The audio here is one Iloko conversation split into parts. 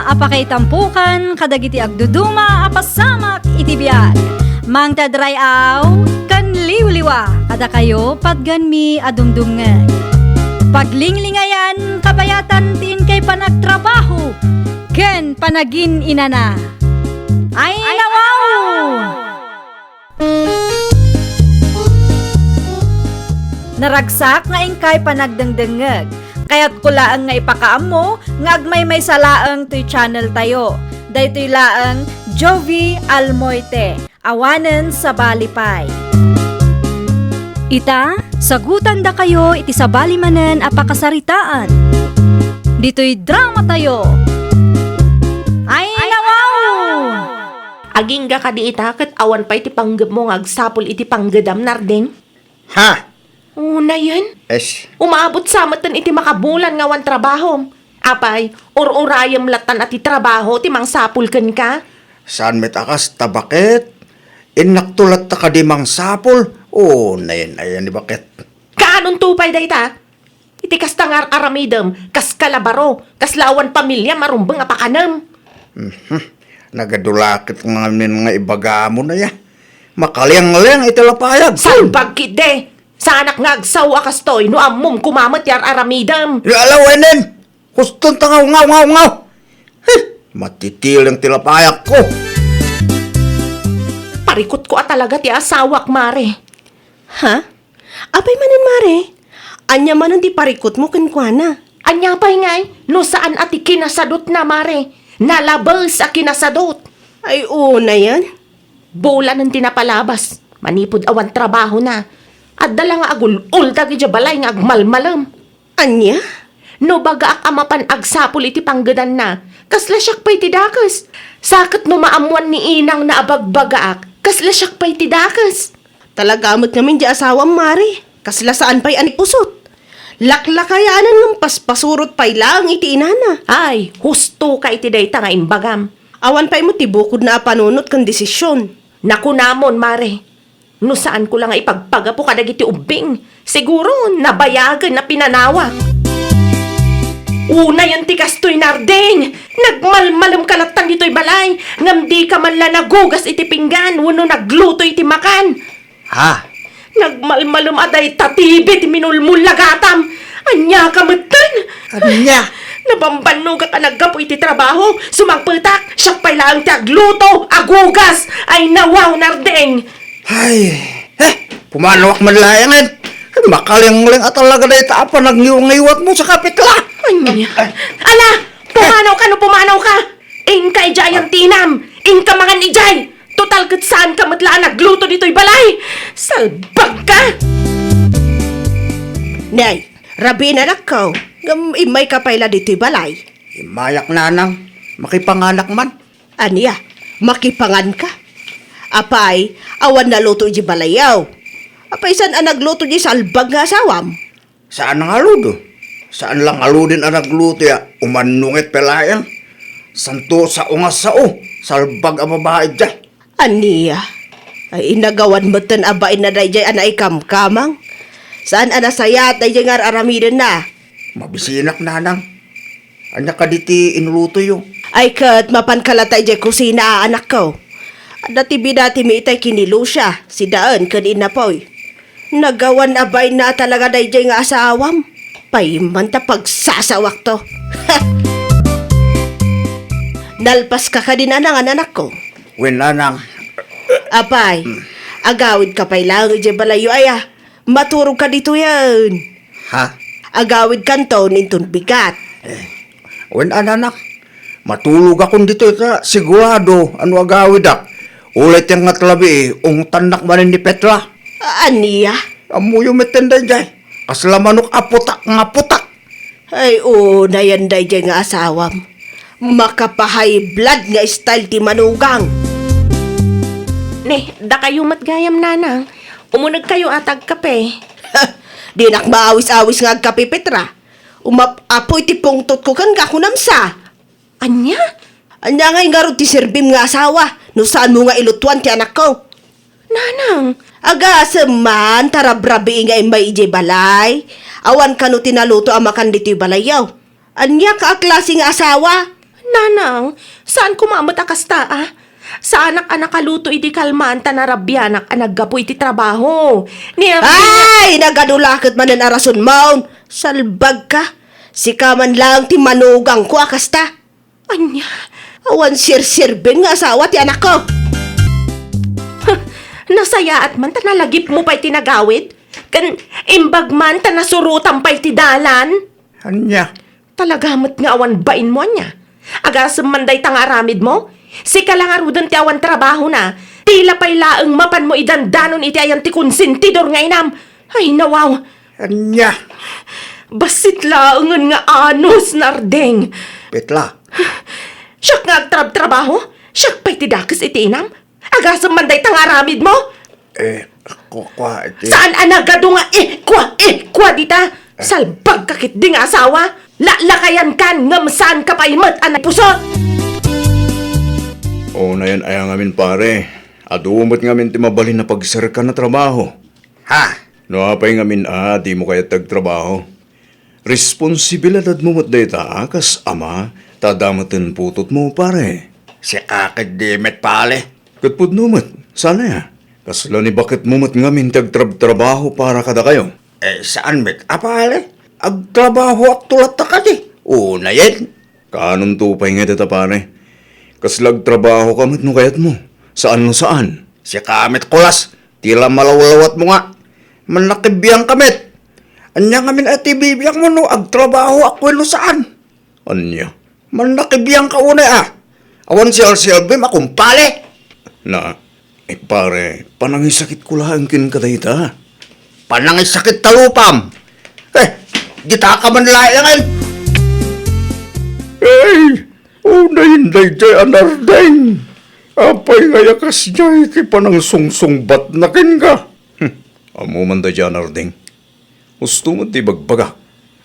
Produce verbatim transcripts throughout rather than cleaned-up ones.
a pakaitampokan kadagiti agduduma a pasamak iti biag. Mangted ray-aw ken liwliwa kadakayo patgenmi a dumdumngeg. Paglinglingayan kabayatan ti inkay panagtrabaho ken panagin-inana. Ay, nawaw! Naragsak nga inkay panagdengdengngeg. Kayatko laeng nga ipakaammo nga agmaymaysa laeng toy channel tayo. Daytoy laeng Jovie Almoite, awanen sabali pay. Ita, sagutandakayo iti sabali manen a pakasaritaan. Ditoy drama tayo. Ay, nawaw! Agingga kadi ita ket awan pay ti panggepmo nga agsapul iti panggedam, Nardeng? Ha? Unayen? Es. Umaabot sa metten iti makabulan nga awan trabahom. Apay, ur-urayem lattan a ti trabaho ti mangsapul kenka? Saan met a kasta, baket? Innakto latta kadi mangsapul? Unayen, ayan ni baket. Kaanonto pay dayta? Iti kasta nga ar-aramidem, kas kalabaro, kasla awan pamiliam a rumbeng a pakanem. Mhm. Nagadu la ket ngamin nga ibagam, unayen. Makaliangliang iti lapayag. Salbag ketdi! Saanak nga agsao a kastoy no ammom koma met ti ar-aramidem. Ya, ala, wenen! Huston ta ngaw, ngaw, ngaw, ngaw! Heh! Matitileng ti lapayagko. Parikutko a talaga ti asawak, Mare. Ha? Apay manen, Mare? Ania manen ti parikutmo kenkuana? Ania pay ngay no saan a ti kinasadutna, Mare? Nalabes a kinasadut. Ay, unayen. Bulanen ti napalabas manipud awan trabahona. Adda la nga agul-uldag idiay balay nga agmalmalem. Ania? No bagaak a mapan agsapul iti panggedanna, kasla siak pay ti dakes. Sa ket no maammoan ni inangna a bagbagaak, kasla siak pay ti dakes. Talaga met ngamin ti asawam, Mare. Kasla saan pay a nipusot. Laklakayanan ngem paspasurot pay laeng iti inana. Ay, husto ka iti dayta nga imbagam. Awan pay met ti bukodna a panunot ken desisyon. Nakunamon, Mare. No saanko la nga ipagpagapu kadagiti ubbing, siguro nabayagen a pinanawak. Unayen ti kastoy, Nardeng! Nagmalmalem ka lattan ditoy balay, ngem di ka man la nagugas iti pinggan wenno nagluto iti makan. Ha? Nagmalmalem a dayta T V ti minulmullagatam. Ania ka metten? Ania? Nabambannogak a naggapu iti trabaho, sumangpetak, siak pay laeng ti agluto, agugas. Ay, nawaw, Nardeng! Ay, eh, pumanawak man laengen. Ay, makalenglenga talaga dayta a panagngiwngiwatmo sa kapitla. Ania? Ala, pumanaw ka no pumanaw ka. Inka idiay a tinam. Inka mangan idiay. Total ket saan ka met la a nagluto ditoy balay. Salbag ka! Nay, rabii, anakko. Ngem immay ka pay la ditoy balay. Immayak, nanang. Makipanganak man. Ania? Makipangan ka? Apay, awan naluto idiay balayyo. Apay, saan a nagluto diay salbag nga asawam? Saan a ngaludo? Saan la ngaluden a nagluto ya? Umannunget pay laeng. Santo sao nga sao. Salbag a babai diay. Ania? Ay, inagawan metten a bainna daydiay a naikamkamang. Saan a nasayaat daydiay nga ar-aramidenna? Mabisinak, nanang. Ania kadi ti inulutoyo? Ay ket, mapanka latta idiay kusina, anakko. Adda ti binatimi itay ken ni Lucia, sidaen ken ni Napoy. Nagawan a bainna a talaga daydiay nga asawam. Paimman ta pagsasawakto. Nalpaska kadi, nanang, anakko? Wen, nanang. Apay, hmm, agawidka pay laeng idiay balayyo aya. Maturogka ditoyen. Ha? Agawidkanton inton bigat. Eh, wen, ananak, matulogakon ditoy ta sigurado a no agawidak. Ulay ti ngatlabii, ungtannak manen ni Petra. A-, ania? Ammoyo metten daydiay. Kasla manok a putak nga putak. Ay, unayen daydiay nga asawam. Makapa-high blood nga style ti manugang. Ne, dakayo met gayam, nanang. Umunegkayo a ti agkape. Dinak maawis-awis nga agkape, Petra. Umap-apoy ti pungtotko kenka, kunam sa. Ania? Ania ngay ngarud ti serbim nga asawa no saanmo nga ilutoan ti anakko? Nanang! Agasem man ta rabrabii nga immay idiay balay. Awan kano ti naluto a makan ditoy balayyo. Ania ka a klase nga asawa? Nanang, saan koma met a kasta, a? Saanak a nakaluto idi kalman ta narabianak a naggapu iti trabaho. Ni Erwin nga Ay! Nagadu la ket manen a rasonmon. Salbagka. Sika man laeng ti manugangko a kasta. Ania? Awan serserbi nga asawa ti anakko. Nasayaat man ta nalagipmo pay ti nagawid. Ken imbag man ta nasurotam pay ti dalan. Ania? Talaga met nga awan bainmo, ania? Agasem man dayta nga aramidmo? Sika la ngaruden ti awan trabahona. Tila pay laeng mapanmo idandanon iti ayan ti konsentidor nga inam. Ay, nawaw. Ania? Bassit laengen nga anos, Nardeng. Petla. Siak nga agtrabtrabaho? Siak pay ti dakes iti inam? Agasem man dayta nga aramidmo? Eh, kua, kua, iti Saan a nagadu nga ikua, ikua dita? Salbagka ketdi nga asawa. Laklakayankan ngem saanka pay met a naipusot. Unayen aya ngamin, pare. Adu met ngamin ti mabalin a pagserkan a trabaho. Ha? No apay ngamin a dimo kayat ti agtrabaho, responsibilidadmo met dayta a kas ama, ta adda met ti putotmo, pare. Sika ketdi met, pare. Ket pudno met, saan aya? Kasla ni baketmo met ngamin ti agtrabtrabaho para kadakayo? Eh, saan met a, pare? Agtrabahoakto latta kadi. Unayen. Kaanonto pay nga dayta, pare? Kasla agtrabahoka met no kayatmo? Saan no saan? Sika met, kulas, ti la malawlawatmo nga. Mannakibiangka met. Ania ngamin a ti bibiangmo no agtrabahoak wenno saan? Ania? Mannakibiangka unay a. Awan sialsialbim a kumpare. Na, eh, pare, panangisakitko laeng kenka dayta. Panangisakit ta lupam. Eh, ditaka man laengen. Ay, unayen daydiay a Nardeng. Apay nga aya kasdiay ti panangsungsungbatna kenka? Hmm, ammo man daydiay a Nardeng. Husto met ti ibagbaga.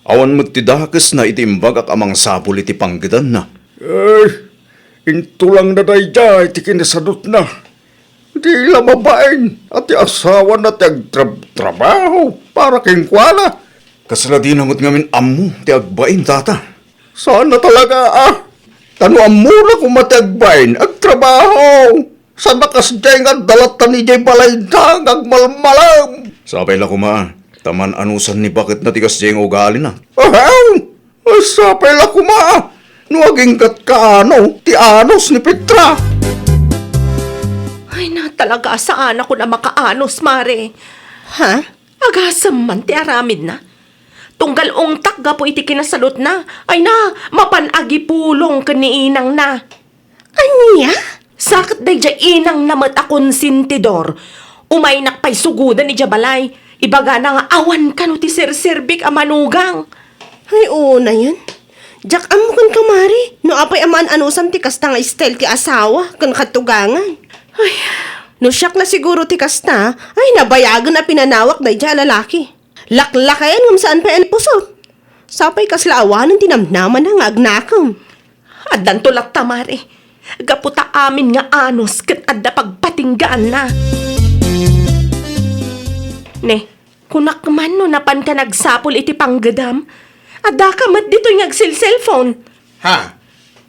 Awan met ti dakesna iti imbagak a mangsapul iti panggedanna. Eh, intulangna daydiay ti kinasadutna. Di la mabain a ti asawana ti agtrabtrabaho para kenkuana. Kasla dina met ngamin ammo ti agbain, tata. Saan a talaga a. Ta no ammona koma ti agbain, agtrabaho. Saan a kasdiay nga adda latta idiay balayda nga agmalmalem. Sapay la koma, ta man-anusan ni baketna ti kasdiay nga ugalina. Ahem! Sapay la koma, no aginggatka ano ti anos ni Petra. Ay, na talaga a saanakon a makaanos, Mare. Ha? Agasem man ti aramidna. Tunggal ungtak gapu iti kinasadutna, ay na, mapan agipulong ken ni inangna. Ania? Sa ket daydiay inangna met a konsentidor. Umaynak pay sugoden idiay balay. Ibagana nga awan kano ti serserbik a manugang. Ay, unayen. Diak ammo kenka, Mare, no apay a maan-anusan ti kasta nga style ti asawa ken katugangan. Ay. No siak la siguro ti kasta, ay, nabayagen a pinanawak daydiay a lalaki. Laklakayan ngem saan pay a naipusot. Sapay kasla awanen ti namnamana nga agnakem. Addanto latta, Mare. Gapu ta amin nga anos ket adda pagpatinggaanna. Ne, kunak man no napanka nagsapul iti panggedam. Addaka met ditoy nga agselselpon. Ha?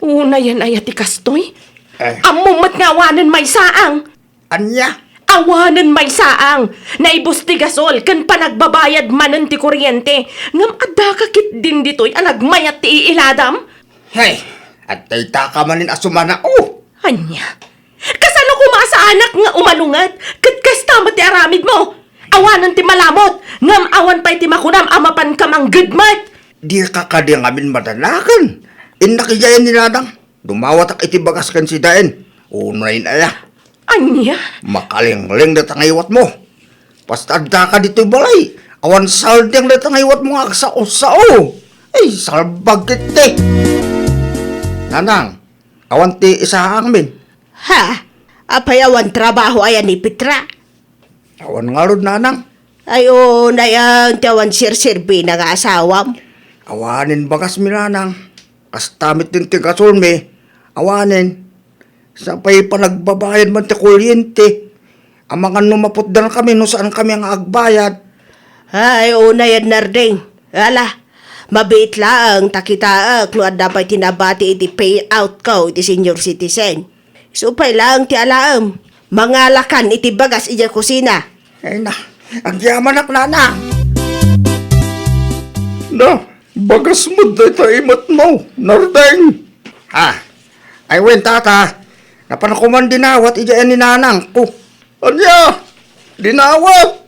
Unayen aya ti kastoy? Eh. Ammom met nga awanen maysaang. Ania? Awanen maysaang. Naibus ti gasol ken panagbabayad manen ti kuryente. Ngem addaka ketdin ditoy a nagmayat ti iiladam? Hey, adda itaka manen a sumana, oh! Ania? Kasano koma a saanak nga umalunget? Ket kasta met ti aramidmo? Awanen ti malamut, ngem awan pay ti makunam a mapanka manggedmet. Dika kadi ngamin madanagan. Innak idiayen ni Nanang. Dumawatak iti bagas ken sidaen. Unayen aya. Ania? Makalingleng dayta nga iwatmo. Basta addaka ditoy balay, awan saldiang dayta nga iwatmo nga agsao-sao. Ay, salbag ketdi. Nanang, awan ti isaangmin. Ha? Apay awan trabaho aya ni Petra? Awan ngarud, Nanang. Ay, unayen ti awan serserbina nga asawam. Awanen bagasmi, Nanang. Kasta met din ti gasolmi. Awanen. Sapay panagbabayad man ti kuryente. Amangan no maputdankami no saankami nga agbayad. Ay, unayen, Narding. Ala, Mabiit laeng ta kitaek no adda pay ti nabati iti payout ko iti senior citizen. Isu pay laeng ti alaem, mangalakan iti bagas idiay kusina. Ay na, agyamanak, nana. Na, bagas met dayta imetmo, Nardeng. Ha? Ay wen, tata, napan koman dinawat idiay ni nanangko. Ania? Dinawat?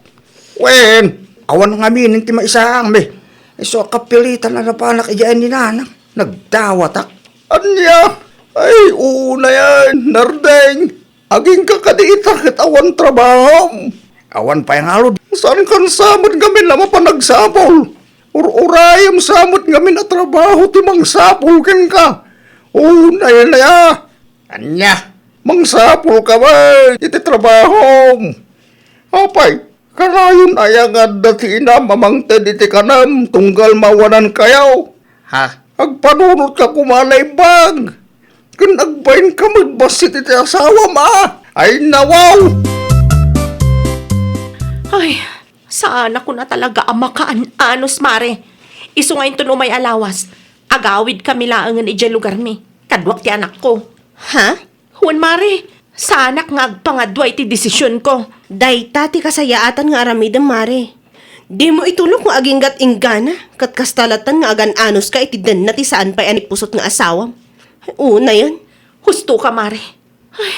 Wen, awan ngamin ti maisaangmi. Isu a kapilitan a napanak idiay ni nanang. Nagdawatak. Ania? Ay, unayan, Nardeng. Agingga kadi ita ket awan trabahom. Awan pay ngarud. Saan kan sa met ngamin a mapanagsapul? Ur-urayem sa met ngamin a trabaho ti mangsapul kenka. Unayan aya. Ania? Mangsapul ka met iti trabahom. Apay, kanayon aya nga adda ti inam a mangted iti kanem tunggal maawanan kayo? Ha? Agpanunot ka koma naimbag. Ken agbain ka met bassit iti asawam a. Ay, nawaw! Ay, saan a kuna talaga a makaan-anus, Mare. Isu nga inton umay a lawas, agawid kami laengen idiay lugarmi. Kaduak ti anakko. Ha? Wen, Mare, saanak nga agpangadua iti desisionko. Dayta ti kasayaatan nga aramidem, Mare. Dimo itulok nga aginggat inggana, ket kasta latta nga agan-anuska iti denna ti saan pay a naipusot nga asawam. Unayen. Husto ka, Mare. Ay,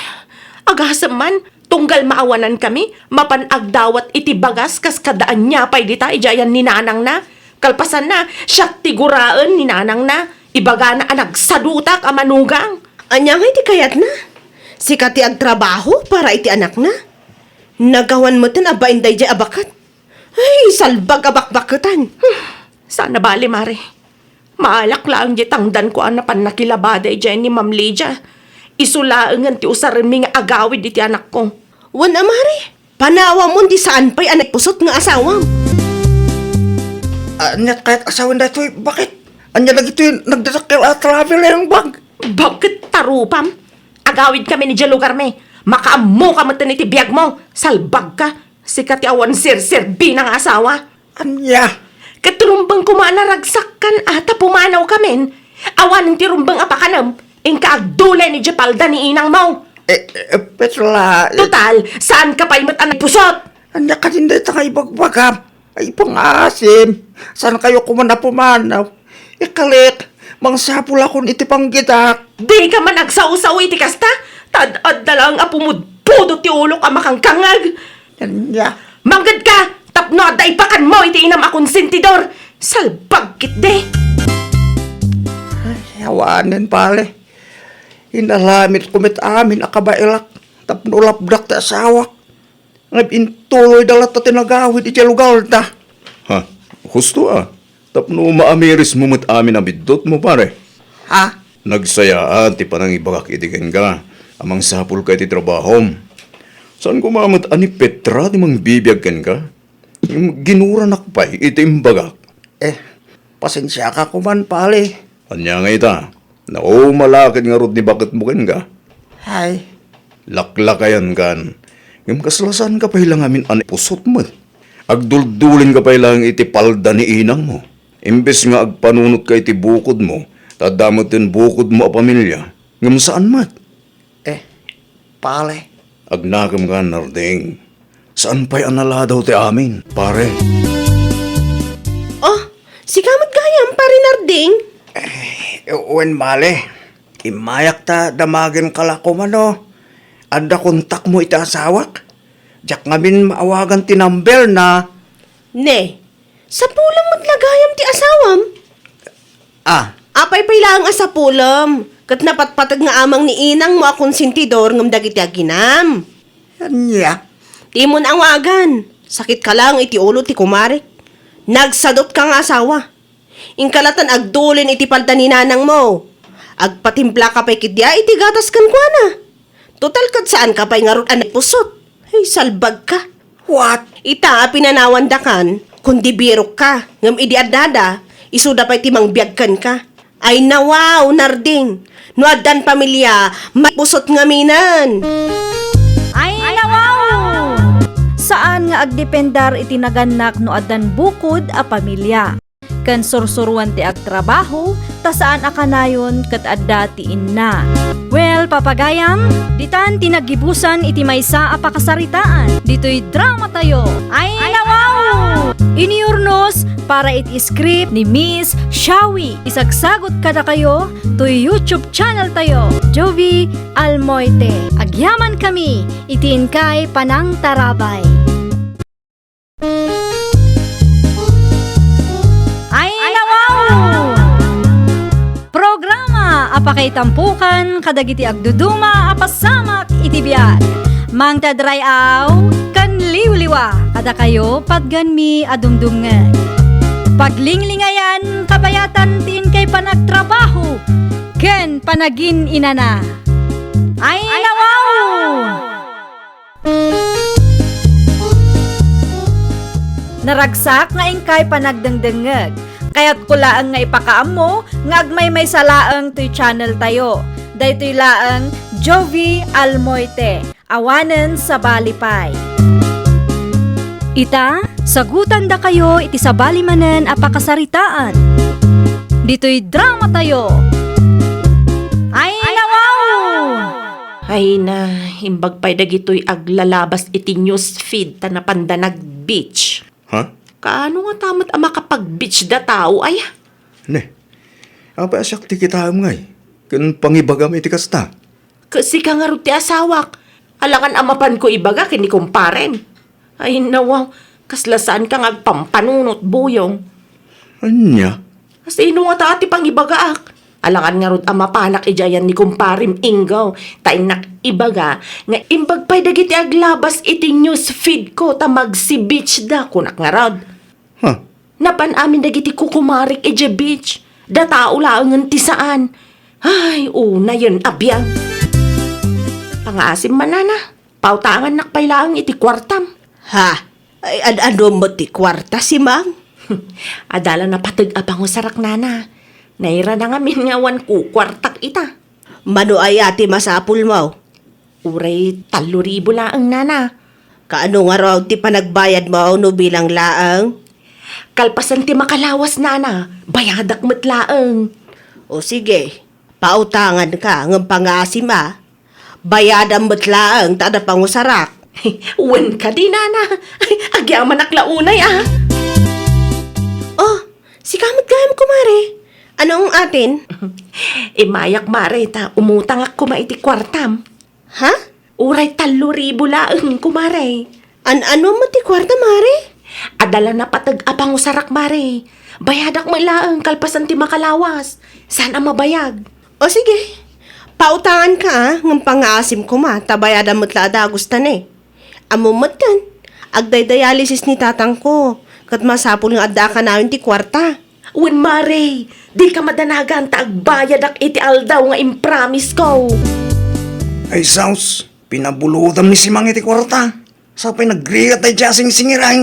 agasem man, tunggal maawanan kami, mapan agdawat iti bagas kas kada ania pay dita idiay ayan ni nanangna. Kalpasanna, siak ti guraen ni nanangna. Ibagana a nagsadutak a manugang. Ania ngay ti kayatna? Sika ti agtrabaho para iti anakna? Nagawan metten a bain daydiay a baket. Ay, salbag a bakbaketan. Hmm, saan a bali, Mare. Maalak laeng diay tangdanko a napan nakilabada idiay ni Ma'am Lydia. Isu laengen ti usarenmi nga agawid iti anakko. Wen a, Mare, panawamon ti saan pay a naipusot nga asawam. Ania kayat a sawen daytoy? Baket? Ania dagitoy nagdadakkel a traveling bag? Baket ta rupam. Agawid kami idiay lugarmi. Makaammoka metten iti biagmo. Salbagka. Sika ti awan serserbina nga asawa. Ania? Ket rumbeng koma a naragsakkan a ta pumanawkamin. Awanen ti rumbeng a pakanem. Inka agdulen idiay palda ni inangmo. Eh, eh, petla, eh. Total, saanka pay met a naipusot. Ania kadin dayta nga ibagbagam? Ay, pangaasim, saan kayo koman a pumanaw? Ikalik, mangsapulakon iti panggetak. Dika man agsawsaw iti kasta, ta ad-adda laeng a pumudpudot ti ulok a makangkangngeg. Ania? Mangngegka, tapno adda ipakanmo iti inam a konsentidor. Salbag ketdi. Ay, awanen, pale. Inaramidko met amin a kabaelak tapno lapdak ti asawak. Ngem intuloyda latta ti nagawid idiay lugarda. Ha? Husto a. Tapno maamirismo met amin a biddutmo, pare. Ha? Nagsayaan ti panangibagak idi kenka a mangsapulka iti trabahom. Saan koma met a ni Petra ti mangbibiag kenka? Ngem ginuranak pay iti imbagak. Eh, pasensiaka koman, pale. Ania nga ita? Nauma la ket ngarud ni baketmo kenka? Hay. Laklakayankan. Ngem kasla saanka pay la ngamin a naipusot met. Agduldulinka pay laeng iti palda ni inangmo. Imbes nga agpanunotka iti bukodmo, ta adda metten bukodmo a pamilia. Ngem saan met. Eh, pale. Agnakemkan, Narding. Saan pay a naladaw ti amin, pare? Oh, sika met gayam, Pare Narding? Eh, wen, male. Immayak ta damagenka la koman, no? Adda kontakmo iti asawak? Diak ngamin maawagan ti number na. Ne, sapulem met la gayam ti asawam? Ah. Apay pay laeng a sapulem, ket napatpateg nga amang ni inangmo a konsentidor ngem dagiti aginam. Ania? Dimon awagan, sakit ka laeng iti ulo ti kumarek. Nagsadutka nga asawa. Inka latan agdulin iti palda ni nanangmo. Agpatimplaka pay ketdi a iti gatas kenkuana. Total ket saanka pay ngarud a naipusot. Ay, salbagka. What? Ita a pinanawandakan, kundi birokka, ngem idi addada, isuda pay ti mangbiag kenka. Ay, nawaw, Narding. No addan pamilia, maipusot ngaminen. Ay, nawaw! Saan nga agdependar iti nagannak no addan bukod a pamilia. ken sursuroen ti agtrabaho, ta saan a kanayon ket adda ti inna. Well, papagayam, ditan ti naggibusan iti maysa a pakasaritaan ditoy dramatayo. Ay, nawaw! Inurnos para iti script ni Miss Shawi. Isagsagot kadakayo toy YouTube channel tayo, Jovie Almoite. Agyaman kami iti inkay panangtarabay. Ay, nawaw! Programa a pakaitampukan kadagiti agduduma a pasamak iti biag. Mangted ray-aw ken liwliwa kadakayo patgenmi a dumdumngeg. Paglinglingayan kabayatan ti inkay panagtrabaho ken panagin-inana. Ay, nawaw! Naragsak nga inkay panagdengdengngeg. Kayatko laeng nga ipakaammo nga agmaymaysa laeng toy channel tayo. Daytoy laeng Jovie Almoite, awanen sabali pay. Ita, sagutandakayo iti sabali manen a pakasaritaan. Ditoy dramatayo. Ay, nawaw! Ay na, imbag pay dagitoy aglalabas iti news feed ta napanda nag-beach. Ha? Kaano ngata met a makapag-beach da tao, aya? Ne, apay a siak ti kitaem ngay, ken pangibagam iti kasta? Ket sika ngarud ti asawak. Alangan a mapanko ibaga ken ni kumparem. Ay, nawaw, kasla saanka nga agpampanunot, Buyong. Ania? Sino ngata ti pangibagaak? Alangan ngarud a mapanak idiay ayan ni kumparem Ingaw, ta innak ibaga nga imbag pay dagiti aglabas iti news feed ko ta magsi-beach da, kunak ngarud. Ha? Napan amin dagiti kukumarek idiay beach. Da tao laengen ti saan. Ay, unayen a biag. Pangaasim man, nana. Pautangannak pay laeng iti kuartam. Ha? Ay, ad-adu met ti kuarta, Simang? Adda la napateg a pangusarak, nana. Nairana ngamin nga awan kukuartak ita. Mano aya ti masapulmo? Uray tallo ribu laeng, nana. Kaano ngarud ti panagbayadmo no bilang laeng? Kalpasan ti makalawas, nana, bayadak met laeng. O sige, pautanganka ngem pangaasim a. Bayadam met laeng ta adda pangusarak. Wen kadi, nana. Ay, agyamanak la unay, a. Oh, sika met gayam, kumare. Ano ang atin? Immayak, mare, ta umutangak koma iti kuartam. Ha? Uray tallo ribu laeng, kumare. An-ano met ti kuarta, mare? Adda la napateg a pangusarak, mare. Bayadak met laeng kalpasan ti makalawas. Saan a mabayag? O sige, pautanganka, a, ngem pangaasim koma, ta bayadam met la a dagusta ne. Ammom metten, agdaydialysis ni tatangko, ket masapul nga adda a kanayon ti kuarta. Wen, mare, dika madanagan ta agbayadak iti aldaw nga impromise ko. Ay, sus, pinabulodam ni Simang iti kuarta. Sapay nagrigat daydiay a singsingireng.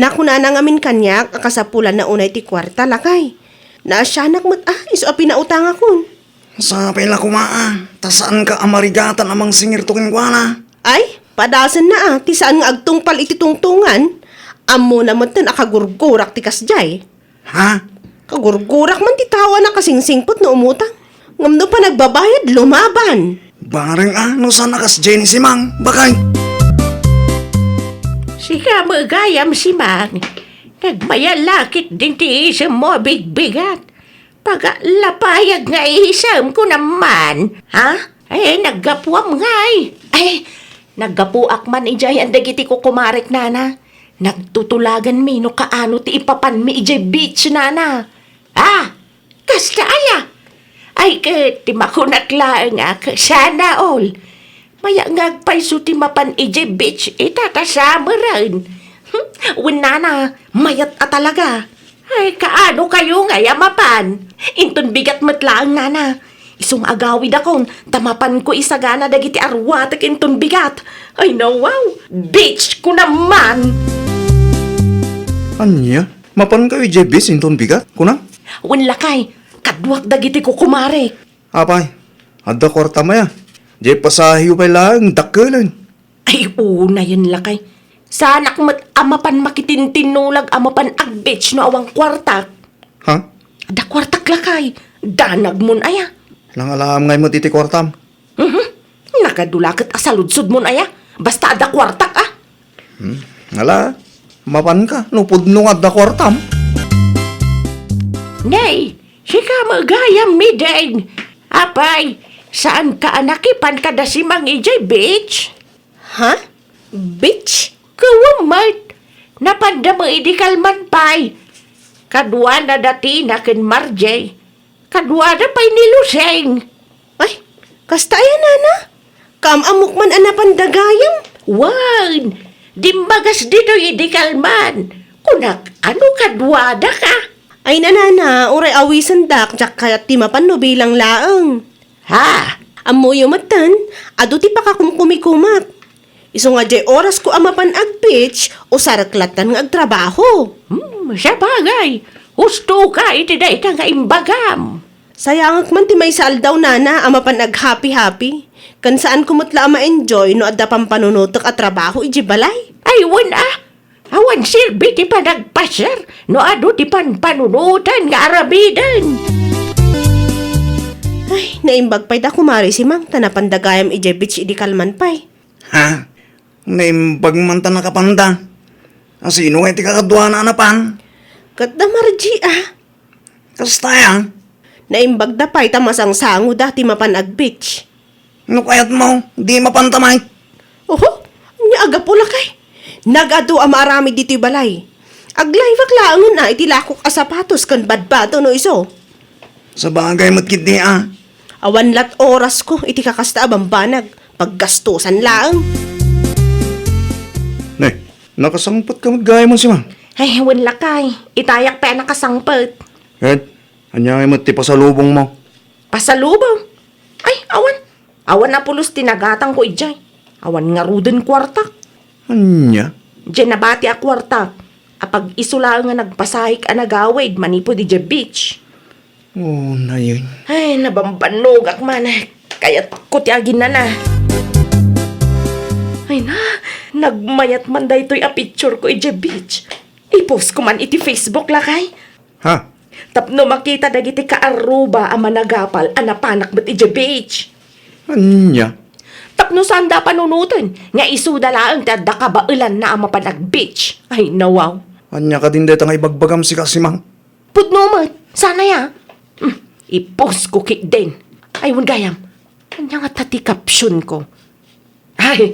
Nakunana ngamin kaniak a kasapulanna unay ti kuarta, lakay. Naasianak met a, isu a pinautangakon. Sapay la koma a, ta saanka a marigatan a mangsingirto kenkuana. Ay, padasenna a, ti saan nga agtungpal iti tungtungan. Ammona metten a kagurgurak ti kasdiay. Ha? Kagurgurak man ti tao a nakasingsingpet no umutang. Ngem no panagbabayad, lumaban. Bareng a, no saan a kasdiay ni Simang, bakay. Sika met gayam, Simang. Nagmayat la ketdin ti isemmo a bigbigat. Pagallapayag nga isem, kunam man, ha? Ay, naggapuam ngay. Ay, naggapuak man idiay dagiti kukumarek, nana. Nagtutulaganmi no kaano ti ipapanmi idiay beach, nana. Ah, kasta aya? Ay, ket ti makunak laeng a, sana all. Mayat nga agpayso ti mapan idiay beach ita ta summer-en. Wen, nana, mayat a talaga. Ay, kaano kayo ngay a mapan? Inton bigat met laeng, nana. Isu nga agawidakon, ta mapanko isagana dagiti arwatek inton bigat. Ay, nawaw, beach ko naman! Ania? Mapankayo idiay beach inton bigat, kunam? Wen, lakay, kaduak dagiti kukumarek. Apay, adda kuartam aya. Diay pasaheyo pay laeng dakkelen. Ay, unayen, lakay. Saanak met a mapan makitintinnulag a mapan ag-beach no awan kuartak. Ha? Adda kuartak lakay. Danagmon aya. Nangalaam ngay met iti kuartam. Mhm. Nagadu la ket a saludsodmon aya. Basta adda kuartak, ah. Hmm. Ala, mapanka no pudno nga adda kuartam. Nay, sika met gayam, Mideng. Apay, saanka a nakipan kada Simang idiay beach? Ha? Beach? Kuwem met. Napanda met idi kalman pay. Kaduana da Tina ken Marjay. Kaduada pay ni Luseng. Ay, kasta aya, nana? Kaam-ammok man a napanda gayam? Wen, dimmagas ditoy idi kalman. Kunak, ano kaduada ka? Ay, nanana, uray awisendak, diak kayat ti mapan no bilang laeng. Ha? Ammoyo metten, adu ti pakakumkumikumak. Isu nga diay orasko a mapan ag-beach, usarek lattan nga agtrabaho. Hmm, sabagay. Husto ka iti dayta nga imbagam. Sayangek man ti maysa aldaw, nana, a mapan aghappy-happy. Ken saanko met la a ma-enjoy no adda pampanunotek a trabaho idiay balay. Ay, wen a. Awan serbi ti panagpasiar no adu ti panpanunotan nga aramiden. Ay, naimbag pay da kumari Simang ta napanda gayam idiay beach idi kalman pay. Ha? Naimbag man ta nakapanda. A, sino ngay ti kakaduana a napan? Ket da Margie, ah. Kasta aya? Naimbag da pay ta masangsango da ti mapan ag-beach. No kayatmo, di mapanta met. Oho, ania a gapu lakay? Nagadu a maaramid ditoy balay. Aglaybak laengen a iti lakok a sapatos ken badbato no isu. Sabagay met ketdi a. Awan lat orasko iti kakasta a bambanag. Paggastusan laeng. Ne, nakasangpet ka met gayam, Simang? Ay, wen lakay. Itayak pay a nakasangpet. Ket, ania ngay met ti pasalubongmo? Pasalubong? Ay, awan. Awan a pulos ti nagatangko idiay. Awan ngaruden kuartak. Ania? Diay nabati a kuartak. Apag-isu laeng nga nagpasahik a nagawid manipud idiay beach. Oh, nayon. Ay, nabambannogak man. Kayatko ti aginana. Ay na, nagmayat man daytoy a picture ko idiay beach. I-post ko man iti Facebook, lakay. Ha? Tapno makita dagiti kaarruba a managapal a napanak met idiay beach. Ania? Tapno saanda panunoten nga isuda laeng ti adda kabaelanna a mapan ag-beach. Ay, nawaw. Ania kadin dayta nga ibagbagam, sika, Simang? Pudno met. Saan aya? Hmm, i-post ko ketdin. Ay, wen gayam. Ania ngata ti caption ko? Ay,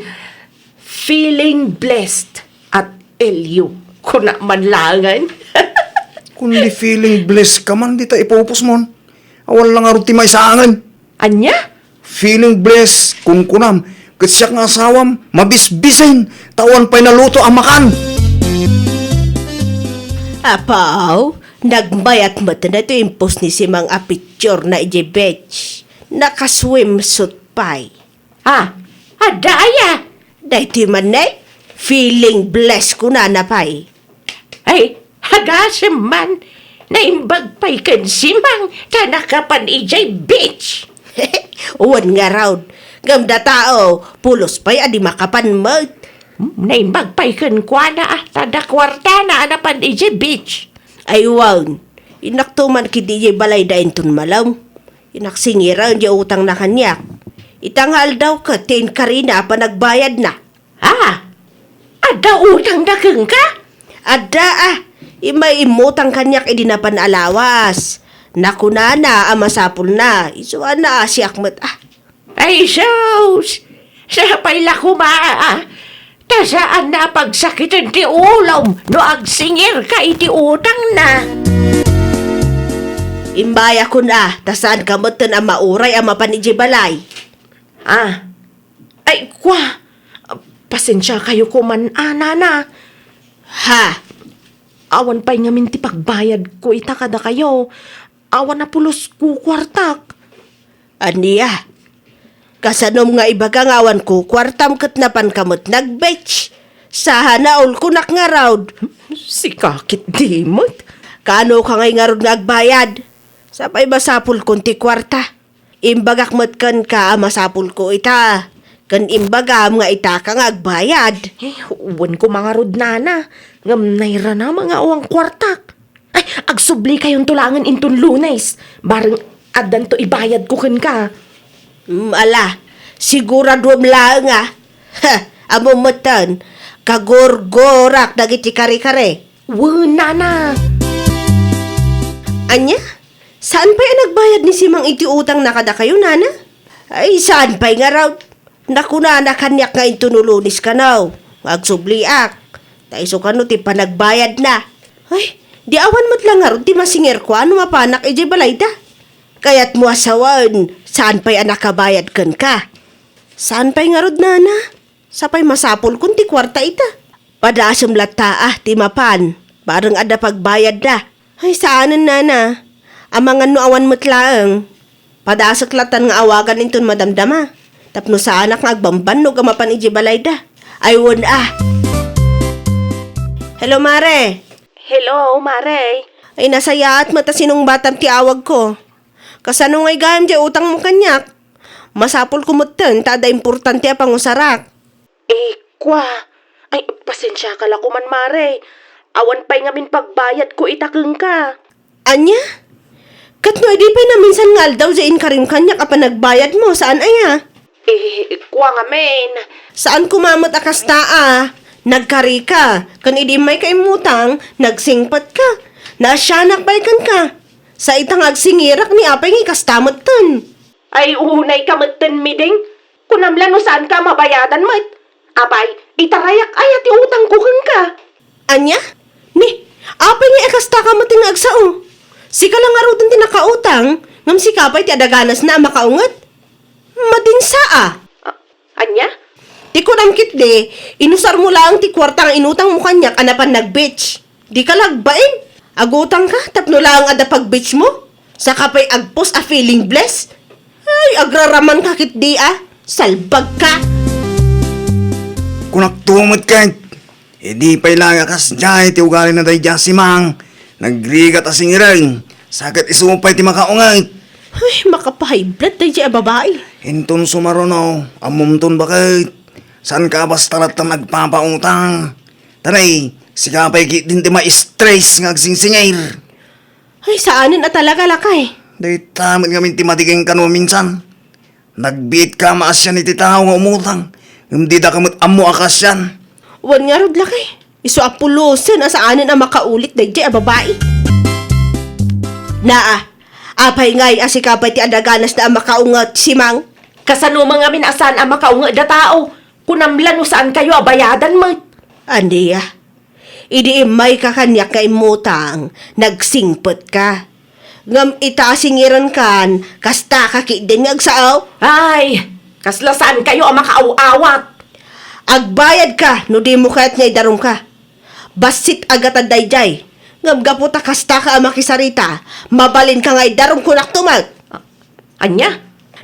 feeling blessed at L U. Kuna man laengen. Kundi feeling blessed ka man, dita ipupusmon. Awan la ngarud ti maisaangen. Ania? Feeling blessed, kunkunam. Ket siak nga asawam, mabisbisen, ta awan pay naluto a makan. Apaw, nagmayat met daytoy impost ni Simang a picture na idiay beach. Naka-swimsuit pay. Ah, adda aya? Daytoy man ne, feeling blessed kunana pay. Ay, agasem man. Naimbag pay ken Simang ta nakapan idiay beach. Wen ngarud, ngem dayta, pulos pay a di makapan met. Hmm, naimbag pay kenkuana, ah, ta adda kuartana a napan idiay beach. Ay wen, innakto man ketdi idiay balayda inton malem. Innak singiren diay utangna kaniak. Ita nga aldaw ket ti inkarina a panagbayadna. Ah, adda utangna kenka? Adda, ah. Immay immutang kaniak idi napan a lawas. Nakunana a masapulna. Isu a naasiak met, ah. Ay, sus! Sapay la koma, ah. Ta saanna a pagsakiten ti ulom no agsingirka iti utangna. Imbayakon, ah, ta saanka metten a mauray a mapan idiay balay. Ah. Ay, kua. Pasensiakayo koman, ah, nana. Ha? Awan pay ngamin ti pagbayadko ita kadakayo. Awan a pulos kukuartak. Ania? Kasanom nga ibaga nga awan kukuartam ket napanka met nag-beach? Sahanaol kunak ngarud. Sika ketdi met. Kaanoka ngay ngarud nga agbayad? Sapay masapulkon ti kuarta. Imbagak met kenka a masapulko ita. Ken imbagam nga itaka nga agbayad. Eh, wen koma ngarud, nana. Ngem nairanama nga awan kuartak. Ay, Agsublikayonto laengen inton Lunes, bareng addanto ibayadko kenka. Mm, ala, siguraduem laeng a. Ha, ammom metten, kagurgurak dagiti kare-kare. Wen, nana. Ania? Saan pay a nagbayad ni Simang iti utangna kadakayo, nana? Ay, saan pay ngarud? Nakunana kaniak nga inton Lunes kano nga agsubliak. Ta isu kano ti panagbayadna. Ay, di awan met la ngarud ti masingirko a no mapanak idiay balayda. Kayatmo a sawen, saan pay a nakabayad kenka? Saan pay ngarud, nana? Sapay masapulkon ti kuarta ita. Padasem latta a ti mapan, bareng adda pagbayadda. Ay, saanen, nana. Amangan no awan met laeng. Padasek lattan nga awagan inton madamdama. Tapno saanak nga agbambannog a mapan idiay balayda. Ay, wen a. Hello, mare. Hello, mare. Ay, nasayaat met a sinungbatam ti awagko. Kasano ngay gayam diay utangmo kaniak? Masapulko metten ta adda importante a pangusarak. Eh, kua. Ay, pasensiaka la koman, mare. Awan pay ngamin pagbayadko ita kenka. Ania? Ket no idi pay naminsan nga aldaw diay inkarim kaniak a panagbayadmo, saan aya? Eh, kua ngamin. Saan koma met a kasta a. Nagkarika, ken idi immayka immutang, nagsingpetka. Naasianak pay kenka. Sa ita nga agsingirak ni apay nga ikasta metten. Ay, unayka metten, Miding. Kunam la no saanka a mabayadan met. Apay, itarayak aya ti utangko kenka? Ania? Ni, apay nga ikastaka met nga agsao? Sika la ngaruden ti nakautang, ngem sika pay ti adda ganasna a makaunget? Madinsaa! A-, ania? Ti kunam ketdi, inusarmo laeng ti kuarta nga inutangmo kaniak a napan nag-beach. Dika la agbain. Agutangka tapno laeng adda pag-beach mo. Saka pay agpost a feeling blessed. Ay, agraramanka ketdi a. Salbagka. Kunakto met ket, idi pay la nga kasdiay ti ugalina daydiay a Simang, nagrigat a singiren, sa ket isu pay ti makaunget. Ay, makapahiblad daydiay a babai. Inton sumaruno, ammomton baket. Saanka a basta latta nga agpapautang. Tanay, sika pay ketdin ti ma-stress nga agsingsingir. Ay, saanen a talaga, lakay. Dayta met ngamin ti madigeng kano minsan. Nagbiitka a maasian iti tao nga umutang, ngem didaka met ammo a kaasian. Wen ngarud, lakay. Isu a pulosen a saanen a makaulit daydiay a babai. Naa, apay ngay a sika pay ti adda ganasna a makaunget, Simang? Kasano man ngamin a saan a makaunget a tao? Kunam la no saankayo a bayadan met. Ania? Idi immayka kaniak nga immutang, nagsingpetka. Ngem ita a singirenkan, kastaka ketdin nga agsao? Ay, kasla saankayo a makaaw-awat. Agbayadka no dimo kayat nga idarumka. Bassit a gatad daydiay. Ngem gapu ta kastaka a makisarita, mabalinka nga idarum, kunakto met. Ania?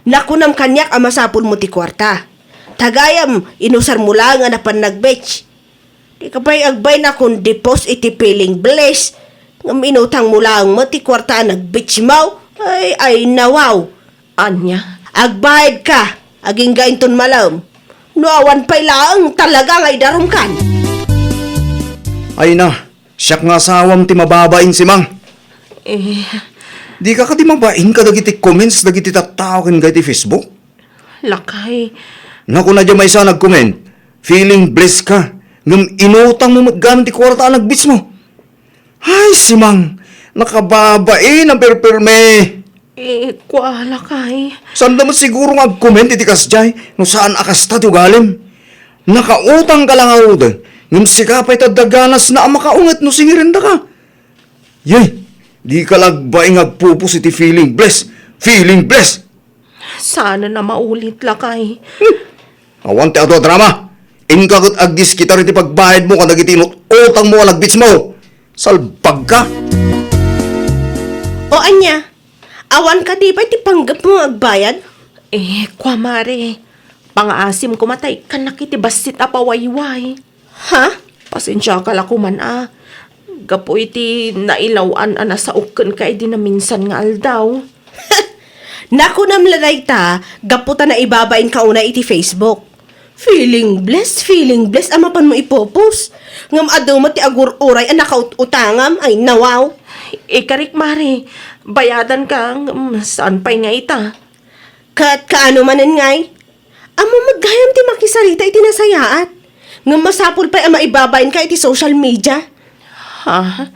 Nakunam kaniak a masapulmo ti kuarta. Ta gayam, inusarmo laeng a napan nag-beach. Dika pay agbain a kundi post iti feeling blessed. Ngem inutangmo laeng met ti kuarta a nag-beach mo. Ay, ay, nawaw. Ania? Agbayadka, agingga inton malem. No awan pay laeng talaga nga idarumkan. Ay na, siak nga asawam ti mababain, Simang. Eh. Dika kadi mabain kadagiti comments dagiti tattao ken dagiti Facebook? Lakay. Nakuna diay maysa a nag-comment, "Feeling blessed ka, ngem inutangmo met gayam ti kuarta a nag-beach mo." Ay, Simang, nakababain a pirpirme. Eh, kua, lakay. Saanda met siguro nga ag-comment iti kasdiay no saan a kasta ti ugalim. Nakautangka la ngarud, ngem sika pay ti adda ganasna a makaunget no singirendaka. Yay, dika la agbain nga agpupos iti feeling blessed. Feeling blessed! Saanen a maulit, lakay. Hmm. Awan ti adu a drama. Inka ket agdiskitar iti pagbayadmo kadagiti inut-utangmo a nag-beach mo. Salbagka! O ania? Awan kadi pay ti panggepmo nga agbayad? Eh, kua, mare. Pangaasim koma ta ikkannak iti bassit a pawayway. Ha? Pasensiaka la koman a. Gapu iti nailaw-an a nasaok kenka idi naminsan nga aldaw. Nakunam la dayta, gapu ta naibabainka unay iti Facebook. Feeling blessed, feeling blessed a mapanmo ipupos. Ngem adu met ti agur-uray a nakaut-utangam, ay nawaw. Ikarik, Mare, bayadanka, ngem saan pay nga ita. Ket kaano manen ngay? Ammom met gayam ti makisarita iti nasayaat. Ngem masapul pay a maibabainka iti social media. Ha?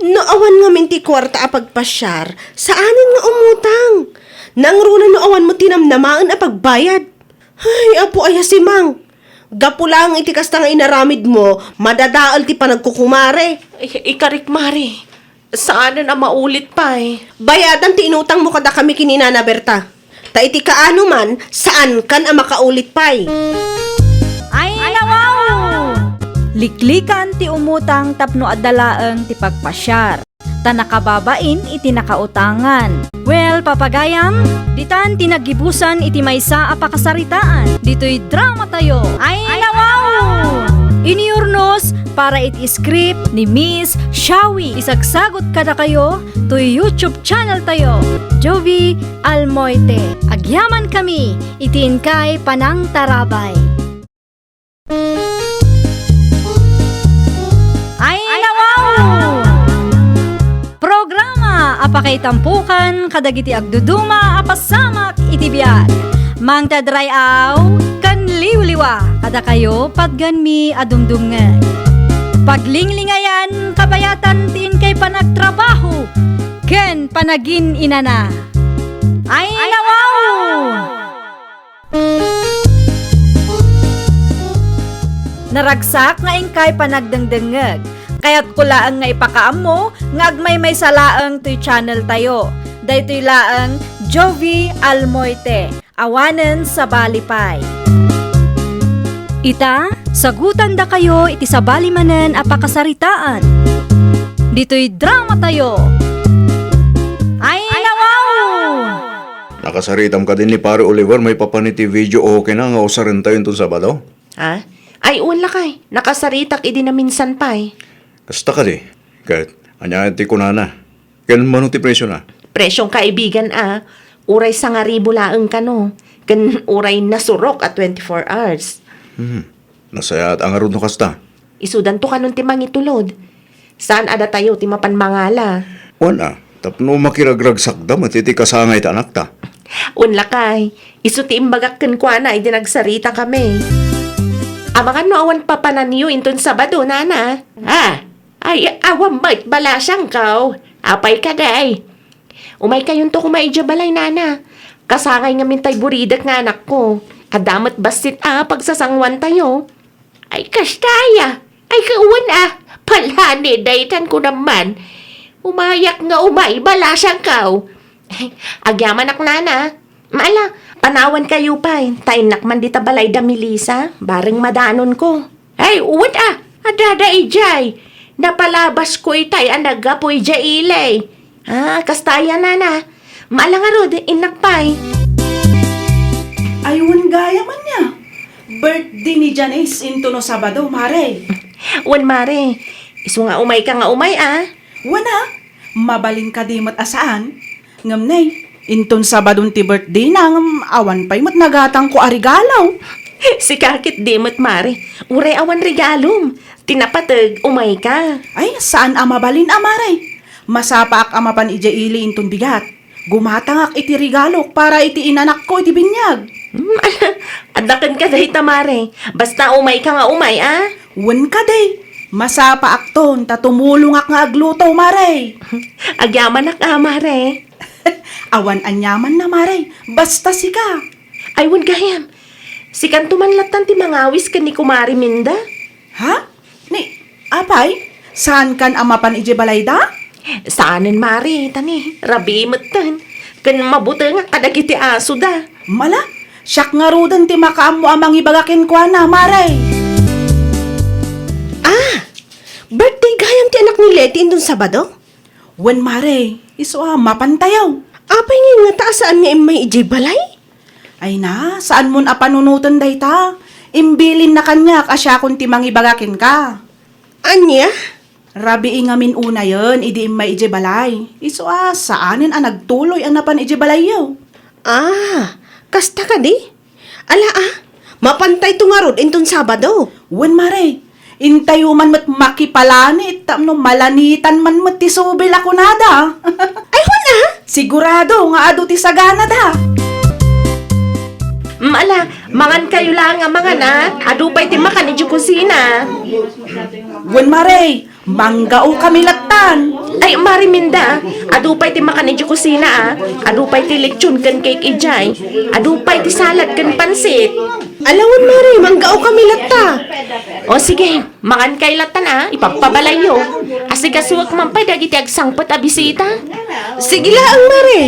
No awan ngamin ti kuarta a pagpasiar, saanen nga umutang. Nangruna no awan mo tinamnamaen a pagbayad. Ay, apo aya si Mang. Gapu laeng iti kasta nga inaramid mo, madadael ti panagkukumare. Ay, ikarik, Mare. Saanen a maulit pay. Bayadan ti inutang mo kadakami ken ni Nana Berta. Ta iti kaano man, saankan a makaulit pay. Ay, nawaw! Liklikan ti umutang tapno adda laeng ti pagpasiar. Ta nakababain iti nakautangan. Well, papagayam, ditan ti naggibusan iti maysa a pakasaritaan. Ditoy dramatayo. Ay, nawaw! Iniurnos para iti script ni Miss Shawi. Isagsagot kadakayo toy YouTube channel tayo, Jovi Almoite. Agyaman kami iti inkay panangtarabay. Ay, nawaw! Programa a pakaitampukan kadagiti agduduma a pasamak iti biag. Mangted ray-aw ken liwliwa kadakayo patgenmi a dumdumngeg. Paglinglingayan kabayatan ti inkay panagtrabaho ken panagin-inana. Ay, nawaw! Naragsak nga inkay panagdengdengngeg. Kayatko laeng nga ipakaammo nga agmaymaysa laeng toy channel tayo. Daytoy laeng Jovi Almoite. Awanen sabali pay. Ita, sagutandakayo iti sabali manen a pakasaritaan. Ditoy dramatayo. Ay, nawaw! Nakasaritam kadi ni Pare Oliver maipapan iti video okay na nga usarentayo inton Sabado? Ha? Ay, wen lakay. Nakasaritak idi naminsan pay. Kasta kadi? Ket ania ti kunana? Ken mano ti presiona? Presion kaibigan a, uray sangaribu laeng kano, ken uray nasurok a twenty-four hours. Hmm. Nasayaat a ngarud no kasta. Isudanto kanon ti mangitulod. Saan a datayo ti mapan mangala. Wen a, tapno makiragragsakda met iti kasangay ti anakta. Wen lakay, isu ti imbagak kenkuana idi nagsaritakami. Amangan no awan papananyo inton Sabado, nana? Ah, ay, awan met, balasangko. Apay kadi? Umaykayonto koma idiay balay, nana. Kasangay ngamin tay buridek nga anakko. Adda met bassit a pagsasanguantayo. Ay, kasta aya. Ay, kawan a. Palani daytan ko naman. Umayak nga umay, balasangko. Agyamanak, nana. Maala, panawankayo pay. Ta innak man dita balay da Melissa. Bareng madanonko. Ay, uwet a. Adda da idiay. Napalabasko itay a naggapu idiay ili. Ah, kasta aya, nana. Maala ngarud, innak pay. Ay, wen gayam ania. Birthday ni Janice intono Sabado, mare. Wen, mare. Isu nga umayka nga umay, a. Wen a, mabalin kadi met a saan? Ngem ne, inton Sabadon ti birthday na, ngem awan pay met nagatangko a regalo. Sika ketdi met, mare. Uray awan regalom. Ti napateg, umayka. Ay, saan a mabalin a, mare. Masapaak a mapan idiay ili inton bigat. Gumatangak iti regalok para iti inanakko iti binyag. Hmm, adda kenka dayta, mare. Basta umayka nga umay, a? Wen kadi. Masapaakton ta tumulongak nga agluto, mare. Agyamanak a, mare. Awan aniamanna, mare. Basta sika. Ay, wen gayam. Sikanto man lattan ti mangawis ken ni Kumare Minda. Ha? Ni, apay? Saankan a mapan idiay balayda? Saanen, mare, ta ni, rabii metten. Ken mabutengak kadagiti asoda. Mala, siak ngaruden ti makaammo a mangibaga kenkuana, mare. Ah! Birthday gayam ti anak ni Leti inton Sabado? Wen, mare, isu a mapantayo. Apay ngay ngata a saan nga immay idiay balay? Ay na, saanmon a panunoten dayta. Imbilinna kaniak a siakon ti mangibaga kenka. Ania? Rabii ngamin unayen idi immay idiay balay. Isu a saanen a nagtuloy a napan idiay balayyo. Ah, kasta kadi? Ala a, Mapantayto ngarud inton Sabado. Wen, Mare. Intayo man met makipalanit tapno malanitan man met ti subil a kunada. Ay, wen a? Sigurado nga adu ti saganada. Mm, ala, mangankayo laeng a mangan, a. Adu pay ti makan idiay kusina. Wen, Mare. Manggaokami lattan. Ay, Mare Minda, adu pay ti makan idiay kusina, a. Adu pay ti lechon ken cake idiay. Adu pay ti salad ken pansit. Ala wen, Mare, manggaokami latta. O sige, mangankay lattan, a. Ipagpabalayyo. Asigasuek man pay dagiti agsangpet a bisita. Sige laeng, Mare.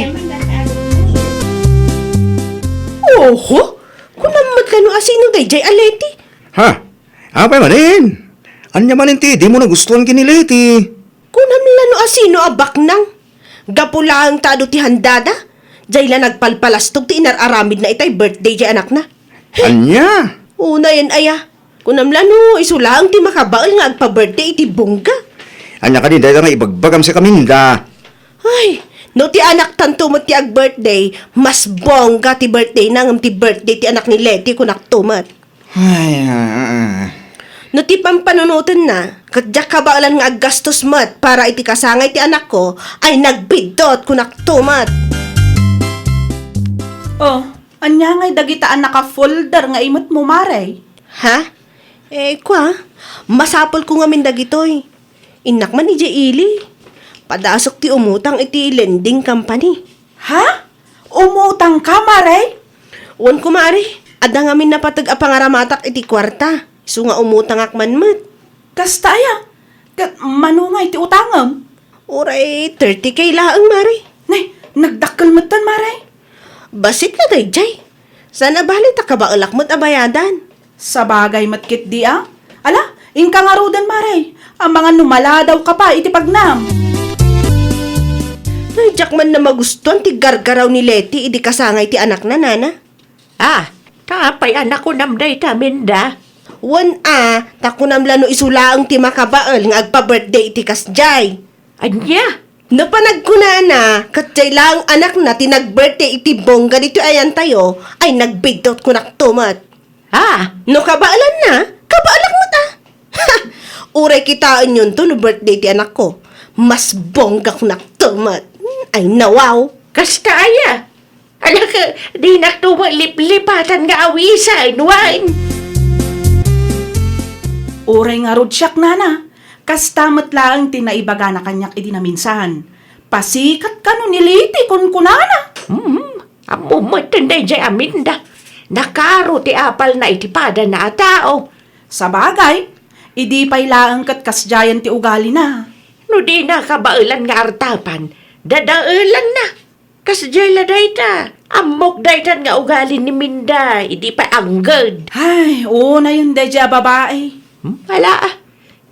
Oho, kunam met la no asino daydiay a Leti? Ha? Apay manen? Ania manen ti dimo nagustuan ken ni Leti? Kunam la no asino a baknang. Gapu laeng ta adu ti handada, diay la nagpalpalastog ti inar-aramidna itay birthday ti anakna. Ania? Unayen aya. Kunam la no isu laeng ti makabael nga agpa-birthday iti bongga. Ania kadi dayta nga ibagbagam, Minda? Ay, no ti anaktanto met ti ag-birthday, mas bongga ti birthday na ngem ti birthday ti anak ni Leti, kunakto met. Ay, ah, ah, ah. No ti pampanunotenna, ket diak kabaelan nga aggastos met para iti kasangay ti anakko, ay nagbiddut, kunakto met. Oh, ania ngay dagita a naka-folder nga imetmo, Mare? Ha? Eh, kua, masapulko ngamin dagitoy. Innak man idiay ili. Padasok ti umutang iti lending company. Ha? Umutangka, Mare? Wen, kumare. Adda ngamin napateg a pangaramatak iti kuarta. Isu nga umutangak man met. Kasta aya? Ket mano nga iti utangem? Uray thirty K laeng, Mare. Nay, nagdakkel metten, Mare. Bassit la daydiay. Saan a bali ta kabaelak met a bayadan. Sabagay met ketdi a. Ala, inka ngaruden, Mare. Amangan no maladawka pay iti pagnam. Ay, diak man na magustuan ti gargaraw ni Leti idi kasangay ti anakna, nana. Ah, ta apay a nakunam dayta, Minda? Wen a, ta kunam la no isu laeng ti makabael nga agpa-birthday iti kasdiay. Ania? No panagkunana, ket diay laeng anakna ti nag-birthday iti bongga ditoy ayantayo, ay nagbiddut, kunakto met. Ah, no kabaelanna, kabaelak met a. Ha! Uray kitaenyonto no birthday ti anakko. Mas bongga, kunakto met. Ay, nawaw. Kasta aya? Ala, ka, dinakto met liplipatan nga awisen, wen. Uray ngarud siak, nana, kasta met laeng ti naibagana kaniak idi naminsan. Pasikat kano ni Leti, kunkunana. Hmm, ammo met daydiay a Minda. Nakaro ti apalna iti padana a tao. Sabagay, idi pay laeng ket kasdiayen ti ugalina. No dina kabaelan nga artapan, dadaelanna. Kasdiay la dayta. Ammok daytan nga ugali ni Minda, idi pay angged. Ay, unayen daydiay a babai. Hmm, ala, a.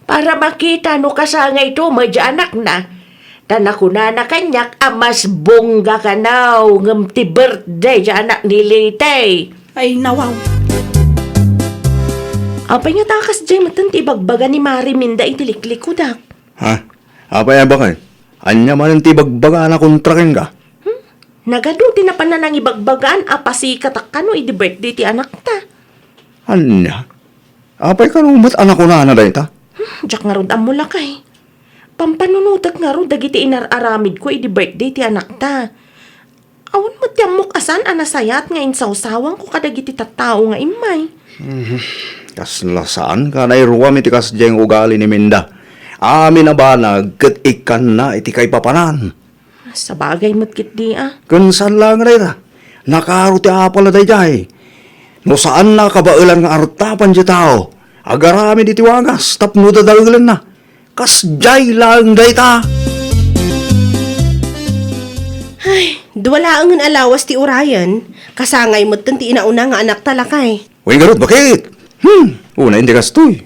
Para makita no kasangayto met diay anakna. Ta nakunana kaniak a mas bongga kano ngem ti birthday diay anak ni Leti. Ay, nawaw. Apay nga ta kasdiay metten ti ibagbaga ni Mare Minda iti liklikudak? Ha? Apay a baket? Ania manen ti ibagbagana kontra kenka? Hmm? Nagadu ti napan nangibagbagaan a pasikatak kano idi birthday ti anakta. Ania? Apay kano met a nakunana dayta? Hmm, diak ngarud ammo, lakay. Pampanunotek ngarud dagiti inar-aramidko idi birthday ti anakta. Awan met ti ammok a saan a nasayaat nga insawsawangko kadagiti tattao nga immay. Mhm. Kasla saanka a nairuam iti kasdiay nga ugali ni Minda. Amin a banag ket ikkanna iti kaipapanan. Sabagay met ketdi a. Ken saan laeng a dayta, nakaro ti apalna daydiay. No saanna a kabaelan nga artapan diay tao, agaramid iti wagas tapno dadaelanna. Kasdiay laeng dayta. Ay, dua laengen a lawas ti urayen, kasangay metten ti inauna nga anakta, lakay. Wen ngarud, baket? Hmm, unayen ti kastoy.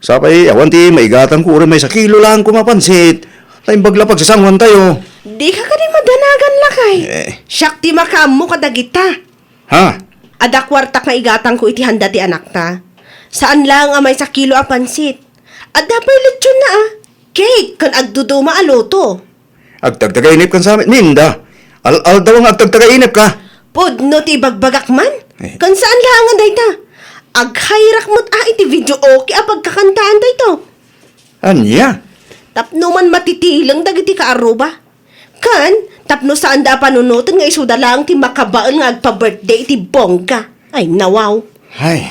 Sapay, awan ti maigatangko uray maysa kilo laeng koma a pansit. Ta imbag la pagsasanguantayo. Dika kadi madanagan, lakay. Eh. Siak ti makaammo kadagita. Ha? Adda kuartak nga igatangko iti handa ti anakta. Saan laeng a maysa kilo a pansit. Adda pay lechonna a, cake, ken agduduma a luto. Agtagtagainepkan sa met, Minda. Al-aldaw nga agtagtagainepka. Pudno ti ibagbagak man. Eh. Ken saan laeng a dayta. Aghayrak met a iti videoke a pagkakantaan dayto. Ania? Tapno man matitileng dagiti kaarruba. Ken, tapno saanda a panunoten nga isuda laeng ti makabael nga agpa-birthday iti bongga. Ay, nawaw. Ay,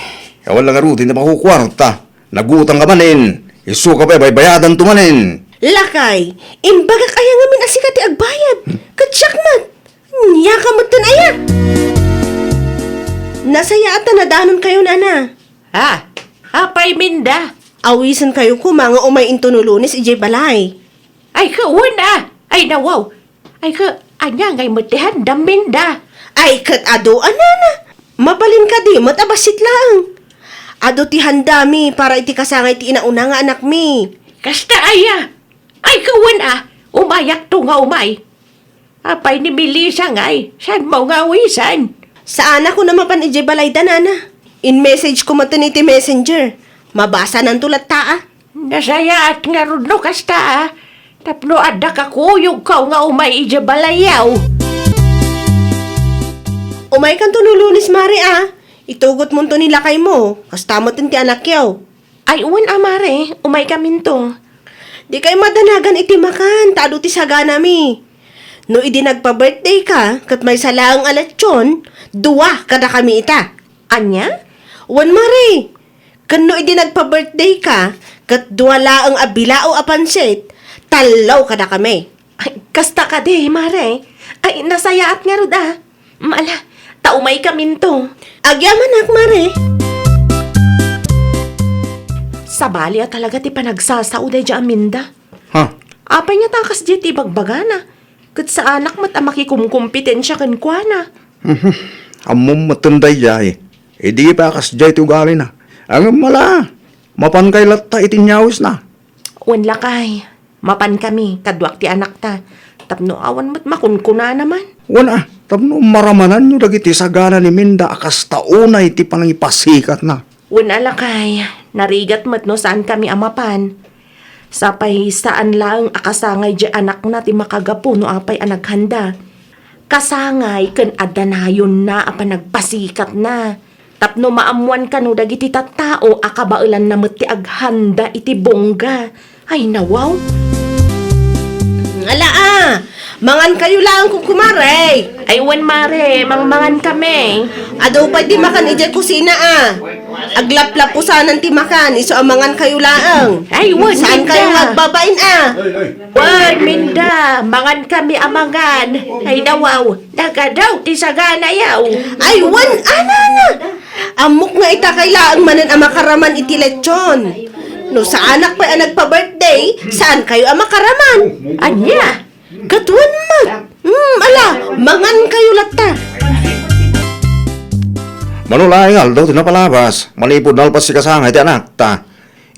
awan la ngarud ti napakukuarta. Nagutang ka manen. Isu ka pay baybayadanto manen. Lakay, imbagak aya ngamin a sika ti agbayad. Ket siak met. Nia ka metten aya. Nasayaat ta nadanonkayo, nana. Ah, apay, Minda? Awisenkayo koma nga umay intono Lunes idiay balay. Ay, ket wen a. Ay, nawaw. Ay, ket ania ngay met ti handam, Minda? Ay, ket adu a, nana. Mabalin kadi met a bassit laeng. Adu ti handami para iti kasangay ti inauna nga anakmi. Kasta aya? Ay, ket wen a. Umayakto nga umay. Apay ni Melissa ngay? Saanmo nga awisen? Saanak a mapan idiay balayda, nana. In-message ko metten iti messenger. Mabasananto latta a. Nasayaat ngarud no kasta a. Tapno adda kakuyogko nga umay idiay balayyo. Umaykanto no Lunes, mare a. Itugotmonto ni lakaymo. Kasta metten ti anakyo. Ay, wen a, mare, umaykaminto. Dikay madanagan iti makan, ta adu ti saganami. No idi nagpa-birthday ka, ket maysa laeng a lechon, dua kadakami ita. Ania? Wen, mare. Ken no idi nagpa-birthday ka, ket dua laeng a bilao a pansit, tallo kadakami. Ay, kasta kadi, mare. Ay, nasayaat ngarud a. Mm, ala, ta umaykaminto. Agyamanak, mare. Sabali a talaga ti panagsasao daydiay a Minda. Ha? Apay nga ta kasdiay ti ibagbagana? Ket saanak met a makikumkompetensia kenkuana. Mhm. Ammom metten daydiay. Idi pay a kasdiay ti ugalina. Ngem ala, mapankay latta iti inyawisna. Wen lakay, mapankami, kaduak ti anakta, tapno awan met makunkunana man. Wen a, tapno maramananyo dagiti sagana ni Minda a kasta unay ti panangipasikatna. Wen a lakay, narigat met no saankami a mapan. Sapay saan laeng a kasangay diay anakna ti makagapu no apay a naghanda. Kasangay ken adda nayonna a panagpasikatna. Tapno maammoan kano dagiti tattao a kabaelanna met ti aghanda iti bongga. Ay, nawaw. Ala a, mangankayo laeng, kumare. Ay, wen, mare, mangmangan kami. Adu pay ti makan idiay kusina a. Aglaplapusanan ti makan, isu a mangankayo laeng. Ay, wen, Saan kayo Minda. nga agbabain a? Wen, Minda, mangan kami a mangan. Ay, nawaw. Nagadaw ti saganayo. Ay, wen, anana. Ammok nga ita kay laeng manen a makaraman iti lechon. No saanak pay a nagpa-birthday, saan kayo a makaraman? Ania? Ket wen met. Hmm, ala, mangan kayo latta. Mano laeng aldaw ti napalabas, manipud nalpas ti kasangay ti anakta.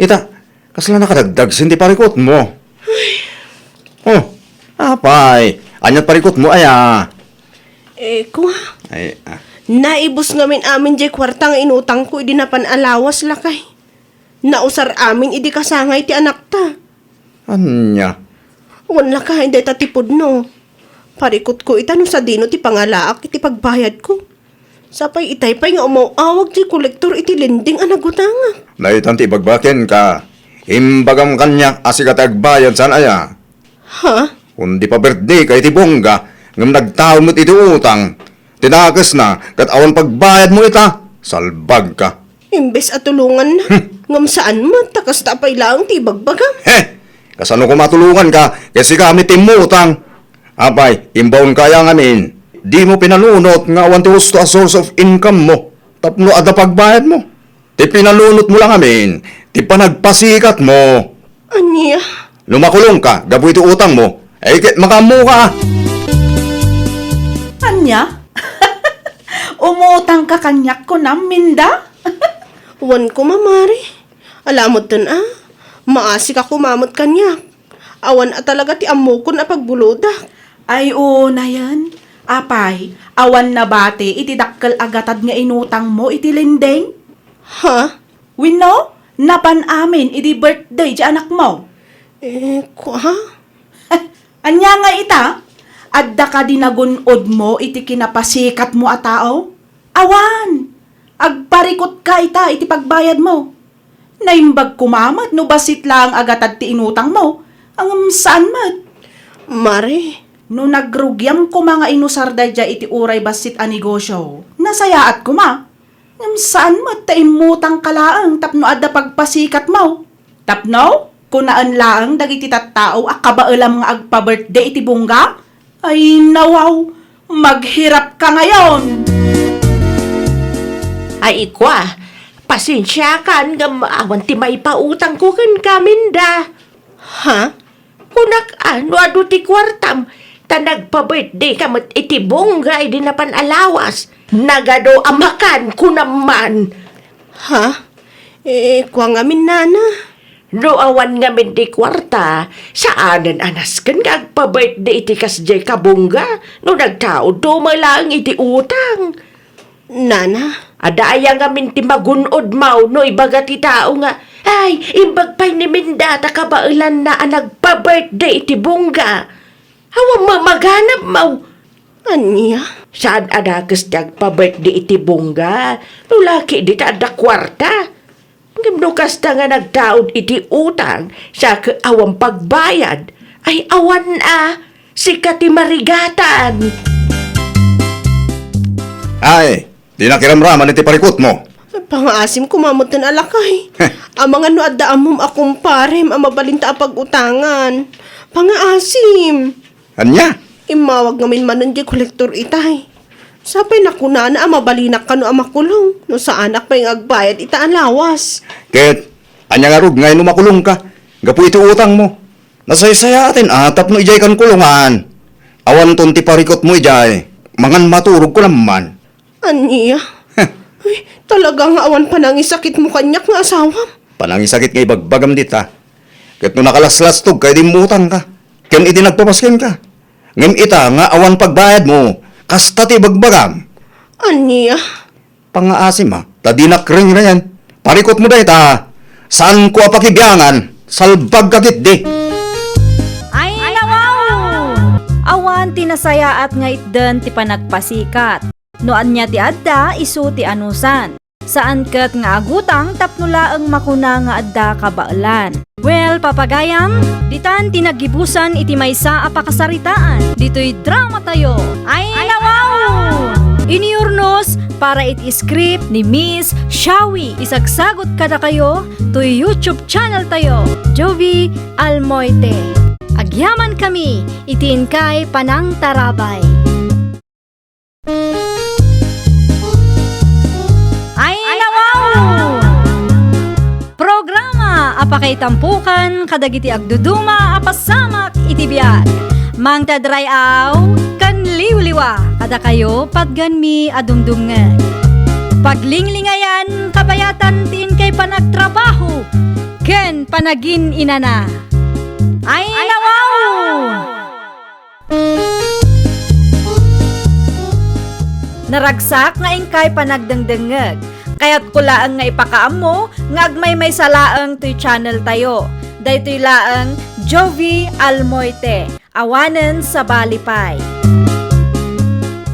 Ita, kasla nakadagdagsen ti parikutmo. Oh, apay, ania't parikutmo aya? Eh, kua? Ay, ah. Naibus ngamin amin diay kuarta nga inutangko idi napan a lawas, lakay. Nausar amin idi kasangay ti anakta. Ania? Wen lakay, dayta ti pudno. Parikutko ita no sadino ti pangalaak iti pagbayadko. Sapay itay pay nga umaw-awag ti kolektor iti lending a nagutangak. Daytan ti ibagbaga kenka. Imbagam kaniak a sika ti agbayad saan aya? Ha? Kundi pa-birthday ka iti bongga, ngem nagtaud met iti utang. Ti nakesna, ket awan pagbayadmo ita. Salbagka. Imbes a tulonganna, Hmm. ngem saan met, ta kasta pay laeng ti ibagbagam. He! Kasano koma a tulonganka, ket sika met ti immutang? Apay, imbaonka aya ngamin? Dimo pinanunot nga awan ti husto a source of income mo tapno adda pagbayadmo? Ti pinanunotmo la ngamin, ti panagpasikatmo. Ania? No makulongka gapu iti utangmo, ay ket makaammoka. Ania? Umutangka kaniak kunam, Minda? Wen koma, mare. Ala metten a, maasika koma met kaniak. Awan a talaga ti ammokon a pagbulodak. Ay, unayen. Apay, awan nabati iti dakkel a gatad nga inutangmo iti lending? Ha? Wenno, napan amin idi birthday ti anakmo? Eh, kua? Ania nga ita? Adda kadi nagun-odmo iti kinapasikatmo a tao? Awan! Agparikutka ita iti pagbayadmo. Naimbag koma met no bassit laeng a gatad ti inutangmo, ngem saan met. Mare. No nagrugiam koma nga inusar daydiay iti uray bassit a negosio, nasayaat koma. Ngem saan met ta immutangka laeng tapno adda pagpasikatmo. Tapno, kunaen laeng dagiti tattao a kabaelam nga agpa-birthday iti bungga? Ay, nawaw! Maghirapka ngayon! Ay, ikua, pasensiakan ngem awan ti maipautangko kenka, Minda. Ha? Kunak a, no adu ti kuartam, ta nagpa-birthday ka met iti bungga idi napan a lawas. Nagadu a makan, kunam man. Ha? Eh, kua ngamin, nana. No awan ngamin ti kuarta, saanen a nasken nga agpa-birthday iti kasdiay kabungga no nagtaudto met laeng iti utang. Nana? Adda aya ngamin ti magun-odmo no ibaga ti tao nga, "Ay, imbag pay ni Minda ta kabaelanna a nagpa-birthday iti bungga." Awan mamaganapmo. Ania? Saan a dakes ti agpa-birthday iti bungga no la ketdi ta adda kuarta. Ngem no kasta nga nagtaud iti utang, sa ket awan pagbayad, ay awan a, sika ti marigatan. Ay, di nakiramraman iti parikutmo. Pangaasim koma metten a lakay. Heh. Amangan no adda ammom a kumparem a mabalinta a pag-utangan. Pangaasim. Ania? Immawag ngamin manen diay kolektor itay. Sapay nakunana a mabalinak kano a makulong no saanak pay nga agbayad ita a lawas. Ket ania ngarud nga no makulongka gapu iti utangmo? Nasaysayaaten a tapno idiay kan kulongan. Awanton ti parikutmo idiay. Mangan maturog kunam man. Ania? Heh. Uy, talaga nga awan panangisakitmo kaniak nga asawam? Panangisakit nga ibagbagam dita. Ket no nakalaslastogka idi immutangka, ken idi nagpapaskenka. Ngem ita nga awan pagbayadmo, kasta ti ibagbagam. Ania? Pangaasim a, ta dinak ringringen. Parikutmo dayta, saanko a pakibiangan, salbagka ketdi. Ay, nawaw! Awan ti nasayaat nga itden ti panagpasikat. No ania ti adda, isu ti anusan. Saan ket nga agutang tapno laeng makuna nga adda kabaelan. Well, papagayam, ditan ti naggibusan iti maysa a pakasaritaan. Ditoy dramatayo. Ay, nawaw! Inurnos para iti script ni Miss Shawi. Isagsagot kadakayo toy YouTube channel tayo, Jovi Almoite. Agyaman kami iti inkay panangtarabay. Ay, nawaw! Programa a pakaitampokan kadagiti agduduma a pasamak iti biag. Mangted ray-aw ken liwliwa kadakayo patgenmi a dumdumngeg. Paglinglingayan kabayatan ti inkay panagtrabaho ken panagin-inana. Ay, nawaw! Naragsak nga inkay panagdengdengngeg. Kayatko laeng nga ipakaammo nga agmaymaysa laeng toy channel tayo. Daytoy laeng Jovi Almoite, awanen sabali pay.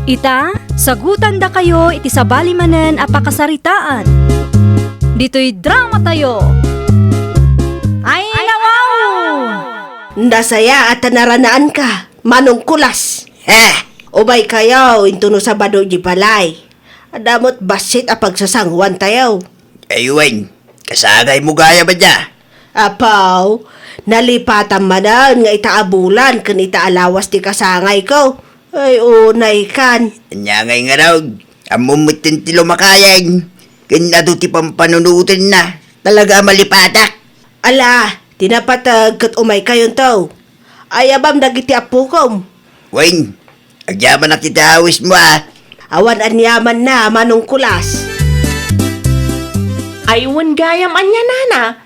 Ita, sagutandakayo iti sabali manen a pakasaritaan. Ditoy drama tayo. Ay, nawaw! Nasayaat a naranaanka. Manong Kulas. Eh, umaykayo intono Sabado idiay balay. Adda met bassit a pagsasanguantayo. Ay wen, kasangaymo gayam a dia. Apaw, nalipatam manen nga ita a bulan ken ita a lawas ti kasangayko. Ay, unaykan. Ania ngay ngarud, ammom metten ti lumakayag, ken adu ti pampanunotenna. Talaga a malipatak. Ala, ti napateg ket umaykayonto. Ayabam dagiti appokom. Wen, agyamanak iti awismo a. Awan aniamanna, Manong Kulas. Ay, wen gayam ania, nana.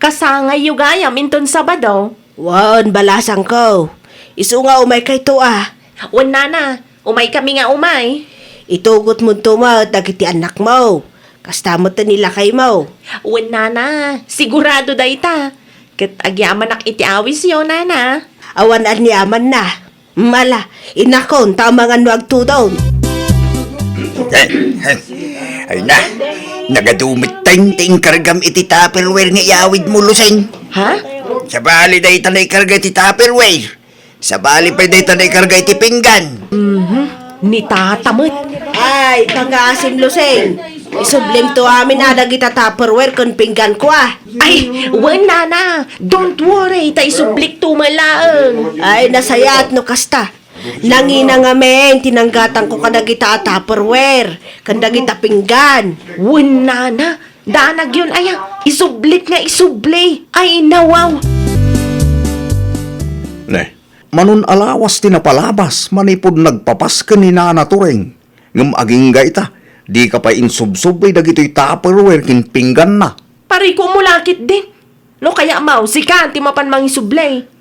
Kasangayyo gayam inton Sabado. Wen, balasangko. Isu nga umaykayto a. Wen, nana. Umaykami nga umay. Itugotmonto met dagiti annakmo. Kasta met ni lakaymo. Wen, nana, sigurado dayta. Ket agyamanak iti awisyo, nana. Awan aniamanna. Mala, inakon, ta amangan no agtudon. Eh, eh. Ay na, nagadu metten ti inkargam iti Tupperware nga iyawidmo, Lusing. Ha? Sabali dayta naikarga iti Tupperware. Sabali pay dayta naikarga iti pinggan. Mhm. Ni tata met. Ay, pangaasim, Lusing. Isublimto amin a dagita Tupperware ken pingganko a. Ay, wen, nana. Don't worry, ta isublikto met laeng. Ay, nasayaat no kasta. Nangina ngamin ti nanggatangko kadagita a Tupperware, ken dagita pinggan. Wen, nana, danagyon aya, isublit nga isubli. Ay, nawaw. Ne, manon a lawas ti napalabas manipud nagpapasken ni Nana Turing. Ngem agingga ita, dika pay insubsubli dagitoy Tupperware ken pingganna. Pariko mo lakit din. No kaya, Maw, sika ti mapan mangisubli.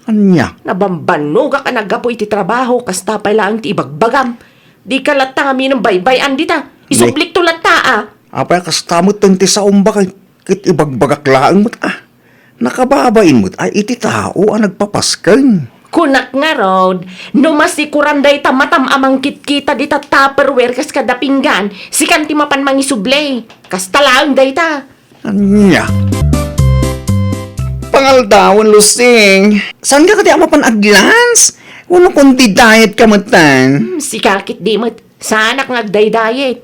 Ania? Nabambannogak a naggapu iti trabaho, kasta pay laeng ti ibagbagam. Dika latta ngamin baybay-an dita. Isublikto latta, a. Apay a kasta met ti saom baket, ket ibagbagak laeng met, a. Nakababain met, a, iti tao a nagpapasken. Kunak ngarud, no masikuran dayta matam a mangkitkita dita Tupperware kas kada pinggan, sikan ti mapan mangisubli. Kasta laeng dayta. Ania? Pangaldawen, Lusing. Saanka kadi a mapan aglans? Wenno kundi diet ka metten? Hmm, sika ketdi met. Saanak nga agdaydiet.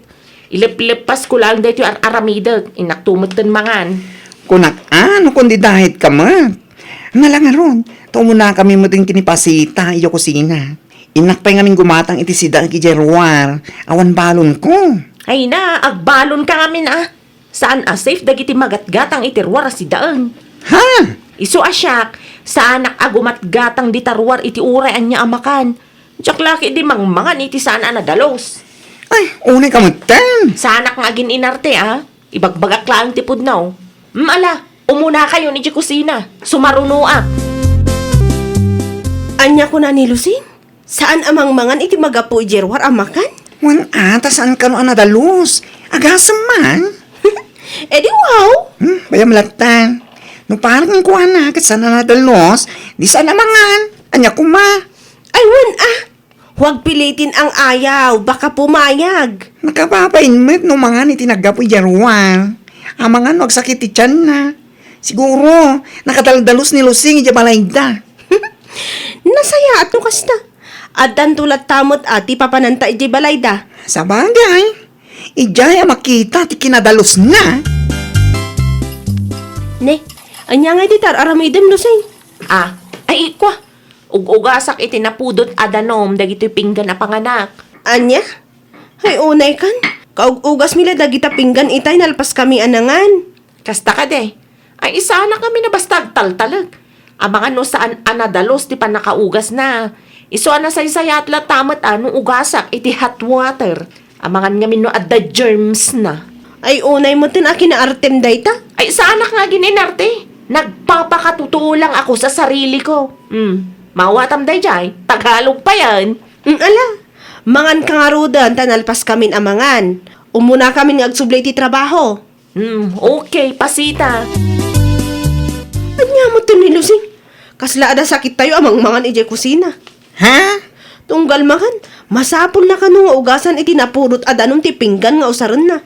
Ilepleppasko laeng daytoy ar-aramidek. Innakto metten mangan. Kunak, a, no kundi diet ka met. Nala ngarud, ta umunakami metten ken ni Pasita idiay kusina. Innak pay ngamin gumatang iti sidaek idiay ruar. Awan balonko. Ay na, agbalonka ngamin, a. Saan a safe dagiti magatgatang iti ruar a sidaen. Ha? Isu a siak, saanak a gumatgatang dita ruar iti uray ania a makan. Diak la ketdi mangmangan iti saan a nadalus. Ay, unay ka metten. Saanak nga agin-inarte, a. Ibagbagak laeng ti pudno. Mm, ala, umunakayon idiay kusina. Sumarunoak. Ania kuna ni Lusing? Saan a mangmangan iti magapu idiay ruar a makan? Wen a, ta saan kano a nadalus. Agasem man. E di wow! Hmm, bayam latta. No parang kuana, ket saan a nadalus, di saan a mangan. Ania koma? Ay, wen a! Huwag pilitin ang ayaw, baka pumayag. Nakababain met no mangan iti naggapu idiay ruar. Amangan no agsakit ti tianna. Siguro, nakadaldalus ni Lusing idiay balayda. Nasayaat no kasta. Addanto latta met a ti papananta idiay balayda. Sabagay, idiay a makita ti kinadalusna. Ne, ania ngay ti tar-aramidem, Lusing? A, ay, ikua. Ug-ugasak iti napudot a danum dagitoy pinggan a panganak. Ania? Ay, unay kan. Kaug-ugasmi la dagita pinggan itay nalpaskami a nangan. Kasta kadi. Ay, saanak ngamin a basta agtaltalek. Amangan no saan a nadalus ti pannakaugasna. Isu a nasaysayaat latta met a no ugasak iti hot water. Amangan ngamin no adda germsna. Ay, unay metten a kinaartem dayta. Ay, saanak nga agin-inarte. Nagpapakatotoo lang ako sa sariliko. Hmm. Mawatam daydiay, Tagalog payen. Mm, ala. Manganka ngaruden ta nalpaskamin a mangan. Umunakamin nga agsubli iti trabaho. Hmm, okay, Pasita. Ania metten ni Lusing? Kasla adda sakittayo a mangmangan idiay kusina. Ha? Tunggal mangan, masapulna kano nga ugasan iti napudot a danum ti pinggan nga usarenna.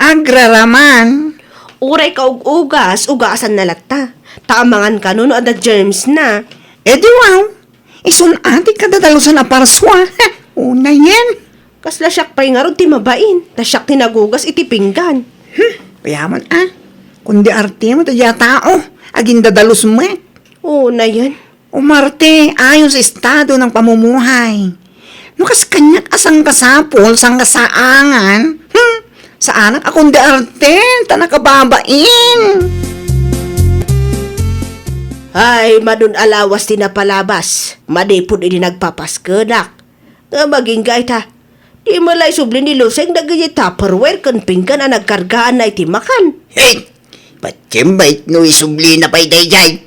Agraraman. Uray kaug-ugas, ugasanna latta. Ta amangan kano no adda germsna. E di wow. Isun a ti kadadalusan a parsua. Unayen. Kasla siak pay ngarud ti mabain, ta siak ti nagugas iti pinggan. Hmm, payaman a. Kundi arte met ti a tao, agindadalus met. Unayen. Umarte ayon sa estado ng pamumuhay. No kas kaniak a sangkasapul, sangkasaangan, hmm, saanak a kundi arte, ta nakababain. Ay, madun a lawas ti napalabas, manipud idi nagpapaskenak. Nga magingga ita, di met la isubli ni Lusing dagiti Tupperware ken pinggan a nagkargaanna iti makan. Hey! Patiem met no isublina pay daydiay.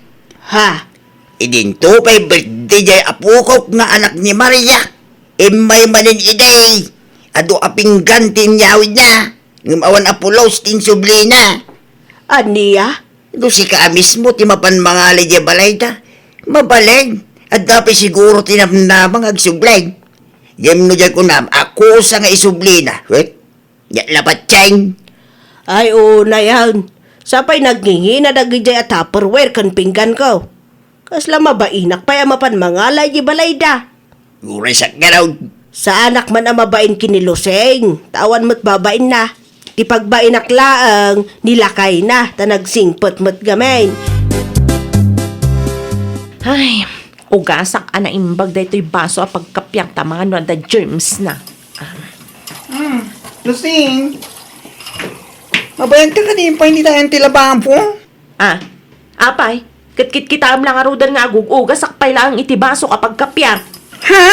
Ha? Idinto pay birthday diay apokok nga anak ni Maria. Immay manen idi, adu a pinggan ti inyawidna, ngem awan a pulos ti insublina. Ania? No sika a mismo ti mapan mangalay diay balayda, mabalin, adda pay siguro ti namnama nga agsubli. Ngem no diay kunam a kusa nga isublina, wet, Yat labat, Cheng. Ay, unayan. Sapay nagngingina dagidiay a Tupperware ken pingganko. Kasla mabainak pay a mapan mangala iti balayda. Uray sakgarod. Saanak man a mabain ken ni Lusing, ta awan met babainna. Ti pagbainak laeng, ni lakayna, ta nagsingpet met gamin. Ay, ugasak a naimbag daytoy baso a pagkapiak ta amangan no adda germs na. Hmm, Lusing, mabayag ka kadi pay iti dayan ti lababo? Ah, apay, ket kitkitaem la ngaruden nga agug-ugasak pay laeng iti baso a pagkapiak. Ha?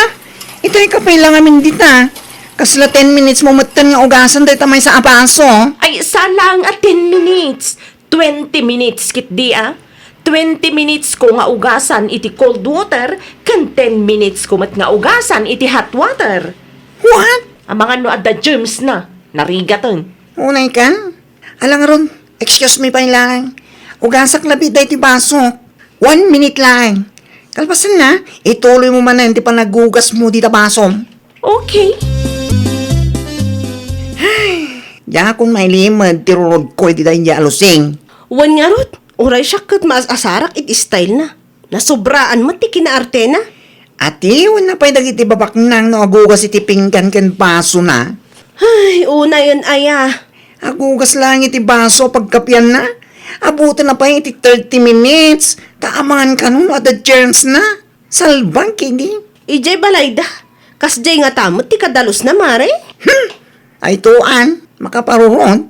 Itay ka pay la ngamin dita. Kasla ten minutes mo metten nga ugasan dayta maysa a baso. Ay, saan laeng a ten minutes. Twenty minutes ketdi a. Twenty minutes ko nga ugasan iti cold water, ken ten minutes ko met nga ugasan iti hot water. What? Amangan no adda germs na. Narigaten. Unay ka? Ala ngarud, excuse me pay laeng. Ugasak labi daytoy baso. One minute laeng. Kalpasanna, ituloy mo manen ti panagugas mo dita basom. Okay. Ay, diakon mailimed ti rurod ko iti daydiay a Lusing. Wen ngarud, uray siak ket maas-asarak iti style na. Nasobraan met ti kinaartena. Atienna pay dagiti babaknang no agugas iti pinggan ken basona. Ay, unayen aya. Agugas laeng iti baso a pagkapianna. Abutenna pay iti thirty minutes. Ta amangan kano no adda germs na. Salbag kidi. Idiay balayda. Kasdiay ngata met ti kadalosna, mare? Hmm. Ay, tuan, makaparurot.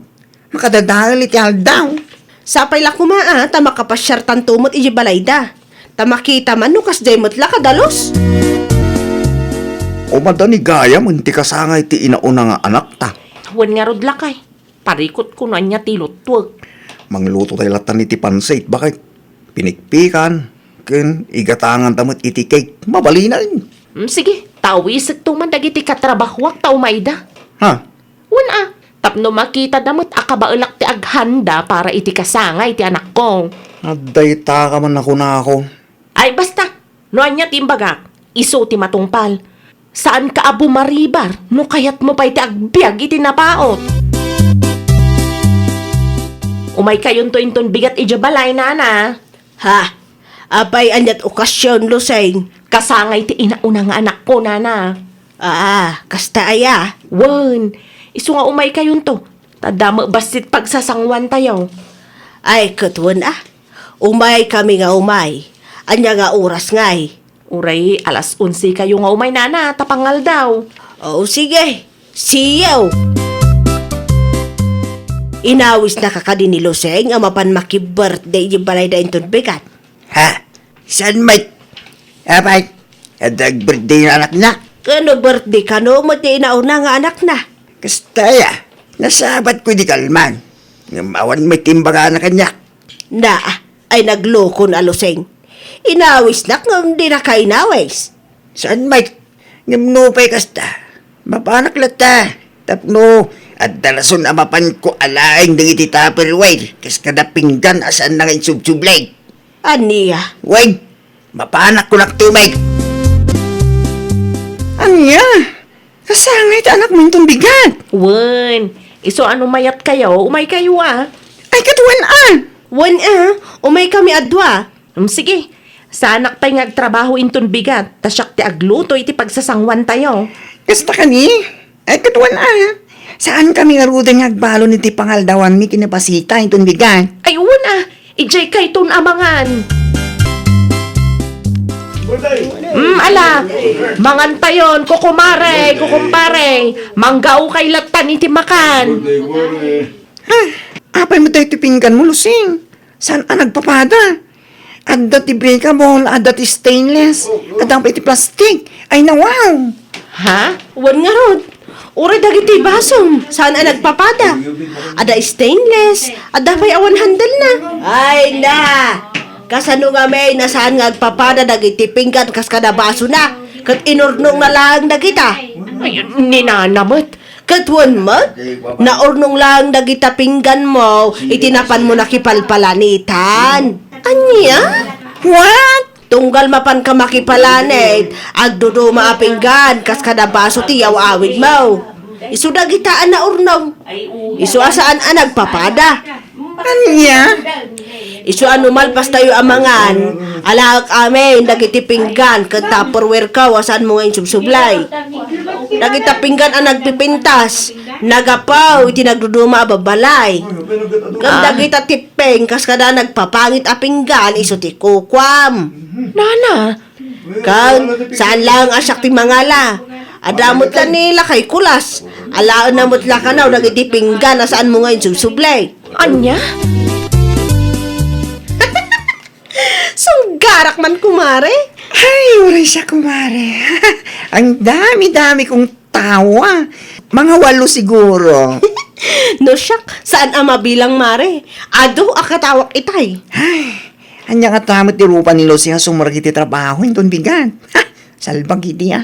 Makadadael iti aldaw. Sapay la koma, a, ta makapasiartanto met idiay balayda. Ta makita man no kasdiay met la kadalus. Umadda ni gayam ti kasangay ti inauna nga anakta. Wen ngarud lakay, parikutko no ania ti luttuek. Manglutotay lattan iti pansit, baket. Pinikpikan, ken igatanganta met iti cake. Mabalinen. Mm, sige, tawisekto man dagiti katrabahuak ta umayda. Ha? Wen a, tapno makitada met a kabaelak ti aghanda para iti kasangay ti anakko. Adda itaka man a kunakon. Ay, basta! No ania ti imbagak, isu ti matungpal. Saanka a bumaribar no kayatmo pay ti agbiag iti napaut. Umaykayonto inton bigat idiay balay, nana. Ha? Apay ania't okasion, Lusing? Kasangay ti inauna nga anakko, nana. Aa, kasta aya? Wen, isu nga umaykayonto, ta adda met bassit pagsasanguantayo. Ay, ket wen a. Umaykami nga umay. Ania nga oras ngay? Uray alas onse kayo nga umay, nana, ta pangaldaw. O, sige. See you! Inawisnaka kadi ni Lusing a mapan maki-birthday idiay balayda inton bigat? Ha? Saan met? Apay, adda ag-birthday nga anakna? Ken no birthday kano met ti inauna nga anakna? Kasta aya, nasabatko idi kalman. Ngem awan met ti imbagana kaniak. Na, ay naglukon a Lusing. Inawisnak ngem dinaka inawis. Saan met? Ngem nupay kasta, mapanak latta. Tapno adda rason a mapanko alaeng dagiti Tupperware kas kada pinggan a saanna nga insubsubli. Ania? Wen, mapanak kunak ti umay. Ania? Kasangay ti anakmo inton bigat? Wen, isu a no mayatkayo, umaykayo a. Ay, ket wen a. Wen a, umaykami a dua. Mm, sige. Saanak pay nga agtrabaho inton bigat, ta siak ti agluto iti pagsasanguantayo. Kasta kani? Ay, ket wen a. Saankami ngaruden nga agbalon iti pangaldawanmi ken ni Pasita inton bigat? Ay, wen a. Idiay kayton a mangan. Mm, ala. Mangantayon, kukumare, kukumpare. Manggaokay lattan iti makan. Ah, apay met daytoy pingganmo, Lusing? Saan a nagpapada? Adda ti breakable, adda ti stainless, adda pay ti plastic. Ay, nawaw! Ha? Wen ngarud, uray dagiti basom, saan a nagpapada. Adda stainless, adda pay awan handle na. Ay na! Kasano ngamin a saan nga agpapada dagiti pinggan kas kada basona? Ket inurnongna laeng dagita. Ay, ni nana met. Ket wen met, naurnong laeng dagita pingganmo iti napanmo nakipalpalanit. Ania? What? Tunggal mapanka makipalanit, agduduma a pinggan kas kada baso ti yaw-awidmo. Isu dagita a naurnog. Isu a saan a nagpapada. Ania? Isu a no malpastayo a mangan, alaek amin dagiti pinggan ken Tupperware-ko a saanmo nga insubsublay. Dagita pinggan a nagpipintas, nagapu iti nagduduma a babbalay. Ken dagita tipping kas kada nagpapangit a pinggan, isu ti kukuam. Nana, Ken, saan laeng a siak ti mangala. Adda met la ni lakay kulas. Alaenna met la kano dagiti pinggan a saanmo nga insubsublay. Ania? Sunggarak man, kumare. Ay, uray siak, kumare. Ang dami-dami kong tawa. Mga walo siguro. No siak, saan a mabilang, mare. Adu a katawak itay. Ay, ania ngata met ti rupa ni Lucy a sumrek iti trabaho inton bigat? Ha! Salbag idi, a.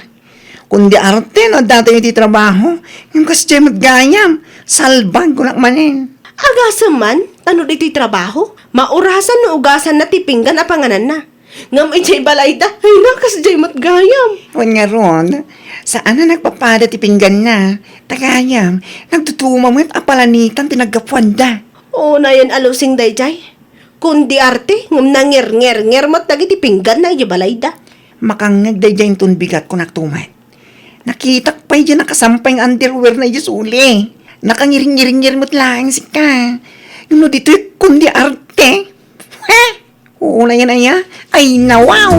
Kundi arte no adda tayo iti trabaho, ngem kasdiay met gayam, salbag kunak manen. Agasem man, ta no ditoy trabaho, maurasan no ugasanna ti pinggan a pangananna. Ngem idiay balayda, ay na, kasdiay met gayam. Wen ngarud, saan a nagpapada ti pingganna, ta gayam, nagduduma met a palanitan ti naggapuanda. Unayen a Lucy daydiay. Kundi arte, ngem nangirngirngir met dagiti pingganna idiay balayda. Makangngeg daydiay inton bigat, kunak tumet. Nakitak pay diay nakasampay nga underwear-na idiay suli. Nakangiringiringir met laeng sika. Ngem no ditoy kundi arte. He! Unayen aya? Ay, nawaw!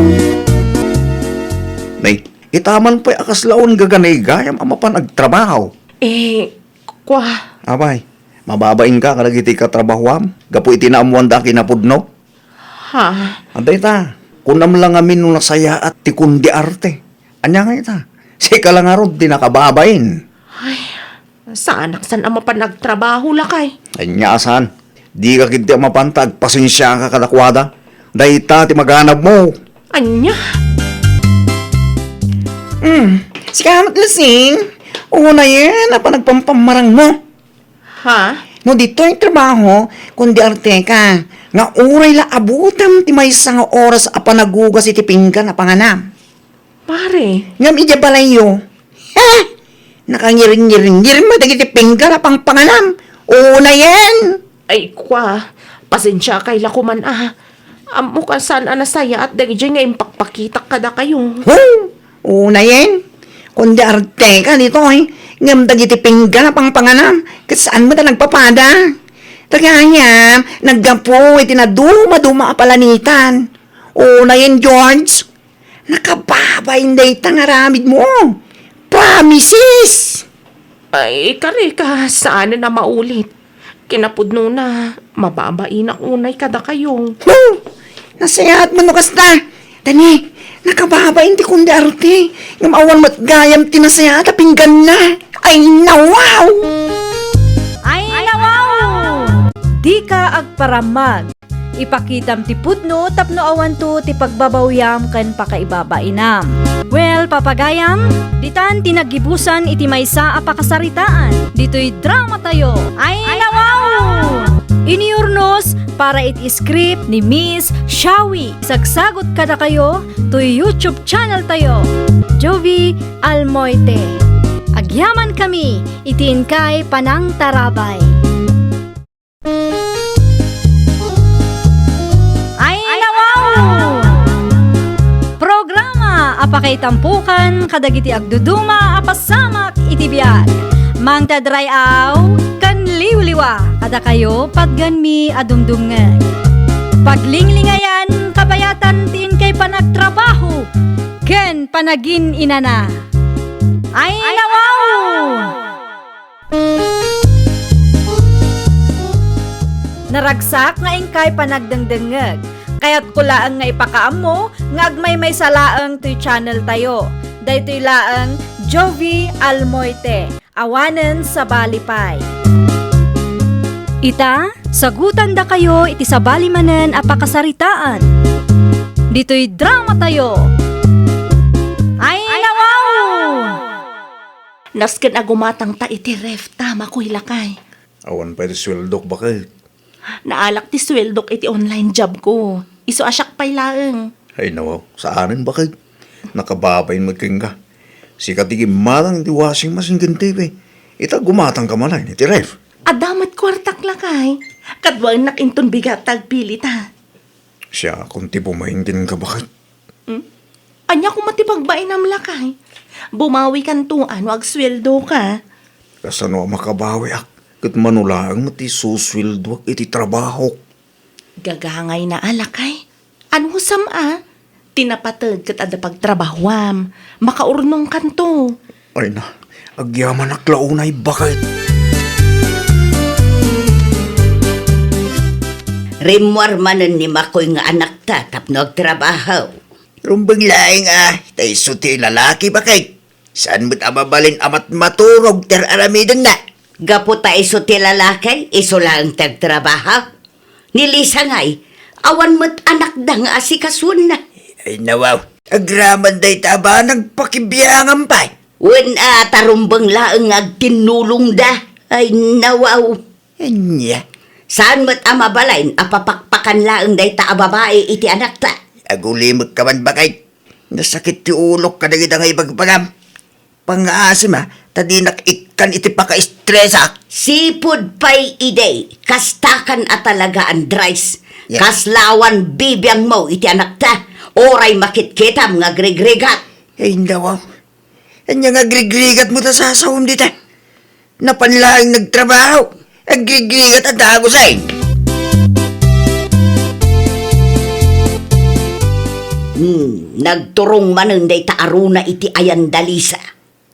Nay, ita man pay a kasla un gaganay gayam a mapan agtrabaho. Eh, kua. Apay, mababainka kadagiti katrabahoam gapu iti naammoanda a kinapudno? Ha? Adda ita, kunam la ngamin no nasayaat ti kundi arte. Ania nga ita? Sika la ngarud ti nakababain. Ay, saanak san a mapan agtrabaho, lakay. Ania a saan? Dika ketdi a mapan ta agpasensiaka kadakuada. Dayta ti maganabmo. Ania? Hmm, sika met, Lusing. Unayen a panagpampammarangmo. Ha? No ditoy trabaho, kundi arteka, nga uray la abutem ti maysa nga oras a panagugas iti pinggan a panganam. Pare. Ngem idiay balayyo, he! Nakangiringiringir met dagiti pinggan a pangpanganam. Unayen! Ay, kua, pasensiakay la koman a. Ammok a saan a nasayaat dagijay nga impakpakitak kadakayo. Huh! Unayen, kundi arteka ditoy, ngem dagiti pinggan a pangpanganam, ket saan met a nagpapada. Ta gayam, naggapu iti nadumaduma a palanitan. Unayen, George, nakababain dayta nga aramidmo. Promises! Ay, kareka, saanen a maulit. Kinapudnona, mababainak unay kadakayo. Huh! Nasayaat man no kasta. Tani, nakababain ti kundi arte. Ngem awan met gayam ti nasayaat a pingganna. Ay, nawaw! Ay, nawaw! Dika agparammag. Ipakitam ti pudno tapno awanto ti pagbabawiam ken pakaibabainam. Well, papagayam, ditan ti naggibusan iti maysa a pakasaritaan ditoy dramatayo. Ay, nawaw! Inurnos para iti script ni Miss Shawi. Sagsagot kadakayo toy YouTube channel tayo, Jovi Almoite. Agyamankami iti inkay panangtarabay. Ay, nawaw! Programa a pakaitampokan kadagiti agduduma a pasamak iti biag. Mangted ray-aw ken liwliwa kadakayo patgenmi a dumdumngeg. Paglinglingayan kabayatan ti inkay panagtrabaho ken panagin-inana. Ay, nawaw! Naragsak nga inkay panagdengdengngeg. Kayatko laeng nga ipakaammo nga agmaymaysa laeng toy channel tayo. Daytoy laeng Jovi Almoite. Awanen sabali pay. Ita, sagutandakayo iti sabali manen a pakasaritaan. Ditoy drama tayo. Ay, nawaw! Nasken a gumatangta iti ref ta, makuy lakay. Awan pay ti sueldok, baket. Naalak ti sueldok iti online job ko. Isu a siak pay laeng. Ay, nawaw. Saanen, baket. Nakababain met kenka. Sika ti gimmatang iti washing machine ken T V. Ita, gumatangka manen iti ref. Adda met kuartak, lakay. Kaduaennak inton bigat ta agpilita. Siakon ti bumain kenka, baket. Hmm? Ania koma ti pagbainam, lakay? Bumawikanto no agsueldoka. Kasano a makabawiak ket mano laeng met ti susueldoak iti trabahok? Gagangayna a, lakay. Anusam a? Ti napateg ket adda pagtrabahoam. Makaurnongkanto. Ay na, agyamanak la unay, baket. Rimmuar manen ni Makoy nga anakta tapno agtrabaho. Rumbeng laeng a, ta isu ti lalaki, baket. Saan met a mabalin a mat-, maturog ti ar-aramidenna? Gapu ta isu ti lalaki, isu laeng ti agtrabaho. Ni Lisa ngay, awan met anakda nga asikasuenna. Ay, nawaw. Agraman dayta a banag pakibiangan pay. Wen a, ta rumbeng laeng nga agtinnulongda. Ay, nawaw. Ania? Saan met a mabalin a papakpakan laeng dayta a babai iti anakta? Agulimekka man, baket. Nasakit ti ulok kadagita nga ibagbagam. Pangngaasim a, ta dinak ikkan iti pakaestresak. Sipud pay idi, kastakan a talaga, Andres. Yeah. Kasla awan bibiangmo iti anakta, uray makitkitam nga agrigrigat. Ay, nawaw. Ania nga agrigrigatmo ta sasawem dita? Napan laeng nagtrabaho. Agrigrigat a dagusen. Hmm, nagturong manen dayta a runa iti ayan da Lisa.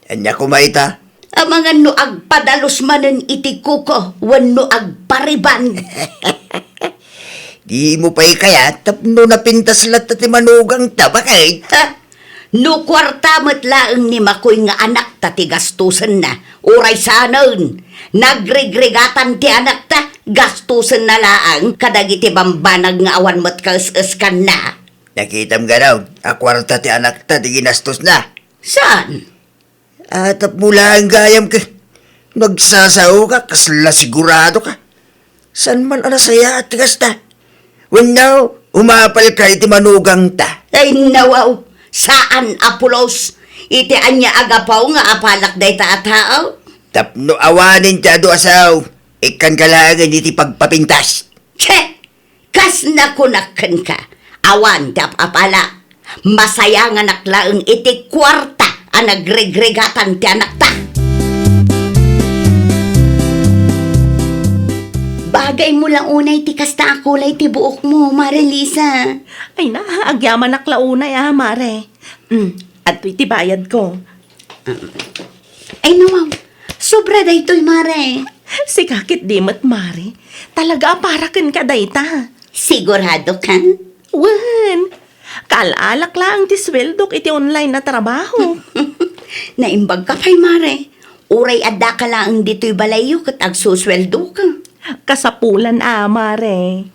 Ania koma ita? Amangan no agpadalus manen iti kuko wenno agpariban. Dimo pay kayat tapno napintas latta ti manugangta, baket? Ha? No kuarta met laeng ni Makoy nga anakta ti gastusenna, uray saanen, nagrigrigatan ti anakta, gastusenna laeng kadagiti bambanag nga awan met kaes-eskanna. Nakitam gayam a kuarta ti anakta ti ginastosna? Saan? Atap mo laeng gayam ket nagsasaoka, kasla siguradoka. Saan man a nasayaat ti kasta? Wenno, umapalka iti manugangta? Ay, nawaw, saan a pulos. Iti ania a gapu nga apalak dayta a tao? Tapno awanen ti adu a sao, ikkanka laengen iti pagpapintas. Che! Kas nakunak kenka, awan ti ap-apalak. Masayanganak laeng iti kuarta a nagrigrigatan ti anakta. Bagaymo la unay ti kasta a kulay ti buokmo, Mare Lisa. Ay na, agyamanak la unay a, Mare. Mm, adtoy ti bayadko. Ay, nawaw. Sobra daytoy, Mare. Sika ket di met, Mare. Talaga a para kenka dayta. Sigurado ka? Wen. Kaal-alak laeng ti sueldok iti online a trabaho. Naimbagka pay, Mare. Uray addaka laeng ditoy balayyo ket agsusueldoka. Kasapulan a, Mare.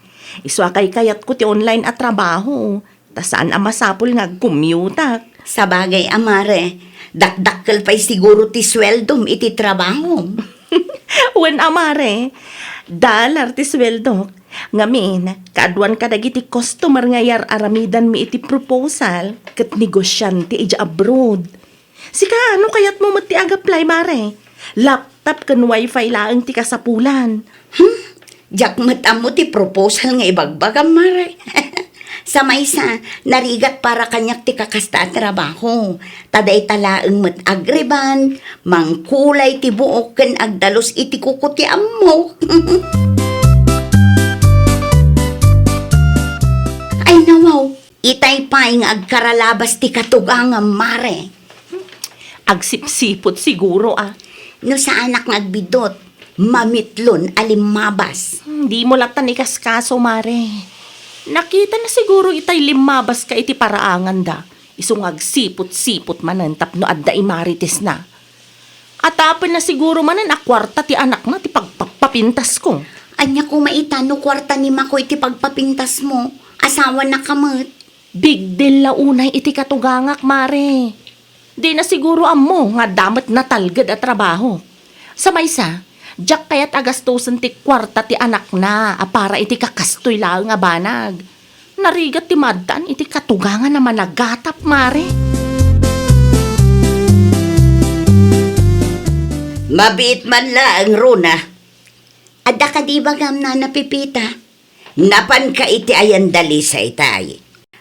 Isu a kaykayatko ti online a trabaho. Ta saan a masapul nga agkumyutak. Sabagay a, Mare, dakdakkel pay siguro ti sueldom iti trabahom. Wen a, Mare, dollar ti sueldok. Ngamin, kaaduan kadagiti customer nga yar-aramidanmi iti proposal ket negosiante idiay abroad. Sika, no kayatmo met ti ag-apply, Mare? Laptop ken wifi laeng ti kasapulan. Hmm? Diak met ammo ti proposal nga ibagbagam, Mare. Sa maysa, narigat para kaniak ti kakasta a trabaho. Ta dayta laeng met agriban, mangkulay ti buok ken agdalus iti kuko ti ammok. Ay, nawaw, itay pay nga agkaralabas ti katugangam, Mare. Agsipsiput siguro a. No saanak nga agbiddut, mamitlon a limmabas. Hmm, dimo latta ikaskaso, Mare. Nakitana siguro itay limmabaska iti paraanganda. Isu nga agsiput-siput manen tapno adda imaritesna. Atapenna siguro manen a kuarta ti anakna ti pagpapapintasko. Ania koma ita no kuarta ni Makoy ti pagpapintasmo? Asawanaka met. Big deal la unay iti katugangak, Mare. Dina siguro ammo nga adda met natalged a trabaho. Sa maysa, diak kayat a gastusen ti kuarta ti anakna a para iti kakastoy laeng a banag. Narigat ti maaddan iti katugangan a managatap, Mare. Pabiit man laeng, Rona. Adda kadi ibagam, Nana Pepita? Napanka iti ayan da Lisa itay.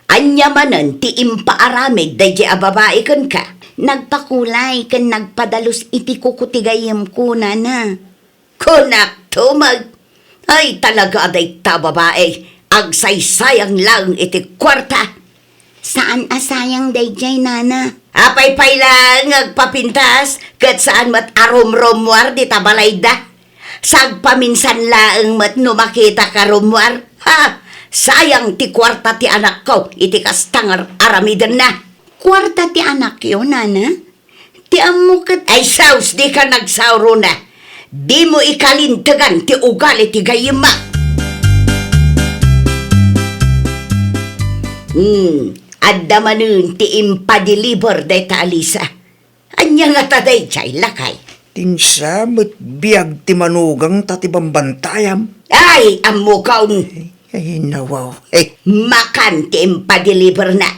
Ania manen ti impaaramid daydiay a babai kenka? Nagpakulay ken nagpadalus iti kuko ti gayyemko, Nana. Kunak tumeg. Ay, talaga a dayta a babai, agsaysayang laeng iti kuarta. Saan a sayang daydiay, Nana. Apay pay laeng agpapintas, ket saan met a rumrumuar dita balayda. Sagpaminsan laeng met no makitaka rumuar. Ha! Sayang ti kuarta ti anakko iti kasta nga aramidenna. Kuarta ti anakyo, Nana? Ti ammo ket. Ay, sus, dika nagsao, Rona. Dimo ikalintegan ti ugali ti gayyemmo. Hmm, adda manen ti impadeliver dayta a Lisa. Ania ngata daydiay, lakay? Ti sa met biag ti manugangta ti bambantayam. Ay, ammokon. Ay, nawaw. Eh. Makan ti impadeliverna.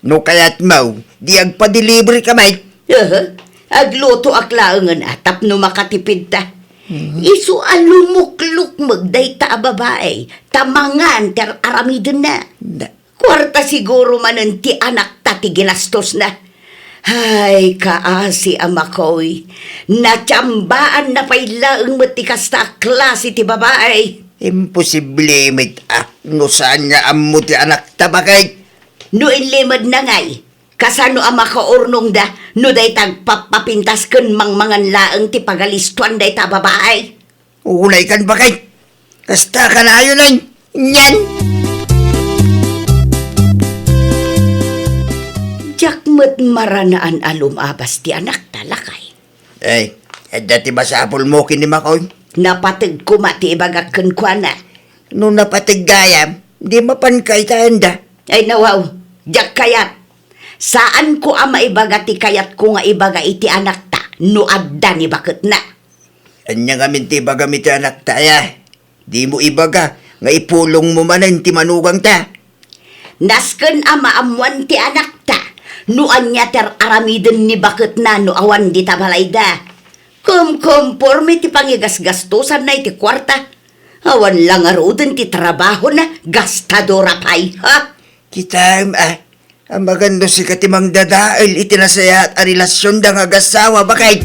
No kayatmo, di agpadeliverka met. Aha, aglutoak laengen a tapno makatipidta. Mhm. Isu a lumuklukmeg dayta a babai, ta mangan ti ar-aramidenna. Da- Kuarta siguro manen ti anakta ti ginastosna. Ay, kaasi, amakoy. Natiambaanna pay laeng met ti kasta a klase ti babai. Imposible met a, no saan nga ammo ti anakta, baket? No inlimedna ngay, kasano a makaurnongda no dayta agpappapintas ken mangmangan laeng ti pagalistoan dayta a babai? Unay kan, baket. Kasta kanayon, eh. Nyan. Diak met maranaan a lumabas ti anakta, lakay. Ay, adda ti masapulmo ken ni Makoy. Napateg koma ti ibagak kenkuana. No napateg gayam, di mapanka ita enda. Ay, nawaw, diak kayat. Saanko a maibaga ti kayatko nga ibaga iti anakta no adda ni baketna. Ania ngamin ti ibagam iti anakta, aya? Dimo ibaga nga ipulongmo manen ti manugangta. Nasken a maammoan ti anakta no ania ti ar-aramiden ni baketna no awan dita balayda. Kumkomporme ti pangigasgastosanna iti kuarta. Awan la ngaruden ti trabahona, gastadora pay, ha? Kitaem, a, amangan no sika ti mangdadael iti nasayaat a relasionda nga agasawa, baket.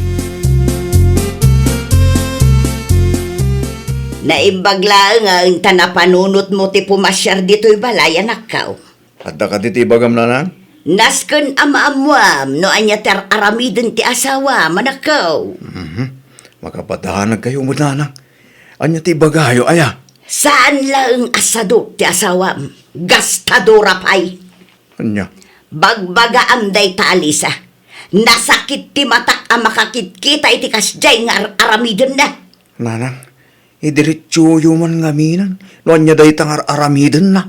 Naimbag laeng a enta napanunotmo ti pumasiar ditoy balay, anakko. Adda kadi ti ibagam, nanang? Nasken a maammoam no ania ti ar-aramiden ti asawam, anakko. Mhm. Makapadanag kayo met, nanang. Ania ti ibagayo, aya? Saan laeng a sadut ti asawam. Gastadora pay. Ania? Bagbagaam dayta a Lisa. Nasakit ti matak a makakitkita iti kasdiay nga ar-aramidenna. Nanang, idiretsoyo man ngaminen no ania dayta nga ar-aramidenna.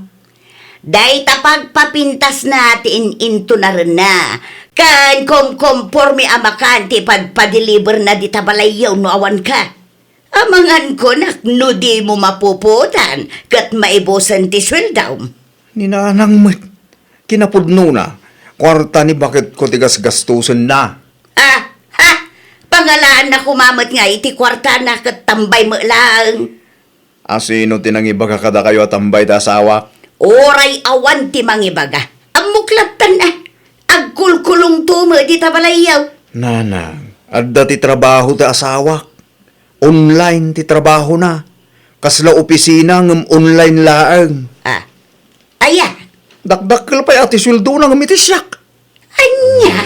Dayta pagpapintasna ti in-intunarenna, ken kumkomporme a makan ti ipadpadeliverna dita balayyo no awanka. Amangan kunak no dimo mapupuotan ket maibusen ti sueldom. Ni nanang met, kinapudnona, kuarta ni baketko ti gasgastosenna. Ah, ha! Pangalaanna koma met nga iti kuartana ket tambay met laeng. A, sino ti nangibaga kadakayo a tambay ti asawak? Uray awan ti mangibaga. Ammok lattan a. Agkulkulongto met dita balayyo. Nanang, adda ti trabaho ti asawak. Online ti trabahona. Kasla opisina ngem online laeng. Ah. Aya? Dakdakkel pay a ti sueldona ngem iti siak. Ania?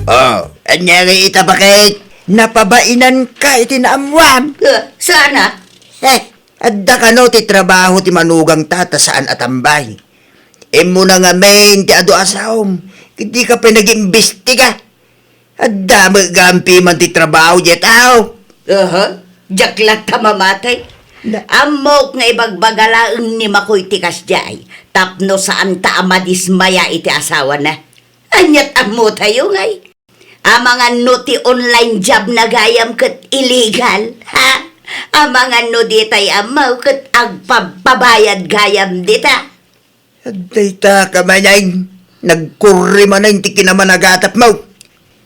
Oh, ania ngay ita, baket? Napabainanka iti naammoam. Eh, saan a? Eh, adda kano ti trabaho ti manugangta ta saan a tambay. Immuna ngamin ti adu a saom, ket dika pay nag-imbestiga. Adda met gaampi man ti trabaho diay tao. Aha, diak latta mamatay. Na- Ammok nga ibagbaga laeng ni Makoy ti kasdiay, tapno saanta a madismaya iti asawana. Aniat ammotayo ngay? Amangan no ti online job na gayam ket illegal, ha? Amangan no ditay ammo ket agpabpabayad gayam dita. Dayta ka manen, nagkurri manen ti kinamanagatapmo.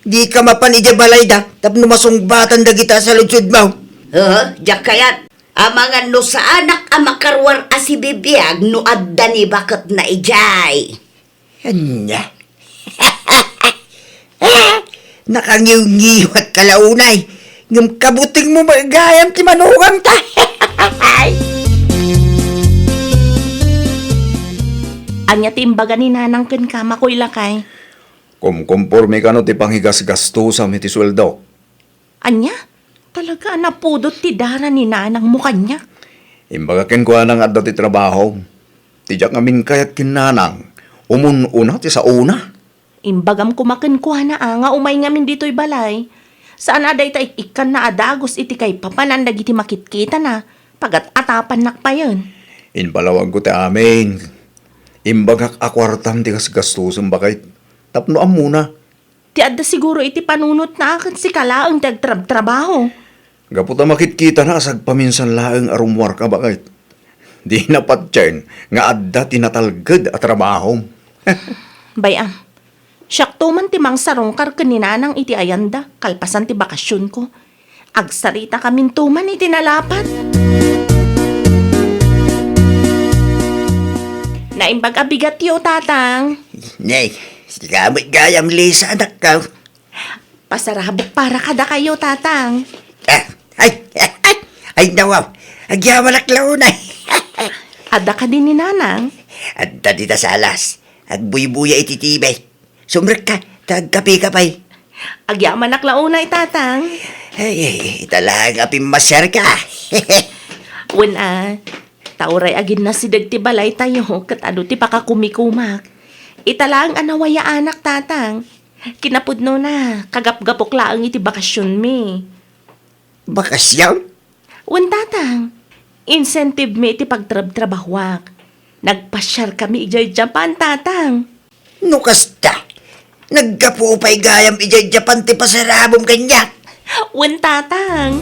Dika mapan idiay balayda tapno masungbatan dagita a saludsodmo. Huh? Diak kayat. Amangan no saanak a makaruar a sibibiag no adda ni baketna idiay. Ania? Nakangiwngiwat ka la unay. Ngem kabutingmo met gayam ti manugangta. Ania ti imbaga ni Nanang kenka, Makoy, lakay? Kumkomporme kano ti pangigasgastusam iti sueldok? Ania? Talaga a napudot ti dara ni Nanangmo kaniak. Imbaga kenkuana nga adda ti trabaho. Ti diak ngamin kayat ken Nanang, umun-una ti saona. Imbagam koma kenkuana a nga umay ngamin ditoy balay. Saan a dayta ik-ikkanna a dagus iti kaipapanan dagiti makitkitana, pagat-atapannak payen. Impalawagko ti amin. Imbagak a kuartam ti gasgastusem, baket, tapno ammona. Ti adda siguro iti panunotna a ket sika laeng ti agtrabtrabaho. Gapu ta makitkitana a sagpaminsan laeng a rummuarka, baket, dina patien nga adda ti natalged a trabahom. Bay-am, siakto man ti mangsarungkar ken ni Nanang iti ayanda kalpasan ti bakasionko. Agsaritakaminto man iti nalapat. Naimbag a bigatyo, Tatang. Nay, sika met gayam, Lisa, anakko. Pasarabok para kadakayo, Tatang. Ah, ay, ay, ay, ay, nawaw. Agyamanak la unay. Adda kadi ni Nanang? Adda dita salas. Agbuybuya iti T V. Sumrekka, ta agkapeka pay. Agyamanak la unay, Tatang. Ay, ay, ita laeng a pimmasiarka. Wen a, ta uray aginnasideg ti balaytayo, ket adu ti pakakumikumak. Ita laeng a nawayaanak, Tatang. Kinapudnona, kagapgapok laeng iti bakasionmi. Bakasion? Wen, Tatang. Incentive mi iti pagtrabtrabahuak. Nagpasiarkami idiay Japan, Tatang. No kasta, naggapu pay gayam idiay Japan ti pasarabom kaniak. Wen, Tatang.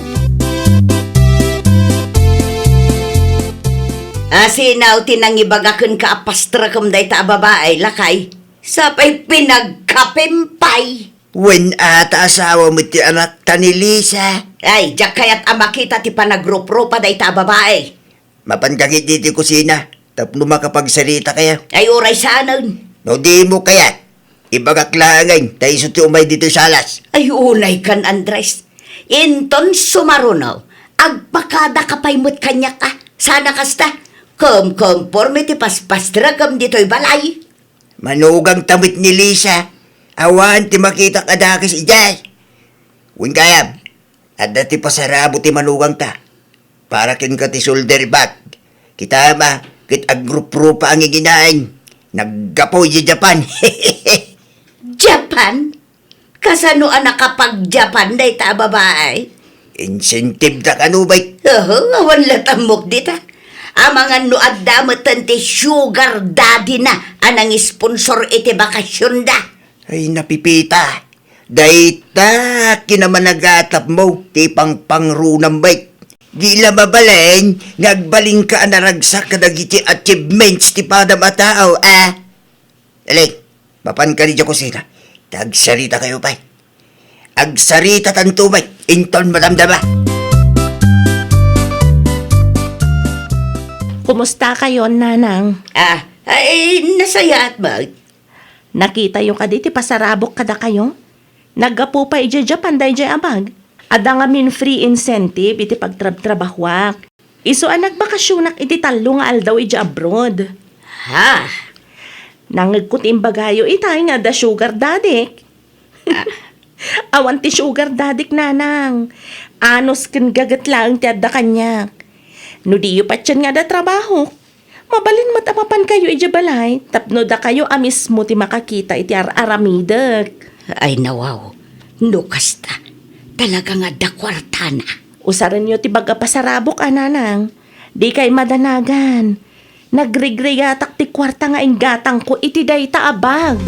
Asino ti nangibaga kenka a pastrekem dayta a babai, lakay? Sapay pinagkapem pay. Wen a ta asawa met ti anakta ni Lisa. Ay, diak kayat a makita ti panagruprupa dayta a babai. Mapanka ketdi iti kusina tapno makapagsaritakayo. Ay, uray saanen. No dimo kayat, ibagak laengen ta isu ti umay ditoy salas. Ay, unaykan, Andres. Inton sumaruno, agpakadaka pay met kaniak a. Saan a kasta, kumkomporme ti paspastrekem ditoy balay. Manugangta met ni Lisa. Awan ti makitak a dakes idiay. Wen gayam, adda ti pasarabo ti manugangta. Para kenka ti shoulder bag. Kitam a, ket agruprupa a nginginaen. Naggapu idiay Japan. Japan? Kasano a nakapag-Japan dayta a babai? Incentive da kano, bay. Oho, awan la tammok dita. Amangan no adda metten ti sugar daddy na a nangisponsor iti bakasionda. Ay, napipita. Dayta kinamanagatapmo ti pangpangrunam, bay. Di la mabalin nga agbalinka a naragsak kadagiti achievements ti padam a tao, a? Aling, mapanka idiay kusina. Ta agsaritakayo pay. Agsaritatanto met inton madamdama. Kumustakayon, Nanang? Ah, ay, nasayaat met. Nakitayo kadi ti pasarabok kadakayo? Naggapu pay idiay Japan daydiay a bag. Adda ngamin free incentive iti pagtrabtrabahuak. Isu a nagbakasionak iti tallo nga aldaw idiay abroad. Ha? Nangngegko ti imbagayo itay nga adda sugar daddy. Ah. Awan ti sugar daddy, Nanang. Anus ken gaget laeng ti adda kaniak. No diyo patien nga adda trabahok, mabalin met a mapankayo idiay balay tapno dakayo a mismo ti makakita iti ar-aramidek. Ay, nawaw. No kasta, talaga nga adda kuartana. Usarenyo ti bag a pasarabok a, Nanang. Dikay madanagan. Nagrigrigatak ti kuarta nga inggatangko iti dayta a bag.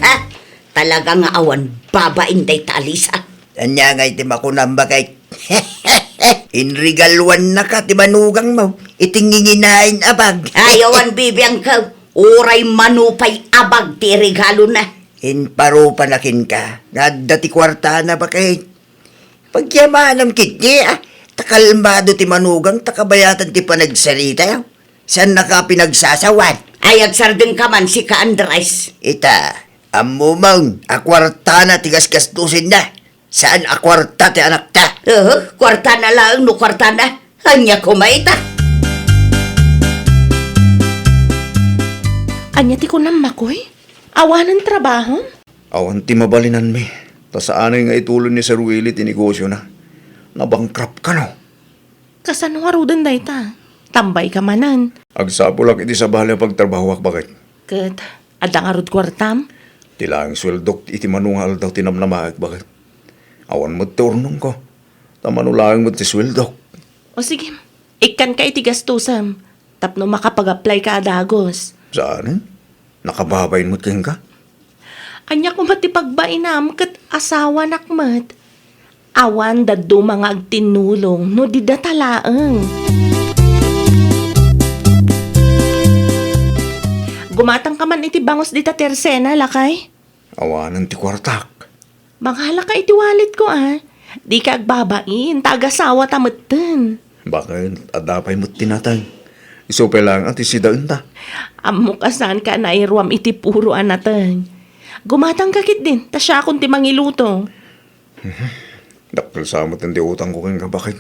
Ah, talaga nga awan babain dayta a Lisa. Ania ngay ti makunam, baket? Inregaluannaka ti manugangmo iti nginginaen a bag. Ay, awan bibiangko. Uray mano pay abag ti iregalona. Imparupana kenka nga adda ti kuartana, baket. Pagyamanam ketdi, a, ta kalmado ti manugang ta kabayatan ti panagsarita. Saannaka a pinagsasawan. Ay, agsardengka man, sika, Andres. Ita, ammomon a kuartana ti gasgastosenna. Saan a kuarta ti anakta. Aha, kuartana laeng no kuartana. Ania koma ita? Ania ti kunam, Makoy? Awanen trabahom? Awan ti mabalinanmi. Ta saanen nga ituloy ni Sir Willie ti negosiona. Nabankrupt kano. Kasano ngaruden dayta? Tambayka manen. Agsapulak iti sabali a pagtrabahoak, baket. Ket adda ngarud kuartam? Ti laeng sueldok iti mano nga aldaw ti namnamaek, baket. Awan met ti urnongko. Ta mano laeng met ti sueldok. O sige, ikkanka iti gastosem tapno makapag-apply ka a dagus. Saan? Nakababain met kenka? Ania koma ti pagbainam ket asawanak met? Awan dadduma nga agtinnulong no di data laeng. Gumatangka man iti bangus dita tersena, lakay? Awanen ti kuartak. Mangalaka iti walletko, a. Dika agbabain, ta agasawata metten. Baket, adda pay met ti nateng. Isu pay laeng a ti sidaenta. Ammoka saanka a nairuam iti puro a nateng. Gumatangka ketdin, ta siakon ti mangiluto. Dakkel sa metten ti utangko kenka, baket.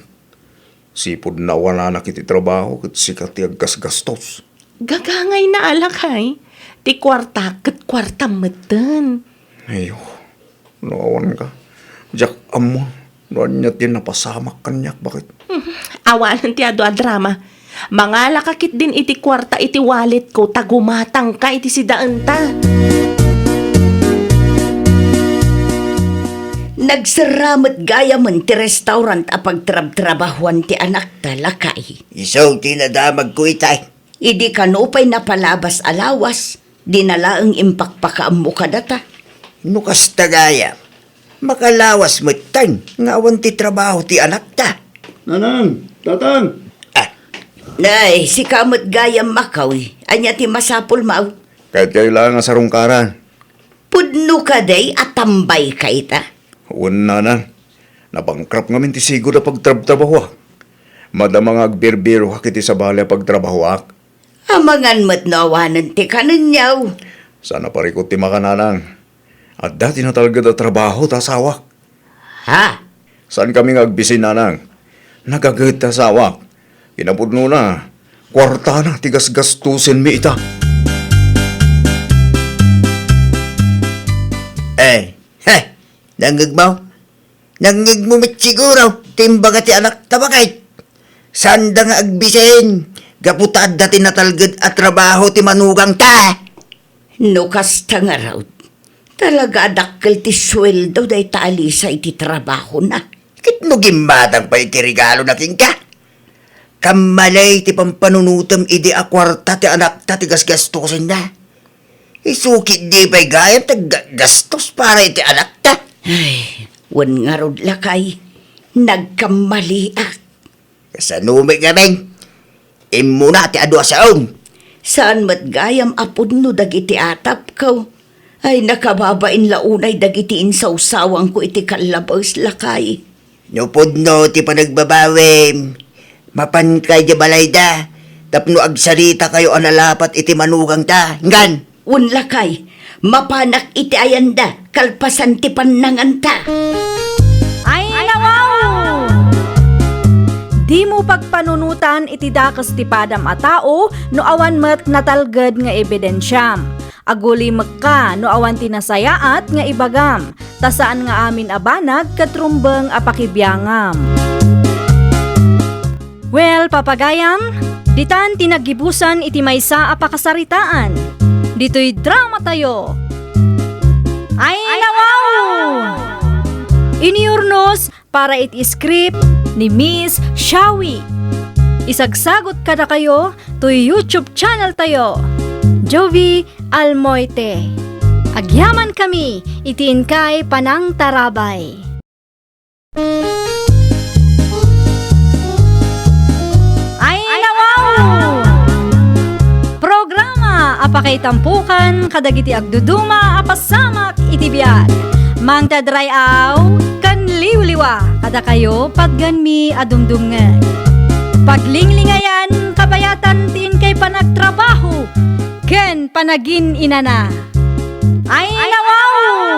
Sipud nawananak iti trabaho ket sika ti aggasgastos. Gagangayna a, lakay. Ti kuarta ket kuartam metten. Ayo, no awanka, diak ammo no ania ti napasamak kaniak, baket. Mhm. Awanen ti adu a drama. Mangalaka ketdin iti kuarta iti walletko ta gumatangka iti sidaenta. Nagserra met gayamen ti restaurant a pagtrabtrabahoan ti anakta, lakay. Isu ti nadamagko itay. Idi kano pay napalabas a lawas, dina laeng impakpakaammo kadata. No kasta gayam, makalawas metten nga awan ti trabaho ti anakta. Nanang, tatang! Ah. Nay, sika met gayam, Makoy. Ania ti masapulmo? Kayatkayo laeng a sarungkaran. Pudno kadi a tambayka ita? Wen, nanang. Nabankrupt ngamin ti sigud a pagtrabtrabahoak. Madama nga agbirbiroak iti sabali a pagtrabahoak. Amangan met no awanen ti kanenyo. Saan a parikut ti makan, nanang. Adda ti natalged a trabaho ta asawak. Ha? Saankami nga agbisin, nanang. Nagaget ti asawak. Kinapudnona, kuartana ti gasgastosenmi ita. Eh, he, nangngegmo? Nangngegmo met siguro ti imbaga ti anakta, baket. Saanda nga agbisin, gapu ta adda ti natalged a trabaho ti manugangta. No kasta ngarud, talaga a dakkel ti sueldo dayta a Lisa iti trabahona. Ket no gimmatang pay iti regalona kenka? Kammali ti pampanunotem idi a kuarta ti anakta ti gasgastosenna. Isu ketdi pay gayam ti aggastos para iti anakta. Ay, wen ngarud, lakay, nagkammaliak. Kasano met ngamin? Immuna ti adu a saom. Saan met gayam a pudno dagiti atapko. Ay, nakababain la unay dagiti insawsawangko iti kallabes, lakay. No pudno ti panagbabawim, mapanka idiay balayda tapno agsaritakayo a nalapat iti manugangta. Ngem, wen, lakay, mapanak iti ayanda kalpasan ti pannanganta. Ay, nawaw! Dimo pagpanunotan iti dakes ti padam a tao no awan met natalged nga ebidensiam. Agulimekka no awan ti nasayaat nga ibagam, ta saan nga amin a banag ket rumbeng a pakibiangam. Well, papagayam, ditan ti naggibusan iti maysa a pakasaritaan. Ditoy dramatayo. Ay, nawaw! Iniurnos para iti script ni Miss Shawi. Isagsagot kadakayo toy YouTube channel tayo, Jovi Almoite. Agyamankami iti inkay panangtarabay. Ay, nawaw! Programa a paki- Itampukan kadagiti agduduma a pasamak iti biag. Mangted ray-aw ken liwliwa kadakayo patgenmi a dumdumngeg. Paglinglingayan kabayatan ti inkay panagtrabaho ken panagin-inana. Ay, nawaw!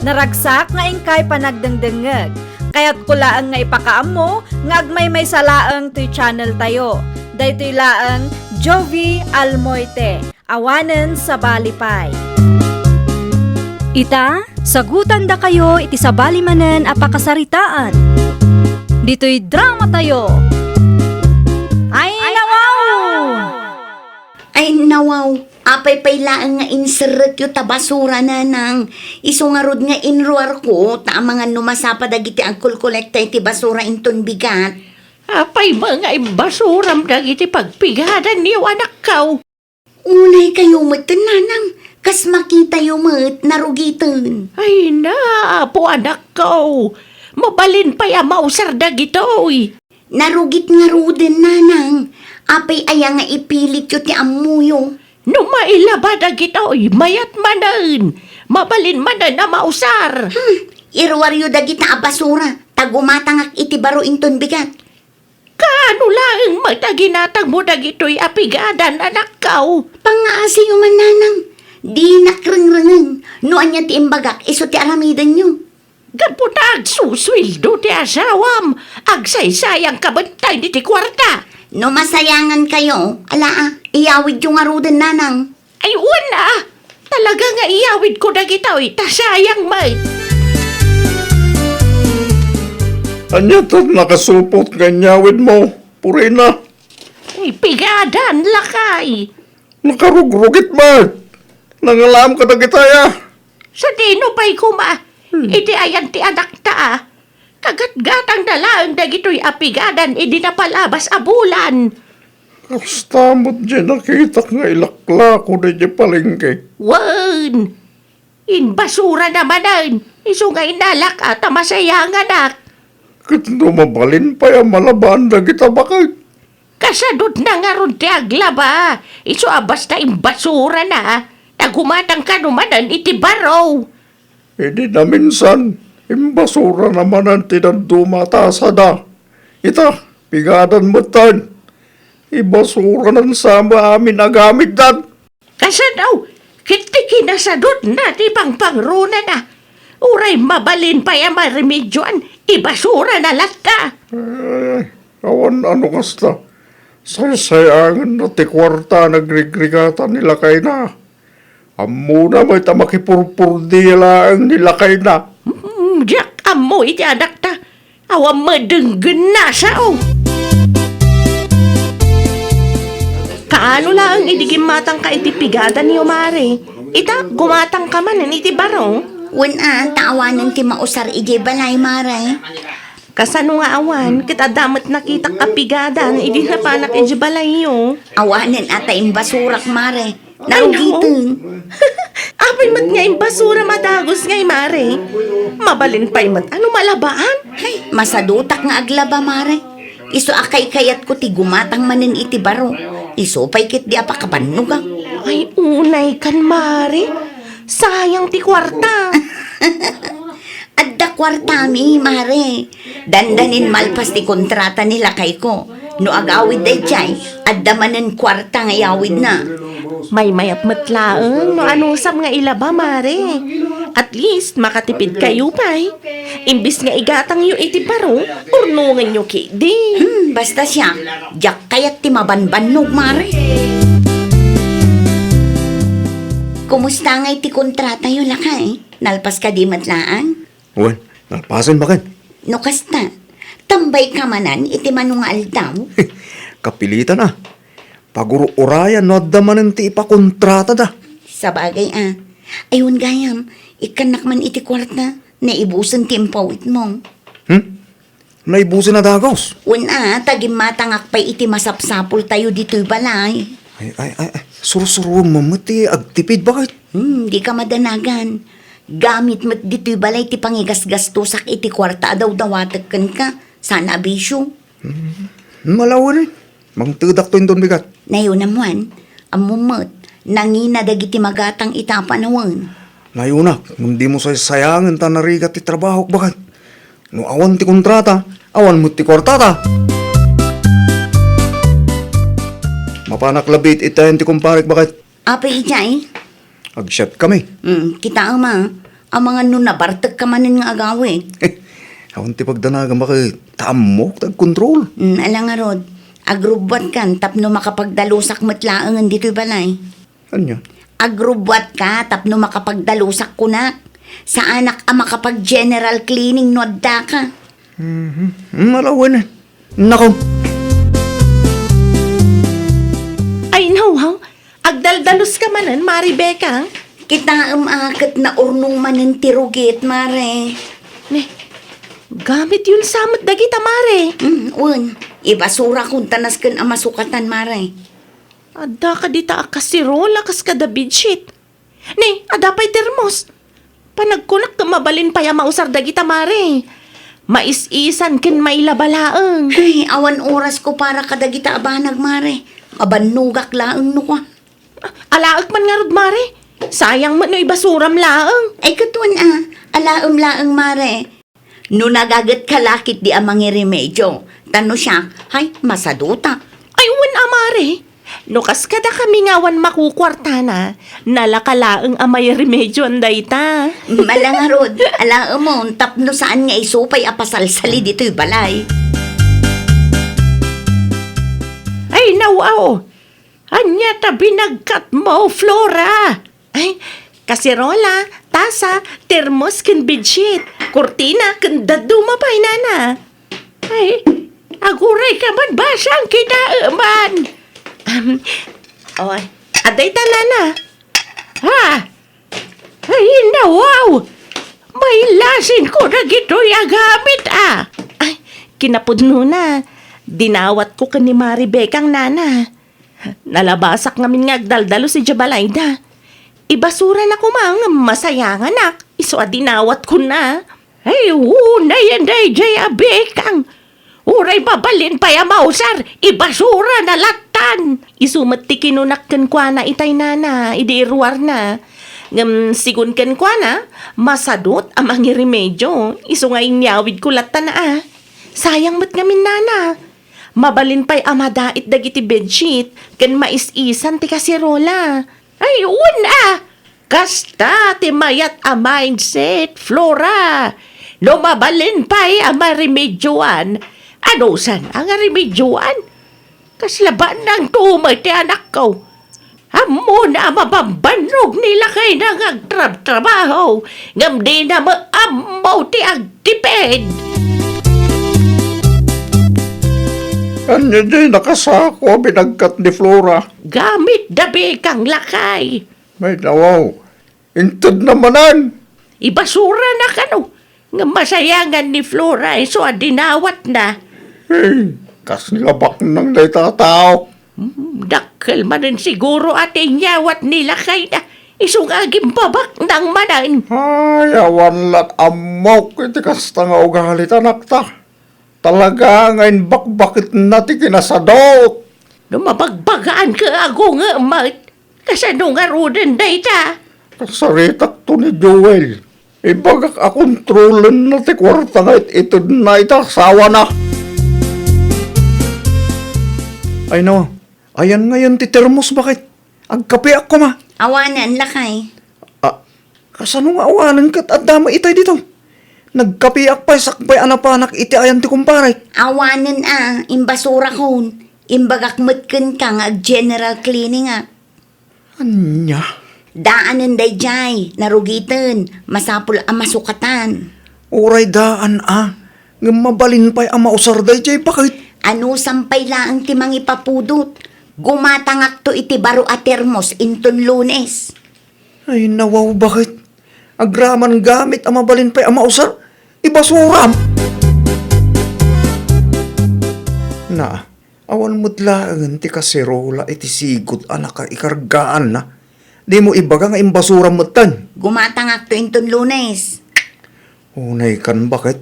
Naragsak nga inkay panagdengdengngeg. Kayatko laeng nga ipakaammo nga agmaymaysa laeng toy channel tayo. Daytoy laeng Jovi Almoite, awanen sabali pay. Ita, sagutandakayo iti sabali manen a pakasaritaan. Ditoy drama tayo. Ay, nawaw! Ay, nawaw, apay pay laeng nga inserrekyo ta basura, nanang? Isu ngarud nga inruarko, ta amangan no masapa dagiti agkolkolekta iti basura inton bigat. Apay met nga imbasuram dagiti pagpigadanyo, anakko? Unay kayo met, nanang, kas makitayo met, narugiten. Ay na, apo, anakko, mabalin pay a mausar dagitoy. Narugit ngaruden, nanang. Apay aya nga ipilityo ti ammoyo? No mailaba dagitoy, mayat manen. Mabalin manen a mausar. Hmm, iruaryo dagita a basura, ta gumatangak iti baro inton bigat. Kaano laeng met a ginatangmo dagitoy a pigadan, anakko? Pangngaasiyo man, nanang. Dinak rengrengeng. No ania ti imbagak, isu ti aramidenyo. Gapu ta agsusueldo ti asawam, agsaysayangka met iti kuarta. No masayangankayo, ala, iyawidyo ngaruden, nanang. Ay, wen a! Talaga nga iyawidko dagitoy, ta sayang met. Ania ta nakasupot nga inyawidmo, Purina? Ay, pigadan, lakay. Nakarugrugit met. Nangalaam kadagitaya. Sadino pay koma, hmm, iti ayan ti anakta, a? Kagatgatangna laeng dagitoy a pigadan idi napalabas a bulan. Kasta met diay nakitak nga ilaklako daydiay palengke. Wen, inbasurana manen, isu nga inalak a ta masayanganak. Ket no mabalin pay a malabaan dagita baket? Kasadutna ngarud ti aglaba, isu a basta imbasurana, ta gumatang kano manen iti baro. Idi naminsan, imbasurana manen ti dadduma a tasada. Ita, pigadan metten. Ibasuranan sa amin a gamitdan. Kasano? Ket ti kinasadutna ti pangpangronana. Uray mabalin pay a maremedioan, ibasurana latta. Eh, awan a no kasta. Saysayangenna ti kuarta a nagrigrigatan ni lakayna. Ammona met a makipurpurdi laeng ni lakayna. Mm, diak ammo iti anakta. Awan met denggenna, sao? Kaano laeng idi gimmatangka iti pigadanyo, Mare? Ita, gumatangka manen iti baro? Wen a, ta awanen ti mausar idiay balay, Mare. Kasano nga awan? Ket adda met nakitak a pigadan idi napanak idiay balayyo. Awanen a ta imbasurak, Mare. Ay, nao. Narugiten. Apay met nga imbasura madagus nga imare. Mabalin pay met a no malabaan. Ay, masadutak nga aglaba, Mare. Isu a kaykayatko ti gumatang manen iti baro. Isu pay ketdi a pakabannogak. Ay, unay kan, Mare. Sayang ti kuarta. Adda kuartami, Mare. Dandanin malpas ti kontrata ni lakayko. No agawid daydiay, adda manen kuarta nga iyawidna. Maymayat met laeng no anusam nga ilaba, Mare. At least, makatipid kayo pay. Imbis nga igatangyo iti baro, urnongenyo ketdi. Hmm, basta siak, diak kayat ti mabanbannog, Mare. Kumusta ngay ti kontratayo, lakay? Nalpas kadi met laeng? Wen, nalpasen baket. No kasta, tambayka manen iti mano nga aldaw? Kapilitan a. Pagur-urayan no adda manen ti ipakontratada. Sabagay a. Ay, wen gayam, ikkannak man iti kuarta, naibusen ti impawitmo. Hmm? Naibusen a dagus. Wen a, ta gimmatangak pay iti masapsapultayo ditoy balay. Ay, ay, ay, ay. Sursuruem met ti agtipid, baket. Hmm, dika madanagan. Gamit met ditoy balay ti pangigasgastosak iti kuarta a dawdawatek kenka. Saan a bisio. Hmm. Malawen, eh. Mangtedakto inton bigat. Nayunam, Juan, ammom met, nangina dagiti magatang ita a panawen. Nayunak, ngem dimo saysayangen ta narigat ti trabahok, baket. No awan ti kontrata, awan met ti kuartata. Mapanak labi itayan ti kumparek, baket. Apay idiay? Agsiatkami. Hmm, kitaem a. Amangan no nabartekka manen nga agawid. Awan ti pagdanagam, baket, ta ammok ti agkontrol. Hmm, ala ngarud. Agrubbuatkan tapno makapagdalusak met laengen ditoy balay. Ania? Agrubbuatka tapno makapagdalusak kunak. Saanak a makapag-general cleaning no addaka. Mhm. Hmm, ala wen. Nako. Ay, nawaw. Agdaldaluska manen, Mare Bekang? Kitaem a ket naurnong manen ti rugit, Mare. Ne, gamit yun sa met dagita, Mare. Mm, wen. Ibasurakon ta nasken a masukatan, Mare. Adda ka dita a kaserola kas kada bedsheet. Ne, adda pay termos. Panagkunak ket mabalin pay a mausar dagita, Mare. Mais-isan ken mailaba laeng. Ay, awan orasko para kadagita a banag, Mare. Mabannogak laeng no kua. Alaek man ngarud, Mare. Sayang met no ibasuram laeng. Ay, ket wen a, alaem laeng, Mare. No nagagetka la ketdi a mangiremedio, ta no siak, hay, masaduta. Ay, wen a, Mare. No kas kadakami nga awan makukuartana, nalaka laeng a mairemedioan dayta. Ala ngarud, alaemon, tapno saan nga isu pay a pasalsali ditoy balay. Ay, nawaw! Ania ta binagkatmo, Flora? Ay, kaserola, tasa, termos ken bedsheet, kurtina ken dadduma pay, nana. Ay, aguray ka man basang kitaeman. Um, oh, adda ita, nana. Ha? Ay, nawaw! Mailasinko dagitoy a gamit, a. Ay, kinapudnona. Dinawatko ken ni Mare Bekang, nana. Nalabasak ngamin nga agdaldalus idiay balayda. Ibasura na koma ngem masayanganak, isu a dinawatkon na. Ay, unayen daydiay a Bekang. Uray mabalin pay a mausar, ibasura na lattan. Isu met ti kinunak kenkuana itay, nana, idi iruarna. Ngem sigun kenkuana, masadut a mangiremedio, isu nga inyawidko lattan a. Sayang met ngamin, nana. Mabalin pay a madait dagiti bedsheet ken mais-isan ti kaserola. Ay, wen a! Kasta ti mayat a mindset, Flora. No mabalin pay a maremedioan, anusan a nga remedioan? Kasla bannang tumay ti anakko. Ammona a mabambannog ni lakayna nga agtrabtrabaho, ngem dina met ammo ti agtipid. Ania diay nakasako a binagkat ni Flora? Gamit da Bekang, lakay. Ay, nawaw. Intedna manen. Ibasura na kano. Nga masayangan ni Flora isu a dinawatna. Hey, kasla baknang dayta a tao. Hmm, dakkel manen siguro a ti inyawat ni lakayna. Isu nga agimbabaknang manen. Ay, awan lat ammok iti kasta nga ugali ti anakta. Talaga nga imbakbaketna ti kinasadut. No mabagbagaanka a gungem met, kasano ngaruden dayta? Kasaritakto ni Joel. Ibagak a kontrolenna ti kuarta nga it-itedna iti asawana. Ay no, ayan ngayon ti termos, baket? Agkapeak koma. Awanen, lakay. Ah, kasano nga awanen ket adda met itay dito? Nagkapeak pay sakbay a napanak iti ayan ti kumparek. Awanen a, imbasurakon. Imbagak met kenka nga ag-general cleaning a. Ania? Daanen daydiay, narugiten, masapul a masukatan. Uray daan a, ngem mabalin pay a mausar daydiay, baket? Anusam pay laeng ti mangipapudot. Gumatangakto iti baro a termos inton Lunes. Ay, nawaw, baket? Agraman gamit a mabalin pay a mausar, ibasuram. Na, awan met laeng ti kaserola iti sigud a nakaikargaanna. Dimo ibaga nga imbasuram metten. Gumatangakto inton Lunes. Unay kan, baket?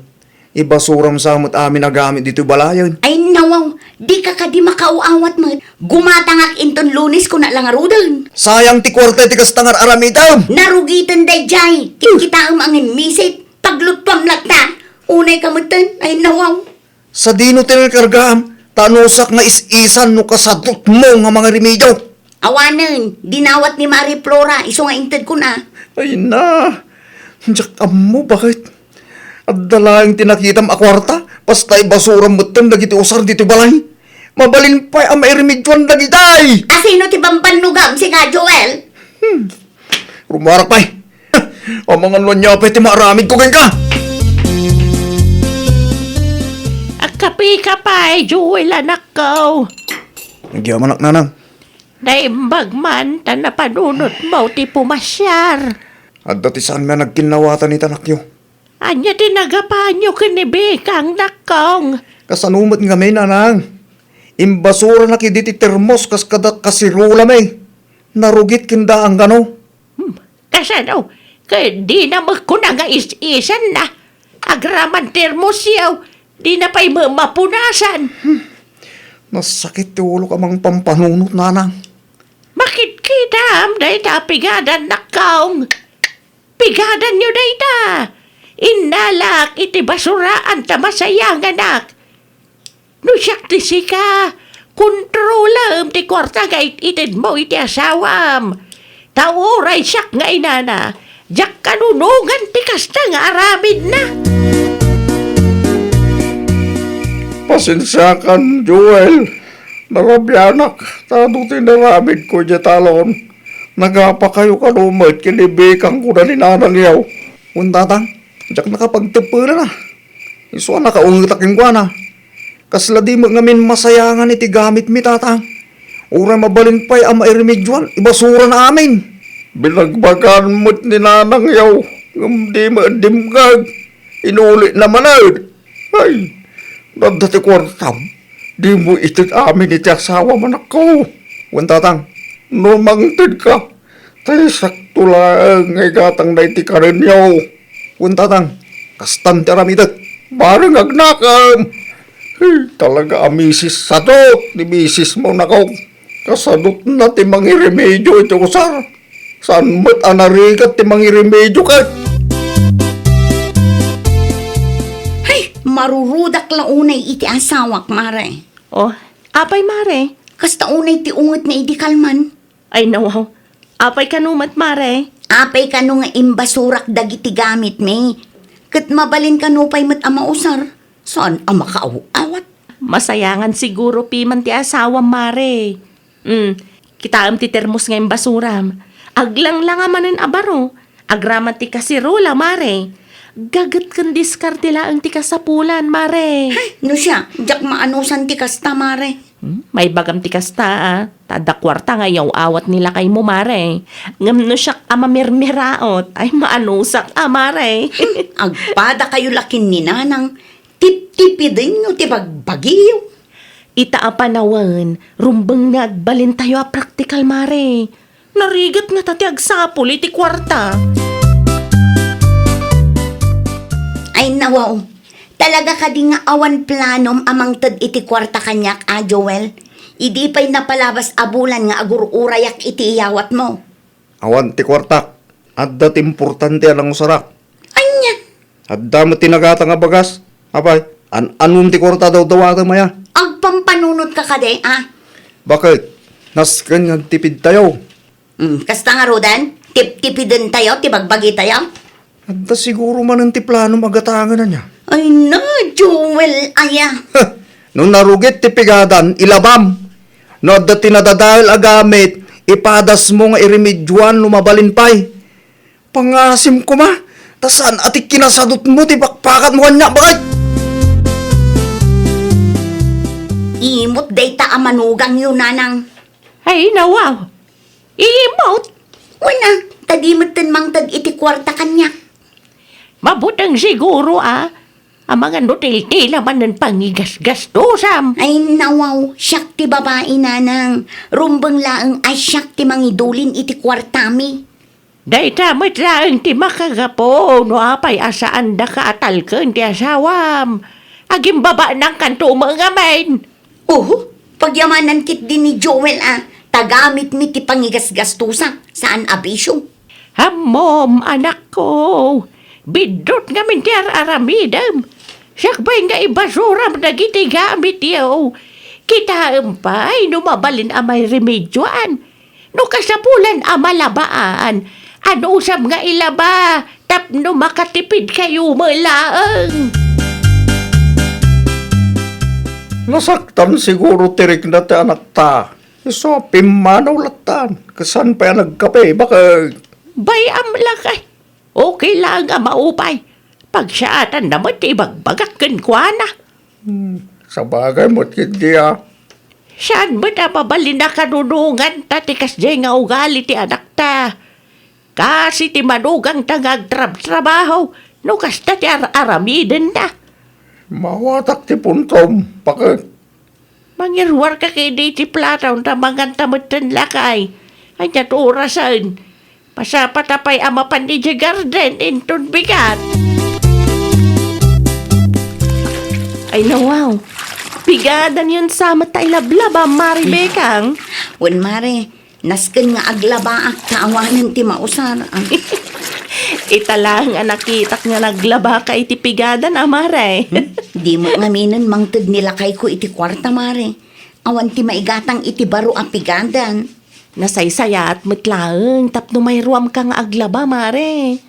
Ibasuram sa met amin a gamit ditoy balayen. Ay, Awaw, dika kadi makaaw-awat met. Gumatangak inton Lunes, kuna la ngaruden. Sayang ti kuarta iti kasta nga ar-aramidem. Narugiten daydiay. Kitkitaem a ngimmisit. Pagluttuam latta. Unay ka metten. Ay, nawaw. Sadino ti nakargaam? Ta anusak nga is-isan no kasadutmo nga mangirimedyo. Awanen, dinawat ni Mari Flora, isu nga intedkon a. Ay na, diak ammo, baket? Adda laeng ti nakitam a kuarta, basta ibasuram metten dagiti usar ditoy balay. Mabalin pay a mairemedioan dagitay. Asino ti bambannogam, sika, Joel? Hmm. Rumarak pay. Amangan no ania pay ti maaramidko kenka. Agkapika pay, Joel, anakko. Agyamanak, nanang. Naimbag man ta napanunotmo ti pumasiar. Adda ti saanmi a nagkinnawatan iti anakyo. Ania ti nagapanyo ken ni Bekang, nakkong? Kasano met ngamin, nanang? Imbasuranak idi ti termos kas kada kasirulami. Narugit ken daang kano. Hmm, kasano? Ket dina met kuna nga is-isanna. Agraman termosyo, dina pay met mapunasan. Hmm. Nasakit ti ulok a mangpampanunot, nanang. Makitkitam dayta a pigadan, nakkong. Pigadanyo dayta. Innalak iti basuraan ta masayanganak. No siak ti sika, kontrolem ti kuarta nga it-itedmo iti asawam. Ta uray siak nga inana, diak kanunongan ti kasta nga aramidna. Pasensiakan, Joel. Narabianak, ta adu ti inaramidko idiay talon. Nagapakayo kano met ken ni Bekang, kuna ni nanangyo. Wen, tatang, diak nakapagteppelan a. Isu a nakaungetak kenkuana. Kasla di met ngamin masayangan iti gamitmi, tatang. Uray mabalin pay a mairemedioan, ibasurana amin. Binagbagan met ni nanangyo, ngem di met dimngeg. Inulina manen. Ay, no adda ti kuartam, dimo ited amin iti asawam, anakko. Wen, tatang. No mangtedka, tay sakto laeng nga igatangna iti karenyo. Wen, tatang, kastan ti aramidek. Bareng agnakem. Hey, talaga a misis sadut ni misismo, nakong. Kasadutna ti mangiremedio iti usar. Saan met a narigat ti mangiremedio ket? Hay, marurudak la unay iti asawak, mare. Oh, apay, mare? Kasta unay ti ungetna idi kalman. Ay, nawaw. Apay kano met, mare? Apay kano nga imbasurak dagiti gamitmi? Ket mabalin kano pay met a mausar? Saan a makaaw-awat? Masayangan siguro piman ti asawam, mare. Mm, kitaem ti termos nga imbasuram. Aglanglang a manen a baro. Agraman ti kasirola, mare. Gaget ken diskarte laeng ti kasapulan, mare. Hay, no siak, diak maanusan ti kasta, mare. Hmm? Maibagam ti kasta, a. Ta adda kuarta nga iyaw-awat ni lakaymo, mare. Ngem no siak a mamirmiraot, ay maanusak a, mare. Hmm, agpadakayo la ken ni nanang, tiptipidenyo ti bagbagiyo. Ita a panawen, rumbeng nga agbalintayo a praktikal, mare. Narigat ngata ti agsapul iti kuarta. Ay, nawaw. Talaga kadi nga awan planom a mangted iti kuarta kaniak, a, Joel? Idi pay napalabas a bulan nga agur-urayak iti iyawatmo. Awan ti kuartak. Adda ti importante a nangusarak. Ania? Adda met ti nagata nga bagas. Apay, an-anom ti kuarta a dawdawatem, aya? Agpampanunotka kadi, a? Baket, nasken nga agtipidtayo. Mm, kasta ngaruden, tiptipidentayo ti bagbagitayo? Adda siguro manen ti planom a gatangen, ania? Ay na, Joel, aya. No narugit ti pigadan, ilabam. No adda ti nadadael a gamit, ipadasmo nga iremedioan no mabalin pay. Pangasim koma, ta saan a ti kinasadutmo ti pakpakatmo kaniak, baket? Imot dayta a manugangyo, nanang. Ay, nawaw. Imot? Wen a, ta di metten mangted iti kuarta kaniak. Mabuteng siguro, a. Amangan no tiltila manen pangigasgastosam. Ay, nawaw, siak ti babai, nanang. Rumbeng laeng a siak ti mangidulin iti kuartami. Dayta met laeng ti makagapu no apay a saandaka a talken ti asawam. Agimbabaanankanto met ngamin. Oho, pagyamanan ketdi ni Joel a, ta gamitmi ti pangigasgastusa, saan a bisio. Ammom, anakko, biddut ngamin ti ar-aramidem. Siak pay nga ibasuram dagiti gamityo. Kitaem pay no mabalin a mairemedioan. No kasapulan a malabaan, anusam nga ilaba tapno makatipidkayo met laeng. Nasaktan siguro ti rikna ti anakta. Isu a pimmanaw lattan. Kasan pay a nagkape, bakit? Bay-am lakay. Okay laeng a maupay. Pagsiatanna met ti ibagbagak kenkuana. Hmm, sabagay met ketdi a. Saan met a mabalin a kanunonganta ti kasdiay nga ugali ti anakta. Kas iti manugangta nga agtrabtrabaho no kasta ti ar-aramidenna. Mawatak ti puntom, bakit? Mangiruarka ketdi iti plato ta manganta metten lakay. Ania ti orasen? Masapata pay a mapan idiay garden inton bigat. Ay, nawaw. Pigadanyon sa met ta ilablaba, Mari Bekang. Wen, Mare. Nasken nga aglabaak ta awanen ti mausar. Ita laeng a nakitak nga naglabaka iti pigadan, a, Mare. Hmm? Di met ngaminen mangted ni lakayko iti kuarta, Mare. Awan ti maigatang iti baro a pigadan. Nasaysayaat met laeng tapno mairuamka nga aglaba, Mare.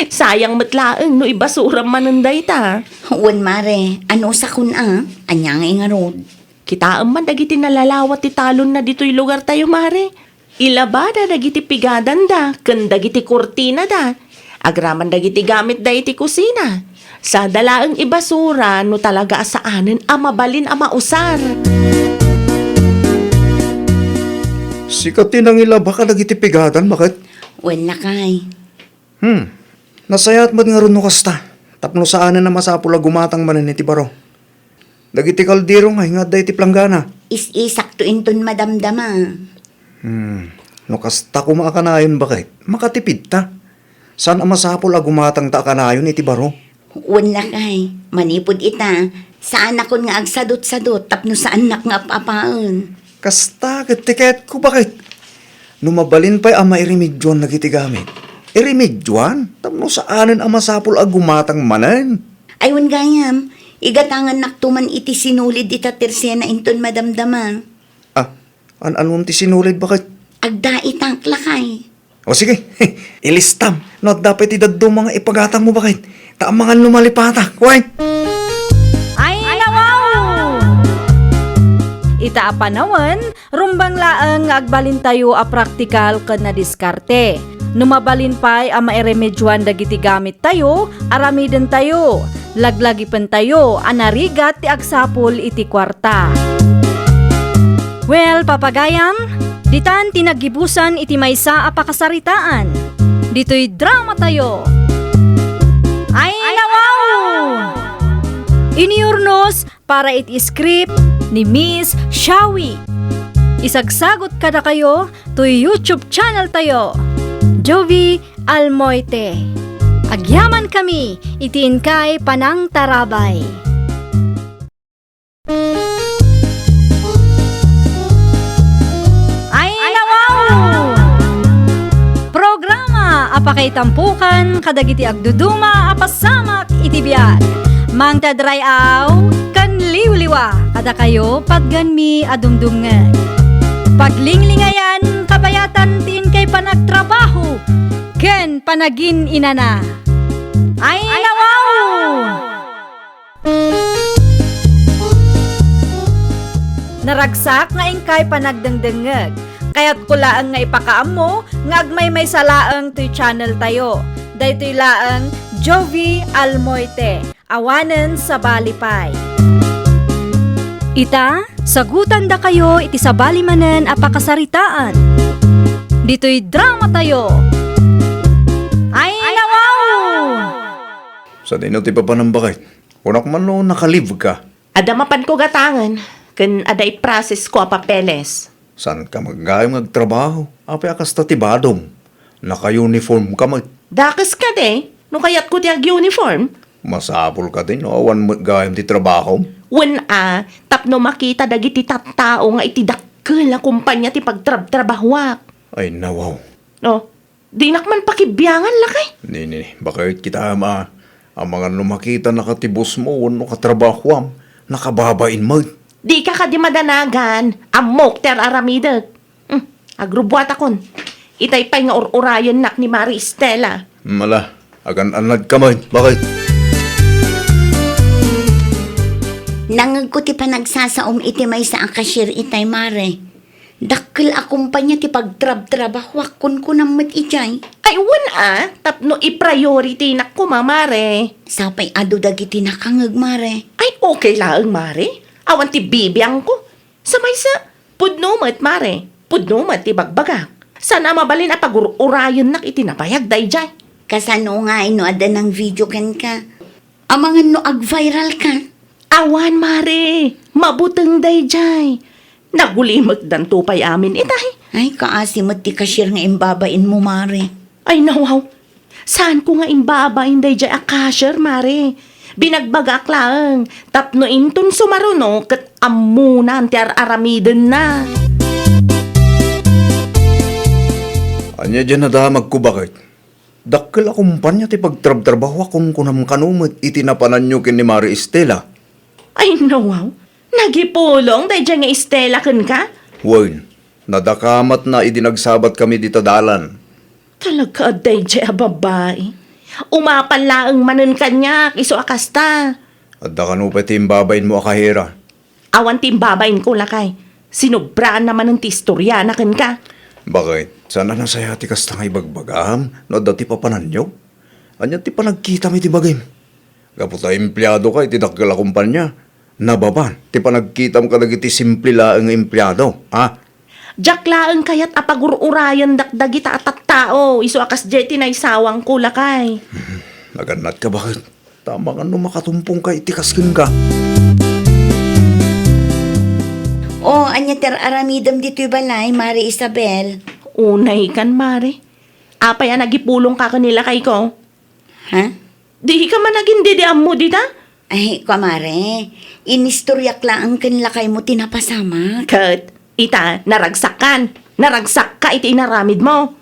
Sayang met laeng no ibasuram manen dayta. Wen, Mare, anusakon a, ania ngay ngarud? Kitaem man dagiti nalalawat ti talonna ditoy lugartayo, Mare. Ilabada dagiti pigadanda ken dagiti kurtinada. Agraman dagiti gamitda iti kusina. Sada laeng ibasura no talaga a saanen a mabalin a mausar. Sika ti nangilaba kadagiti pigadan, baket? Wen, lakay. Hmm. Nasayaat met ngarud no kasta, tapno saanen a masapul a gumatang manen iti baro. Dagiti kaldero nga adda iti planggana. Is-isakto inton madamdama. Hmm. No kasta koma a kanayon, baket, makatipidta. Saan a masapul a gumatangta a kanayon iti baro? Wen, lakay, manipud ita, saanakon nga agsadutsadut tapno saannak nga ap-apaen. Kasta ket ti kayatko, baket. No mabalin pay a mairemedioan dagiti gamit, iremedioan tapno saanen a masapul a gumatang manen. Ay, wen gayam, igatangannakto man iti sinulid ita tersena inton madamdama. Ah, an-anon ti sinulid, baket? Agdaitak, lakay. O sige, ilistam. No adda pay ti dadduma nga ipagatangmo, baket, ta amangan no malipatak, wen? Ay, nawaw! Ita a panawen, rumbeng laeng nga agbalintayo a praktikal ken nadiskarte. No mabalin pay a mairemedioan dagiti gamittayo, aramidentayo. Laglagipentayo a narigat ti agsapul iti kuarta. Well, papagayam, ditan ti naggibusan iti maysa a pakasaritaan. Ditoy dramatayo. Ay, nawaw! Iniurnos para iti script ni Miss Shawi. Isagsagot kadakayo toy YouTube channel tayo, Jovie Almoite. Agyaman kami iti inkay panangtarabay. Ay, nawaw! Programa a pakaitampukan kadagiti agduduma a pasamak iti biag. Mangted ray-aw ken liwliwa kadakayo patgenmi a dumdumngeg. Paglinglingayan, kabayatan ti inkay panagtrabaho ken panagin-inana. Ay, nawaw! Naragsak nga inkay panagdengdengngeg. Kayatko laeng nga ipakaammo nga agmaymaysa laeng toy channel tayo. Daytoy laeng Jovie Almoite. Awanen sabali pay. Ita, sagutandakayo iti sabali manen a pakasaritaan. Ditoy dramatayo. Ay, nawaw! Sadino ti papanam, baket? Kunak man no nakalibka. Adda mapanko gatangen, ken adda iprocess ko a papeles. Saanka met gayam nga agtrabaho? Apay a kasta ti badom? Naka-uniform ka met. Dakes kadi, no kayatko ti ag-uniform. Masapul kadi no awan met gayam ti trabahom? Wen a, tapno makita dagiti tattao nga iti dakkel a kumpanya ti pagtrabtrabahuak. Ay, nawaw. Oh, dinak man pakibiangan, lakay. Nini, bakit kita ama? Amangan no makita na ka ti boss mo wenno katrabahuam, nakababain met. Di ka kadi madanagan, ammok ti ar-aramidek. Hmm, agrubuatakon. Itay pay nga ur-urayennak ni Mari Estela. Mala, agan-annad ka met. Bakit? Nangegko ti panagsasaom iti maysa a cashier itay, Mare. Dakkel a kumpanya ti pagtrabtrabahuak, kunkunam met idiay. Ay, wen a, tapno i-priority-nak koma, Mare. Sapay adu dagiti nakangeg, Mare. Ay, okay laeng, Mare. Awan ti bibiangko. Sa maysa, pudno met, Mare. Pudno met ti bagbagak. Saan a mabalin a pagur-urayennak iti nabayag daydiay. Kasano ngay no adda nang video kenka? Amangan no ag-viral ka? Awan, Mare. Mabuteng daydiay. Nagulimekdanto pay amin itay. Ay, kaasi met ti cashier nga imbabainmo, Mare. Ay, nawaw. Saanko nga imbabain daydiay a cashier, Mare. Binagbagaak laeng, tapno inton sumaruno ket ammonan ti ar-aramidenna. Ania diay nadamagko, bakit? Dakkel a kumpanya ti pagtrabtrabaho a kunkunam kano met iti napananyo ken ni Mari Estela. Ay, nawaw. Nagipulong daydiay nga Estela kenka? Wen, nadakamatna idi nagsabatkami dita dalan. Talaga, adda idiay a babai. Umapan laeng manen kaniak, isu a kasta. Adda kano pay ti imbabainmo a kahira? Awan ti imbabainko, lakay. Sinobraanna manen ti istoriana kenka. Bakit? Saan a nasayaat ti kasta nga ibagbagam no adda ti papananyo? Ania ti panagkitam iti bagim? Gapu ta empleado ka iti dakkel a kumpanya, nababan ti panagkitam kadagiti simple laeng nga empleado, ha? Diak laeng kayat a pagur-urayendak dagita a tattao, isu a kasdiay ti naisawangko, lakay. Nagannat ka, bakit? Tama nga no makatumpong ka iti kas kenka. O, ania ti ar-aramidem ditoy balay, Mare Isabel? Unay kan, Mare. Apay a nagipulong ka ken ni lakayko? Ha? Di ka man agin didi ammo dita? Ay, kumare, inistoriak laeng ken lakaymo ti napasamak. Ket, ita, naragsak kan. Naragsak ka iti inaramidmo.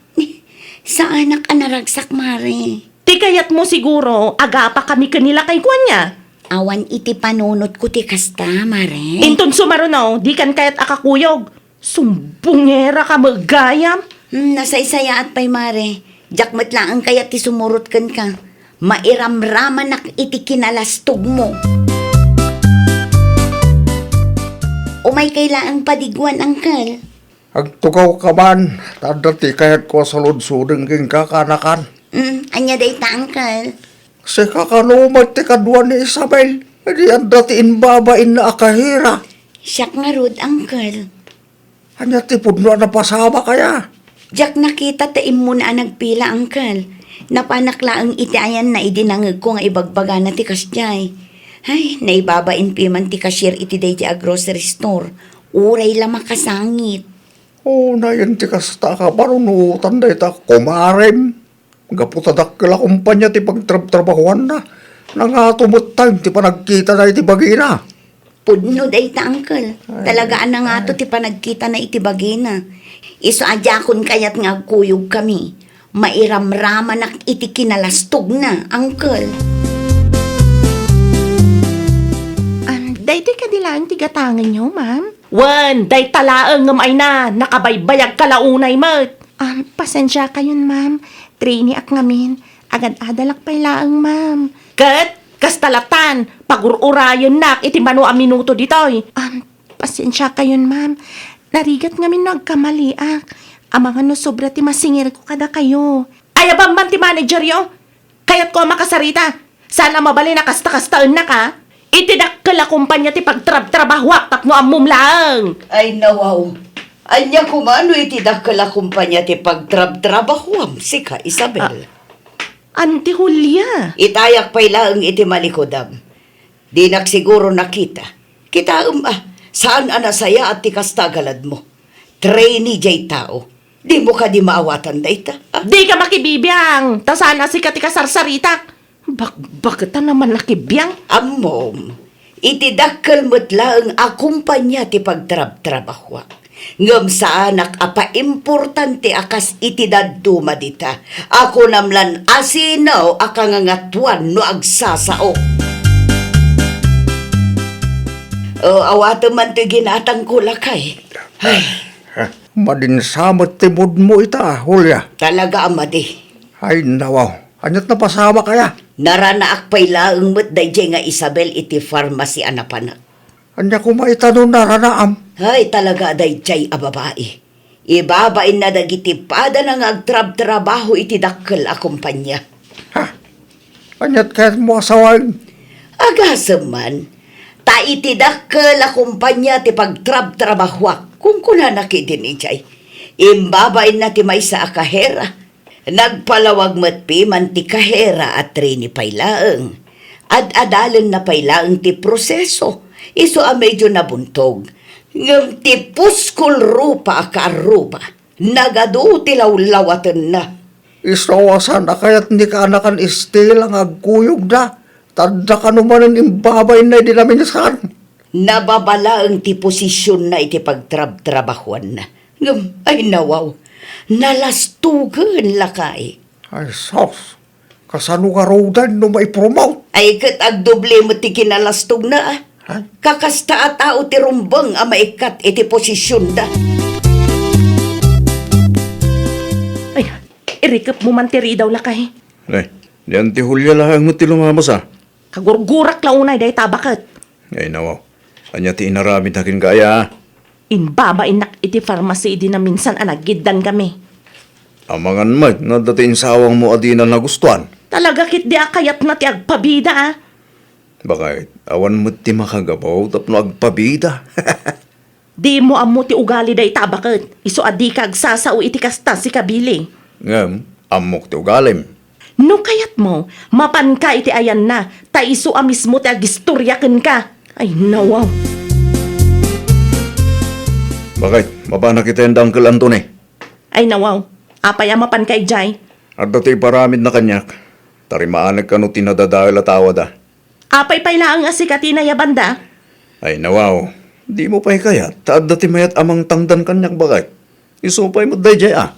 Saanak a naragsak, mare. Ti kayatmo siguro, agapakami ken ni lakayko ania? Awan iti panunotko ti kasta, mare. Inton sumaruno, dikan kayat a kakuyog. Sumbongera ka met gayam. Hmm, nasaysayaat pay, mare. Diak met laeng kayat ti sumurot kenka. Mairamramanak iti kinalastogmo. Umaykay laeng padigwan, angkel. Agtugaw ka man, ta adda ti kayatko a saludsodeng kenka, kaanakan. Hmm, ania dayta, angkel? Sika kano met ti kadua ni Isabel, idi adda ti imbabainna a kahira. Siak ngarud, angkel. Ania ti pudno a napasamak aya? Diak nakita ta immuna a nagpila, angkel. Napanak laeng iti ayanna idi nangegko nga ibagbagana ti kasdiay. Ay, naibabain piman ti cashier iti daydi a grocery store. Uray la makasangit. Unayen ti kasta a kabarunotan dayta kumarem. Gapu ta dakkel a kumpanya ti pagtrabtrabahuanna, nangato met time ti panagkitana iti bagina. Pudno dayta, angkel. Ay, talaga a nangato ti panagkitana iti bagina. Isu a diakon kayat nga agkuyogkami. Mairamramanak iti kinalastogna, angkel. Ah, daytoy kadi laeng ti gatangenyo, ma'am? Wen, dayta laeng ngem ayna, nakabaybayag ka la unay met. Um, pasensiakayon, ma'am. Traineeak ngamin. Agad-adalak pay laeng, ma'am. Ket, kasta latan, pagur-urayennak iti mano a minuto ditoy. Um, pasensiakayon, ma'am. Narigat ngamin no agkamaliak. Amangan no sobra ti masingirko kadakayo. Ay, abaman ti manageryo. Kayatko a makasarita. Saan a mabalin a kasta-kastaennak, a? Iti dakkel a kumpanya ti pagtrabtrabahuak tapno ammom laeng. Ay, nawaw. Ania koma no iti dakkel a kumpanya ti pagtrabtrabahuam, sika, Isabel? Ah, Auntie Julia. Itayak pay laeng iti malikudam. Dinak siguro nakita. Kitaem, a, saan a nasayaat ti kasta a galadmo. Trainee jay tao. Dimo kadi maawatan dayta, a? Dika makibibiang, ta saan a sika ti kasarsaritak. Bakbaketa naman a kibiang. Ammom, iti dakkel met laeng a kompania ti pagtrabtrabahuak. Ngem saanak a paimportante a kas iti dadduma dita. A kunam lan asino a kangangatuan no agsasao. O, awatem man toy ginatangko, lakay. Ay. Madinsa met ti moodmo ita, Julia. Talaga a madi. Ay, nawaw. Ania't napasamak aya? Naranaak pay laeng met daydiay nga Isabel iti pharmacy a napanak. Ania koma ita no naranaam? Ay, talaga a daydiay a babai. Ibabainna dagiti padana nga agtrabtrabaho iti dakkel a kompania. Ha? Ania't kayatmo a sawen? Agasem man, ta iti dakkel a kompania ti pagtrabtrabahoak, kunkunana ketdin idiay. Imbabainna ti maysa a kahera. Nagpalawag met piman ti kahera a trainee pay laeng. Ad-adalenna pay laeng ti proseso, isu a medio nabuntog. Ngem ti puskol rupa a kaarruba, nagadu ti lawlawatenna. Isu a saan a kayat ni kaanakan Estela nga agkuyogda, ta adda kano manen imbabainna idi naminsan. Nababa laeng ti posisionna iti pagtrabtrabahuanna. Ngem, ay nawaw, nalastogen, lakay. Ay, sus! Kasano ngaruden no maipromote? Ay, ket agdoble met ti kinalastogna, a. Ha? Kakasta a tao ti rumbeng a maikkat iti posisionda. Ay, irikepmo man ti ridaw, lakay. Ay, ni Auntie Julia laeng met ti lumamasa. Kagurgurak la unay dayta baket. Ay, nawaw. Ania ti inaramidna kenka aya? Imbabainnak iti pharmacy idi naminsan a nagiddan kami. Amangan met no adda ti insawangmo a dina nagustuan. Talaga ketdi a kayatna ti agpabida, a. Bakit? Awan met ti makagabaw tapno agpabida. Dimo ammo ti ugali dayta baket. Isu a dika agsasao iti kasta, sika Billy. Ngem, ammok ti ugalim. No kayatmo, mapanka iti ayanna, ta isu a mismo ti agistorya kenka. Ay, nawaw. Bakit? Mapanak iti dangkel Anthony? Ay, nawaw. Apay a mapanka idiay? Adda ti iparamidna kaniak. Tarimaanekka no ti nadadael a tawada. Apay pay laeng a sika ti nayabanda? Ay, nawaw. Dimo pay kayat, ta adda ti mayat a mangtangdan kaniak, bakit? Isu pay met daydiay, a.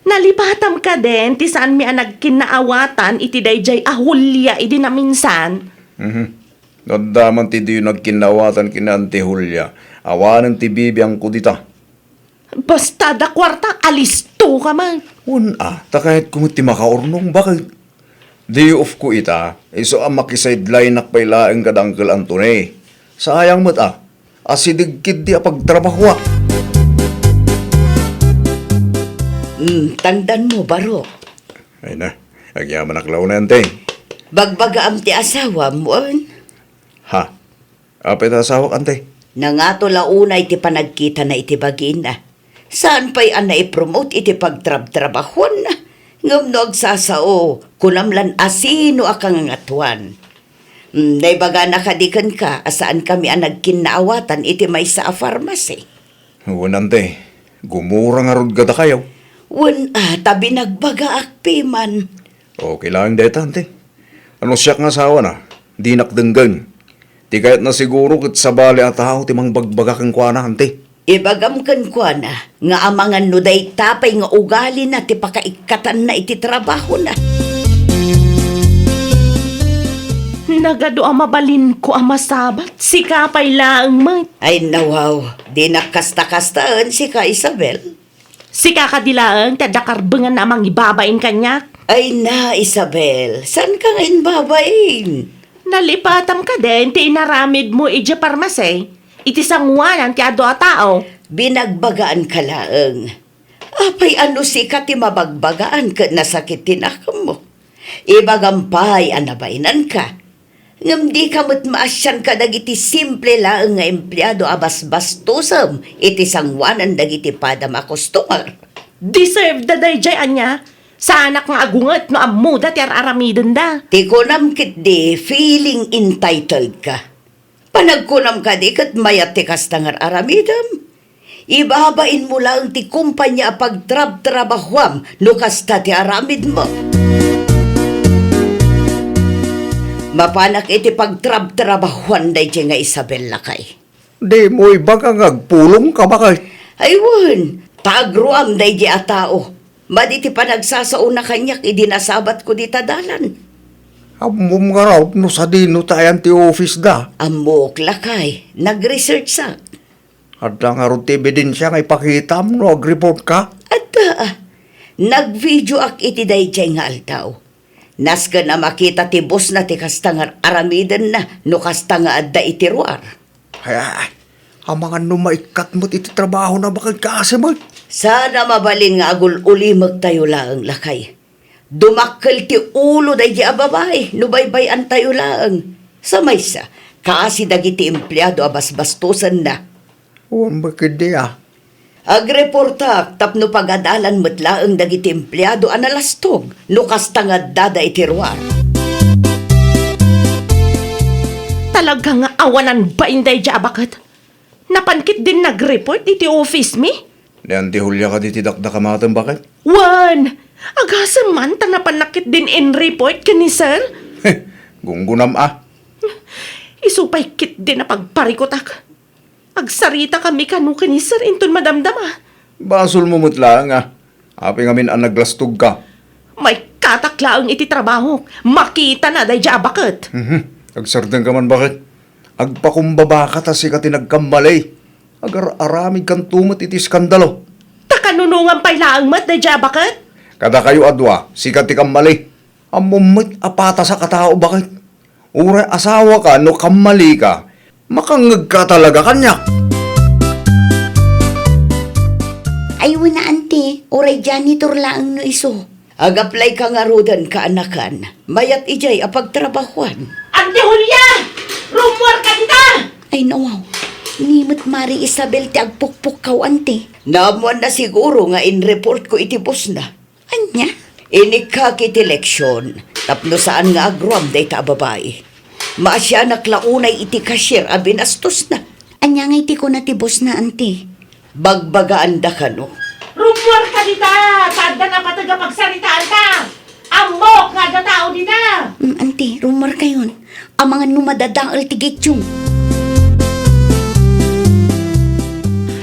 Nalipatam kadin ti saanmi a nagkinnaawatan iti daydiay a Julia idi naminsan. Mhm. No adda man ti diyo nagkinnaawatan ken ni Auntie Julia, awanen ti bibiangko dita. Basta adda kuarta, alistoka man. Wen a, ta kayatko met ti makaurnong, bakit? Day offko ita, isu a makisideline-ak pay laeng kada Uncle Anthony. Sayang met a, asideg ketdi a pagtrabahoak. Hmm, tangdanmo, baro. Ay na, agyamanak la unay, Auntie. Bagbagaam ti asawam, wen? Ha? Apay ta asawak, Auntie? Nangato la unay ti panagkitana iti bagina. Saan pay a naipromote iti pagtrabtrabahuanna. Ngem no agsasao, kunam lan asino a kangangatuan. Hmm, naibagana kadi kenka a saankami a nagkinnaawatan iti maysa a pharmacy? Wen, Auntie. Gumura ngarud kadakayo. Wen a, ta binagbagaak piman. Okay laeng dayta, Auntie. No siak nga asawana, dinak denggen. Ti kayatna siguro ket sabali a tao ti mangbagbaga kenkuana, Auntie. Ibagam kenkuana nga amangan no dayta pay nga ugalina ti pakaikkatanna iti trabahona. Nagadu a mabalinko a masabat, sika pay laeng met. Ay, nawaw, dinak kasta-kastaen, sika, Isabel. Sika kadi laeng ti adda karbenganna a mangibabain kaniak? Ay na, Isabel, saanka nga imbabain? Nalipatam kadin ti inaramidmo idiay parmasi, iti sangoanan ti adu a tao. Binagbagaanka laeng. Apay a no sika ti mabagbagaan ket nasakit ti nakemmo? Ibagam pay a nabainanka. Ngem dika met maasian kadagiti simple laeng nga empleado a basbastosem iti sangoanan dagiti padam a customer. Deserve da daydiay ania? Saanak nga agunget no ammoda ti ar-aramidenda. Ti kunam ketdi, feeling entitled ka. Panagkunam kadi ket mayat ti kasta nga ar-aramidem? Ibabainmo laeng ti kompania a pagtrabtrabahuam no kasta ti aramidmo. Mapanak iti pagtrabtrabahuan daydiay nga Isabel, lakay. Dimo ibaga nga agpulongka, baket? Ay wen, ta agruam daydiay a tao. Madi ti panagsasaona kaniak idi nasabatko dita dalan. Ammom ngarud no sadino ti ayan ti office da? Ammok, lakay. Nag-researchak. Adda ngarud ti ebidensia nga ipakitam no agreport ka? Adda. Nagvideoak iti daydiay nga aldaw. Nasken a makita ti bossna ti kasta nga ar-aramidenna no kasta nga adda iti ruar. Ay, ay, ay. Amangan no maikkat met iti trabahona baket kaasi met. Saan a mabalin nga agul-ulimektayo laeng, lakay. Dumakkel ti ulo daydiay a babai no baybay-antayo laeng. Sa maysa, kaasi dagiti empleado a basbastosenna. Wen met ketdi a. Agreportak tapno pagadalan met laeng dagiti empleado a nalastog no kasta nga addada iti ruar. Talaga nga awanan bain daydiay a baket. Napan ketdin nagreport iti office mi? Ni Auntie Julia kadi ti dakdakamatem, baket? Wen! Agasem man ta napannak ketdin inreport ken ni Sir? Gunggonam a. Isu pay ketdin a pagparikutak. Agsaritakami kano ken ni Sir inton madamdama. Basolmo met laeng a. Apay ngamin a naglastogka? Maikkatak laeng iti trabahok. Makitana daydiay a baket. Mhm. Agsardengka man, baket. Agpakumbabaka ta sika ti nagkamali. Agar-aramidkanto met iti iskandalo. Ta kanunongan pay laeng met daydiay a baket? Kadakayo a dua, sika ti kamali. Ammom met a patasak a tao, baket. Uray asawaka no kammalika, makangngegka talaga kaniak. Ay, wen a, Auntie, uray janitor laeng no isu. Ag-apply ka ngaruden, kaanakan. Mayat idiay a pagtrabahuan. Auntie Julia! Rummuarka dita! Ay, nawaw. Ni met Mari Isabel ti agpukpukkaw, Auntie. Naammuanna siguro nga inreportko iti bossna. Ania? Inikkak iti leksion tapno saan nga agruam dayta a babai. Maasianak la unay iti cashier a binastosna. Ania ngay ti kuna ti bossna, Auntie? Bagbagaanda kano. Rummuarka dita! Ta adda napateg a pagsaritaanta! Ammok nga adda tao dita! Mm, Auntie, rummuarkayon. Amangan no madadael ti gitchong.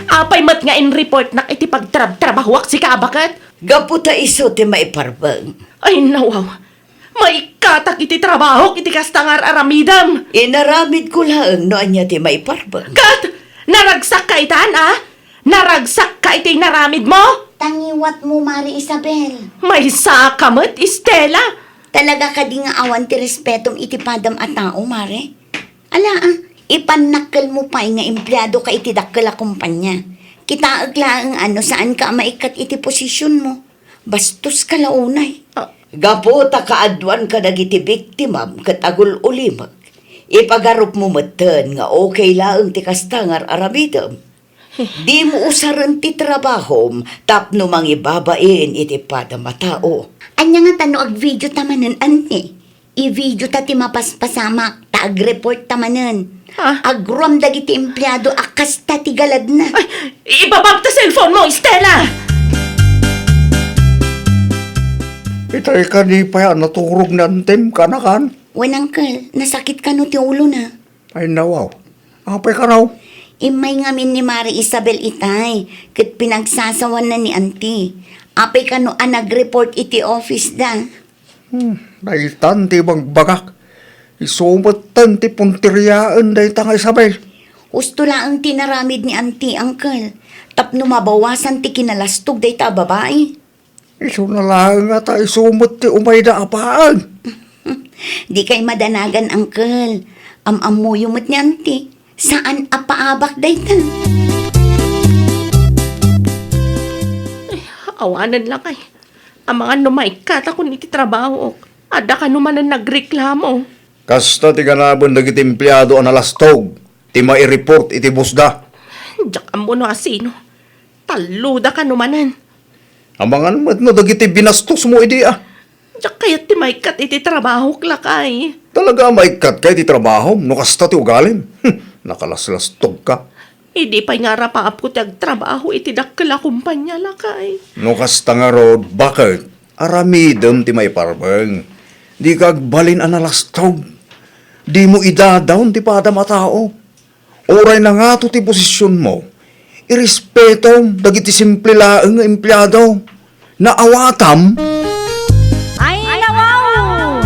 Apay met nga inreportnak iti pagtrabtrabahuak, sika a baket? Gapu ta isu ti maiparbeng. Ay, nawaw. Maikkatak iti trabahok iti kasta nga ar-aramidem. Inaramidko laeng no ania ti maiparbeng. Ket, naragsakka itan, a? Naragsakka iti inaramidmo? Ta ngiwatmo, Mari Isabel. Maysaka met, Estela. Talaga kadi nga awan ti respetom iti padam a tao, Mare? Ala, a, ipannakkelmo pay nga empleadoka iti dakkel a kompania. Kitaek laeng a no saanka a maikkat iti posisionmo. Bastoska la unay. Ah. Gapu ta kaaduan kadagiti biktimam ket agul-ulimek, ipagarupmo metten nga okay laeng ti kasta nga ar-aramidem. Dimo usaren ti trabahom tapno mangibabain iti padam a tao. Ania ngata no agvideota manen, Auntie? Ivideota ti mapaspasamak, ta agreportta manen. Ah. Agruam dagiti empleado a kasta ti galadna. Ay, ibabam ta cellphone mo, Estela! Itay kadi pay a naturog ni Antem, kaanakan? Wen, Uncle, nasakit kano ti ulona? Ay, nawaw. Apay kano? Immay ngamin ni Mari Isabel itay, ket pinagsasawanna ni Auntie. Apay kano a nagreport iti office da? Hmm, daytan ti ibagbagak. Isu metten ti punteriaen dayta nga Isabel. Husto laeng ti inaramid ni Auntie, Uncle, tapno mabawasan ti kinalastog dayta a babai. Isuna laeng ngata isu met ti umayda a paag. Dikay madanagan, Uncle. Am-ammoyo met ni Auntie. Saan a paabak dayta. Ay, awanen lakay. Amangan no maikkatakon iti trabahok. Adda kano manen nagreklamo. Kasta ti ganaben dagiti empleado a nalastog ti maireport iti boss da. Diak ammo no asino. Talloda kano manen. Amangan met no dagiti binastosmo idi a. Diak kayat ti maikkat iti trabahok, lakay. Talaga a maikkatka iti trabahom no kasta ti ugalim? Hmm, nakalaslastogka. Idi pay nga arapaapko ti agtrabaho iti dakkel a kompania, lakay. No kasta ngarud, baket? Aramidem ti maiparbeng. Dika agbalin a nalastog. Dimo idadaon ti padam a tao. Uray nangato ti posisionmo, irespetom dagiti simple laeng nga empleado. Naawatam? Ay, nawaw!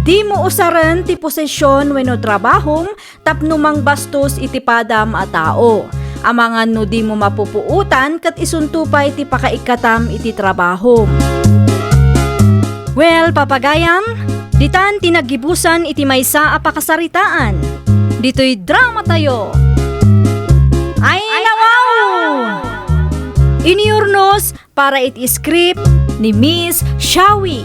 Dimo usaren ti posision wenno trabahom tapno mangbastos iti padam a tao. Amangan no dimo mapupuotan ket isunto pay ti pakaikkatam iti trabahom. Well, papagayam, ditan ti naggibusan iti maysa a pakasaritaan. Ditoy dramatayo. Ay, nawaw! Inurnos para iti script ni Miss Shawi.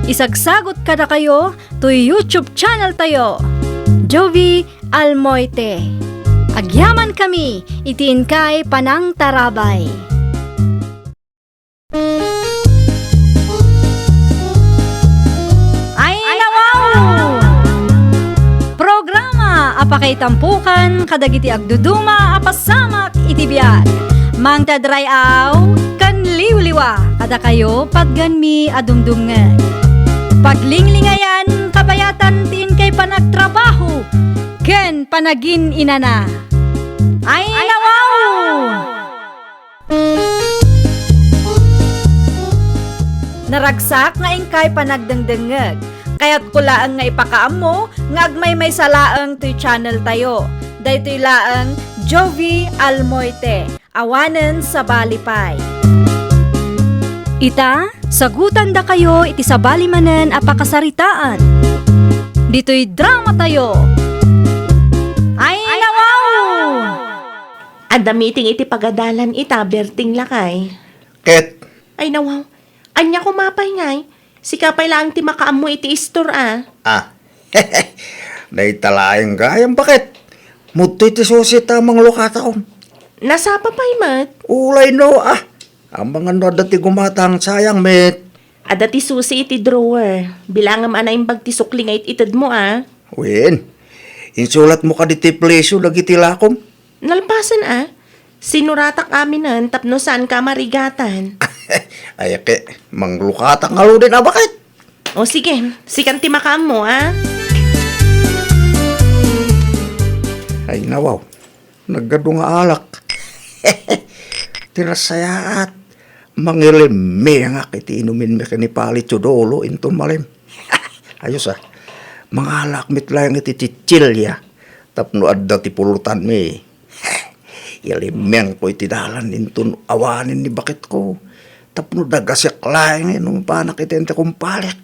Isagsagot kadakayo toy YouTube channel tayo, Jovie Almoite. Agyamankami iti inkay panangtarabay. Ay, nawaw! Programa a pakaitampukan kadagiti agduduma a pasamak iti biag. Mangted ray-aw ken liwliwa kadakayo patgenmi a dumdumngeg. Paglinglingayan, kabayatan ti inkay panagtrabaho ken panagin-inana. Ay, nawaw! Naragsak nga inkay panagdengdengngeg. Kayatko laeng nga ipakaammo nga agmaymaysa laeng toy channel tayo. Daytoy laeng Jovie Almoite, awanen sabali pay. Ita, sagutandakayo iti sabali manen a pakasaritaan. Ditoy dramatayo. Ay, nawaw! Adda meeting iti pagadalan ita, Berting, lakay. Ket? Ay, nawaw. Ania koma pay ngay? Sika pay laeng ti makaammo iti istor a. Ah. Dayta laeng gayam, baket. Mudtoy ti susi ta manglukataon. Nasapa pay met? Ulay no, ah. Amangan no adda ti gumatang, sayang met. Adda ti susi iti drawer. Bilangem a naimbag ti sukli nga it-itedmo a. Wen, insulatmo kadi ti presyo dagiti lakom? Nalpasen a. Sinuratak aminen tapno saanka a marigatan. Ay, ket, manglukatak ngaruden a, baket. O sige, sikan ti makaammo a. Ay, nawaw. Nagadu nga alak. Ti nasayaat, mangilimmingak iti inuminmi ken ni Pali Teodoro inton malem. Ayos a, mangalak met laeng iti chichilya tapno adda ti pulutanmi. Ilimmingko iti dalan inton awanen ni baketko tapno dagasek laeng no mapanak iti ente kumpalek.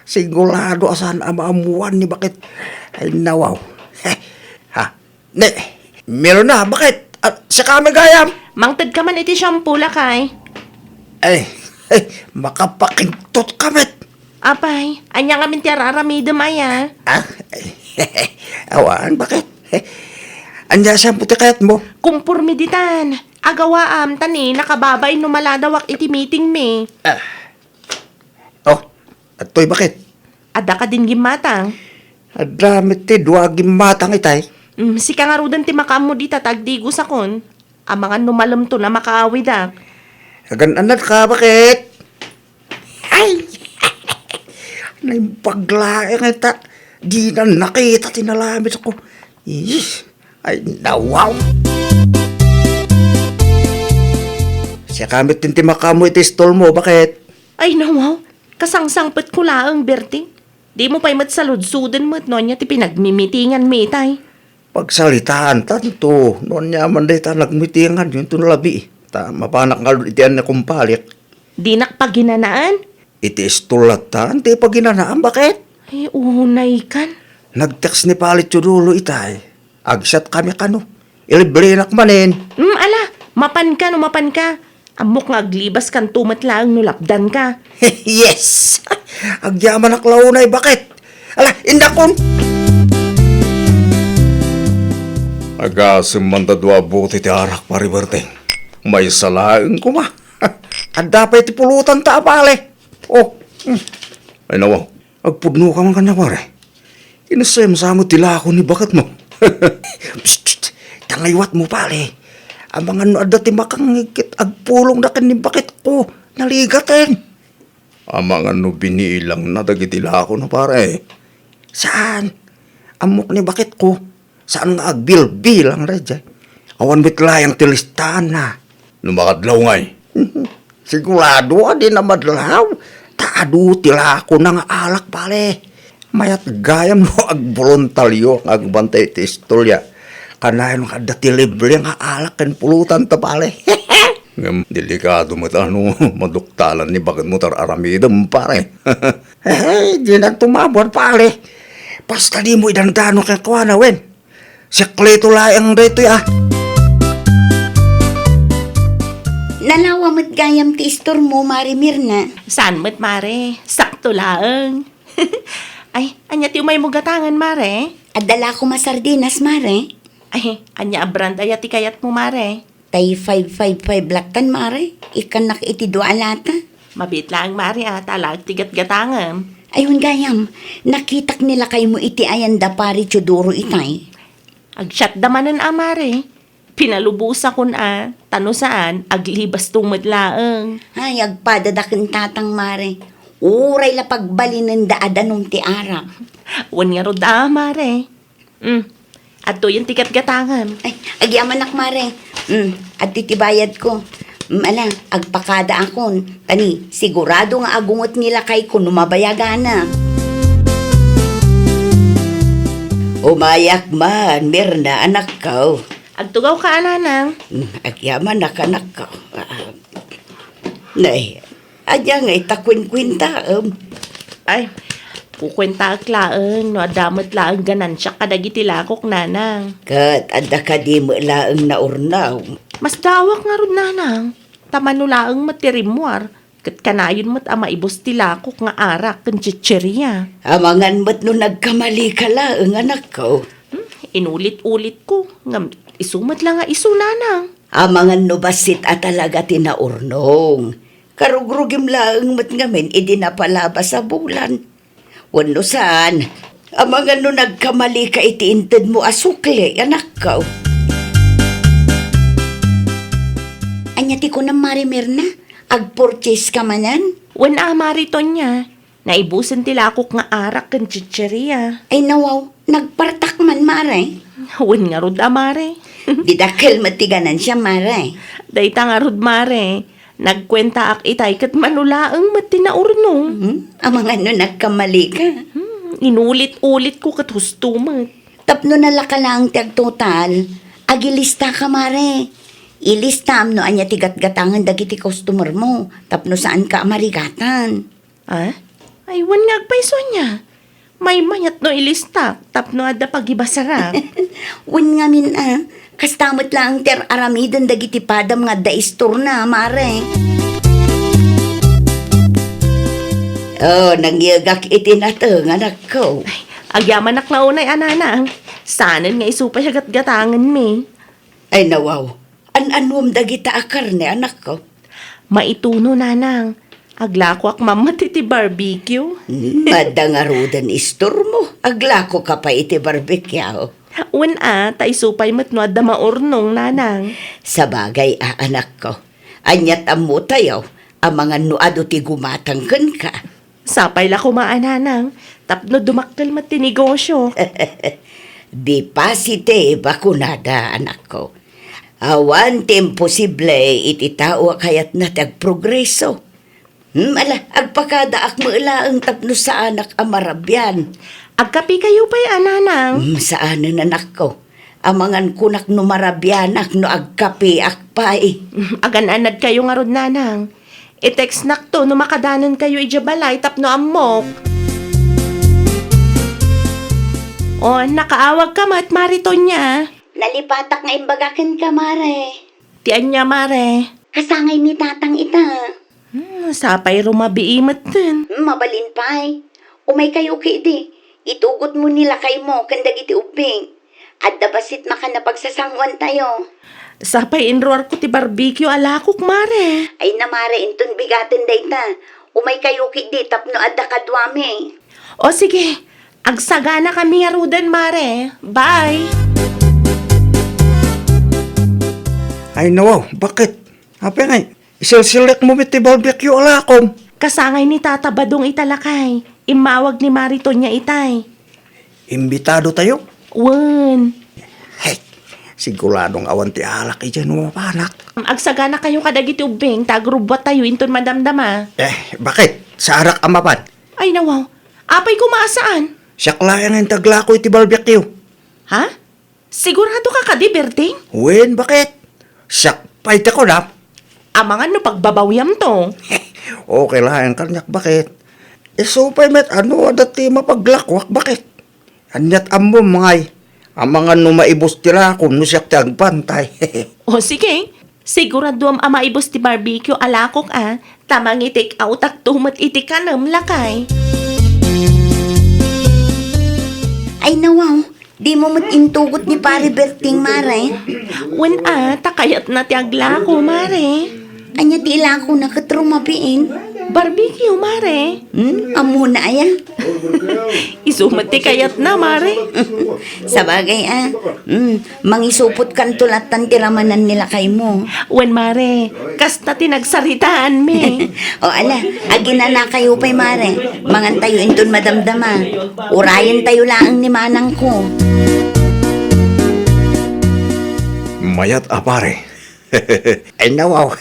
Sigurado a saan a maammuan ni baket. Ay, nawaw. Ha? Ne, meron na, baket. Ah, siaka met gayam. Mangted ka man iti shampoo, lakay. Ay, ay, makapakingtot ka met. Apay, ania ngamin ti ar-aramidem aya? Ah? Awan, baket. Ania shampoo ti kayatmo? Kumporme ditan. Agawaam, ta ni, nakababain no maladawak iti meeting mi. Ah. Oh, adtoy baket. Adda kadin gimmatang? Adda met ti dua a gimmatang itay. Mm, sika ngaruden ti makaammo dita ta agdigosakon. Amangan no malemton a makaawidak. Agan-anad ka, baket? Ay! Naimbag laeng ita. Dina nakita ti nalamitko. Ih, ay, nawaw! Siaka met ti makaammo iti istolmo, baket? Ay, nawaw. Kasangsangpetko laeng, Berting. Dimo pay met saludsoden met no ania ti pinagmimitinganmi itay. Pagsalitaan tanto, no ania man dayta nagmitinganyo inton labi, ta mapanak ngarud iti ania kumpalik. Dinak paginanaen? Iti istol latta ti paginanaam, baket? Ay, unay kan. Nag-text ni Pali Teodoro itay. Agsiat kami kano. Ilibrenak manen. Mm, ala, mapanka no mapanka. Ammok nga aglibaskanto met laeng no lapdanka. Yes! Agyamanak la unay, baket. Ala, indakon! Agasem man da dua a bote ti arak, Pari Berting. Maysa laeng koma. Adda pay ti pulotanta a bale. Oh. Hmm. Ay, nawaw. Agpudno ka man kaniak, pare. Inasayam sa met ti lako ni baketmo. Psst, psst. Tangayuatmo, pare. Amangan no adda ti makangngeg ket agpulongda ken ni baketko. Naligaten. Amangan no binilang na dagiti lako na, pare. Saan? Ammok ni bakit ko. Saan nga agbilbilang, Rejay? Awan met layang ti listaan na. No makadlaw ngay. Sigurado a di na madlaw. Ta adu ti lako na nga alak, pare. Mayat gayam no agboluntario nga agbantay ti istorya. Kanayon nga adda ti libre nga alak ken pulutan ta, pare. Ngem delikado met a no maduktalan ni bakit mo tar-aramidem, pare. Hey, di nagtumabor, pare. Basta di mo idandano kenkuana, wen. Sekreto laeng daytoy, ah. Nalawa met gayam ti istormo, Mare Mirna. Saan met, Mare? Sakto laeng. Ay, ania ti umaymo gatangan, Mare? Adda la koma sardinas, Mare. Ay, ania a brand aya ti kayatmo, Mare? Tay five five five lattan, Mare. Ikkannak iti dua a lata. Mabiit laeng, Mare, a, ta alaek ti gatgatangem. Ay, wen gayam, nakitak ni lakaymo iti ayan da Pare Teodoro itay. Agsiatda manen a, Mare. Pinalubosakon a, ta no saan, aglibasto met laeng. Ay, agpadada ken tatang, Mare. Uray la pagbalinenda a danum ti arak. Wen ngarud a, Mare. Mm. Adtoyen ti gatgatangem. Ay, agyamanak, Mare. Mm, adtoy ti bayadko. Mm, ala, agpakadaakon. Ta ni, sigurado nga agunget ni lakayko no mabayagana. Umayak man, Mirna, anakko. Agtugawka a, Nanang. Mm, agyamanak, anakko. Ah, nay, ania ngay ta kuenkuentaem? Ay, kukuentaek laeng no adda met laeng ganansiak kadagiti lakok, Nanang. Ket adda kadi met laeng naurnaw? Masdaawak ngarud, Nanang. Ta mano laeng met ti rimmuar, ket kanayon met a maibus ti lakok nga arak ken chicheria. Amangan met no nagkamalika laeng, anakko. Hmm, inulit-ulitko, ngem isu met la nga isu, Nanang. Amangan no bassit a talaga ti naurnong. Karugrugim laeng met ngamin idi napalabas a bulan. Wenno saan, amangan no nagkamalika iti intedmo a sukli, anakko. Ania ti kunam, Mare Mirna? Agpurchase ka manen? Wen a, Mare Tonya. Naibusen ti lakok nga arak ken chicheria. Ay, nawaw, nagpartak man, Mare. Wen ngarud a, Mare. Didakkel met ti ganansiam, Mare. Dayta ngarud, Mare. Nagkuentaak itay ket mano laeng met ti naurnong. Hmm? Amangan no nagkamalika. Hmm, inulit-ulitko ket husto met. Tapno nalaka laeng ti agtotal, agilistaka, Mare. Ilistam no ania ti gatgatangen dagiti customermo tapno saanka a marigatan. Ah? Ay, wen nga agpayso ania? Maymayat no ilistak tapno adda pagibasarak. Wen ngamin a, kasta met laeng ti ar-aramiden dagiti padam nga adda istorna, Mare. Oh, nangyegak iti nateng, anakko. Ay, agyamanak la unay a, Nanang. Saanen nga isu pay a gatgatangenmi. Ay, nawaw. An-anuem dagita a karne, anakko? Maituno, Nanang. Aglakoak man met iti barbecue. Hmm, adda ngaruden istormo. Aglakoka pay iti barbecue. Wen a, ta isu pay met no adda maurnong, Nanang. Sabagay a, anakko. Ania't ammotayo, amangan no adu ti gumatang kenka. Sapay la koma a, Nanang, tapno dumakkel met ti negosyo. Be positive a kunada, anakko. Awan ti imposible iti tao a kayatna ti agprogreso. Hmm, ala, agpakadaak met laeng tapno saanak a marabian. Agkapikayo pay a, Nanang? Hmm, saanen, anakko. Amangan kunak no marabianak no agkapiak pay. Agan-anadkayo ngarud, Nanang. I-textnakto no makadanonkayo idiay balay tapno ammok. O, nakaawagka met, Mare Tonya. Nalipatak nga imbaga kenka, Mare. Ti ania, Mare? Kasangay ni Tatang ita. Hmm, sapay rumabii metten. Hmm, mabalin pay. Umaykayo ketdi. Itugotmo ni lakaymo ken dagiti ubbing. Adda bassit makan a pagsasanguantayo. Sapay inruarko ti barbecue a lakok, Mare. Ay na, Mare, inton bigaten dayta. Umaykayo ketdi tapno adda kaduami. O sige, agsaganakami ngaruden, Mare. Bye! Ay, nawaw, bakit? Apay ngay, isilsilekmo met ti barbecue a lakom? Kasangay ni Tata Badong ita, lakay. Immawag ni Mari Tonia itay. Imbitado tayo? Wen. Hey, siguradong awan ti alak idiay no mapanak. Agsaganakayo kadagiti ubbing ta agrubbuattayo inton madamdama. Eh, bakit? Sa arak a mapan? Ay, nawaw. Apay koma a saan? Siak laeng ti aglako iti barbecue. Ha? Sigurado ka kadi, Berting? Wen, bakit? Siak pay ti kunam. Amangan no pagbabawiam to. Okay laeng kaniak, bakit? Isu pay met, ano, adda ti mapaglakuak, bakit? Aniat ammom, ngay? Amangan no maibus ti lakom no siak ti agbantay. O, sige. Siguraduam a maibus ti barbecue a lakok a, ta mangi-take outakto met iti kanem, lakay. Ay, nawaw, dimo met intugot ni Pare Berting, Mare? Wen a, ta kayatna ti aglako, Mare. Ania ti ilakona ket rumabiin? Barbecue, Mare. Hmm, ammona aya? Isu met ti kayatna, Mare. Sabagay a. Hmm, mangisupotkanto lattan ti ramanan ni lakaymo. Wen, Mare, kasta ti nagsaritaanmi. O ala, aginanakayo pay, Mare. Mangantayo inton madamdama. Urayentayo laeng ni manangko. Mayat a pare. Ay, nawaw.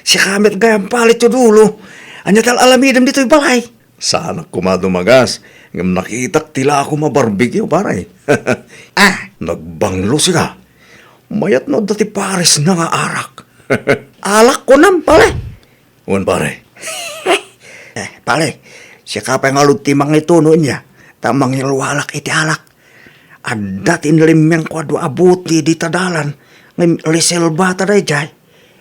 Sika met gayam pale ti dulo. Ania ti al-alamidem ditoy balay? Saanak koma dumagas, ngem nakitak ti lakom a barbecue, pare. Ah! Nagbanglo sika. Mayat no adda ti pares na nga arak. Alak kunam, pare. Wen, pare. Eh, pare, sika pay ngarud ti mangituno inya, ta mangilualak iti alak. Adda ti inlimmiangko a dua a bote dita dalan, ngem liselba ta daydiay.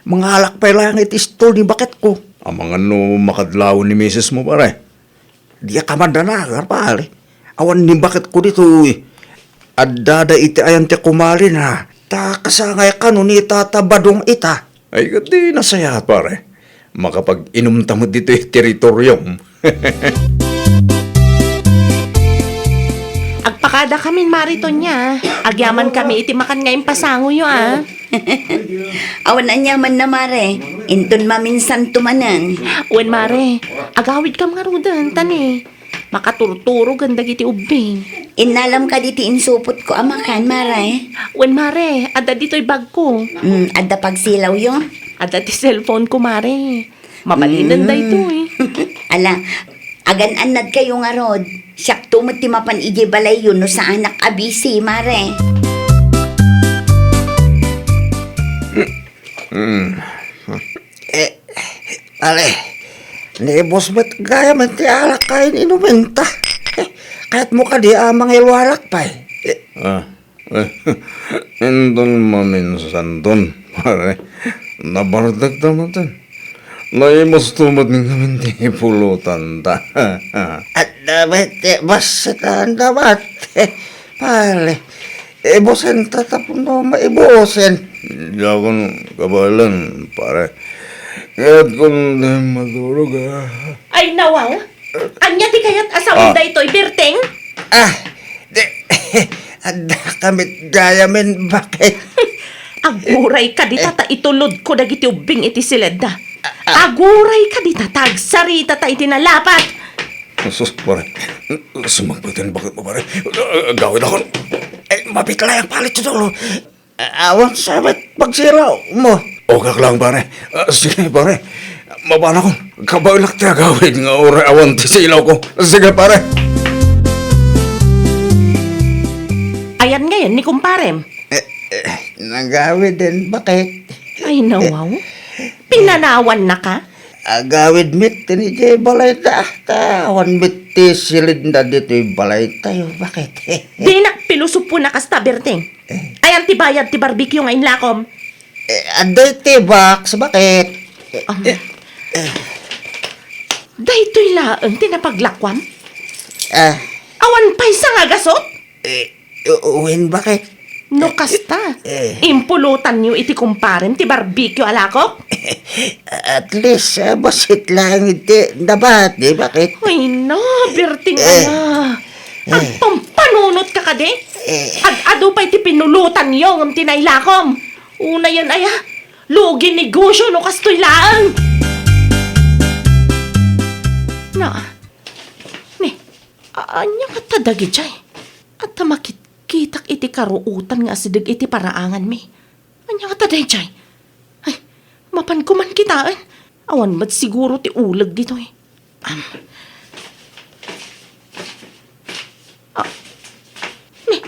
Mangalak pay laeng iti istol ni baketko. Amangan no makadlaw ni misesmo, pare. Diak a mandanagan, pare. Awan ni baketko ditoy. Addada iti ayan ti kumalina. Ta kasangay kano ni Tata Badong ita. Ay, ket di nasayaat, pare. Makapag-inumta met ditoy teritoriom. Agpakadakamin, Mare Tonia. Agyamankami iti makan nga impasangoyo, a. Awan aniamanna, Mare. Inton maminsanto manen. Wen, Mare. Agawidkam ngaruden, ta ni. Makaturturogen dagiti ubbing. Innalam kadi ti insupotko a makan, Mare? Wen, Mare, adda ditoy bagko. Mm, adda pagsilawyo? Adda ti cellphoneko, Mare. Mabalinen Mm. daytoy. Ala, agan-annadkayo ngarud. Siakto met ti mapan idiay balayyo no saanak a busy, Mare. Mm. Eh, pare, naibus met gayam ti alak a in-inumenta. Kayatmo kadi a mangilualak pay? Eh. Ah, inton maminsanton, pare, nabartekta met. Naibusto met ngamin ti pulotanta. Adda met ti bassit, adda met. Pare, Ibusen ta tapno maibusen. Diakon kabaelan, pare. Kayatko ti maturog, a. Ay, nawaw? Ania ti kayat a sawen Ah. daytoy, Berting? Ah, di, adda kami gayamen, bakit? Aguray ka dita ta itulodko dagiti ubbing iti siledda. Ah, ah. Aguray ka dita ta agsaritata iti nalapat. Sus, pare. Sumagmatan, bakit mo, pare? Ah, gawidakon. Eh, mapitlayak pare ti dulo. Ah, awan sa met pagsilaw mo. Okay lang, pare. Ah, sige, pare. Mabalakon. Kabaelak ti agawid nga uray awan ti silawko. Sige, pare. Ayan ngayon ni kumparem. Eh, eh, nagawid din, bakit? Ay, nawaw. Pinanawan na ka? Agawid met ti idiay balayta, ta awan met ti siledna ditoy balaytayo. Bakit? Dinak pilosopo na kasta, Berting. Eh. Ayan ti bayad ti barbecue nga inlakom. Eh, adda ti box, bakit? Eh, Ama. Eh, eh. Daytoy laeng ti napaglakwam? Ah. Awan pay sa nga gasot? Eh, U-, wen, bakit? No kasta, Eh, eh. impulutanyo iti kumparem ti barbecue a lakok? At least, ah, bassit lang iti nabati, bakit? Ay na, Berting Eh. ala. Eh. Agpampanunot ka kadi? Eh. Ad-adu pay ti pinulutanyo ngem ti nailakom. Unayen aya, lugi negosyo no kastoy laeng. Na, ni, a-, ania ngata dagijay? Adda makitkitak iti karuotan nga asideg iti paraanganmi. Ania ngata dayjay? Ay, mapanko man kitaen. Awan met siguro ti uleg ditoy. Am. Ah, ni,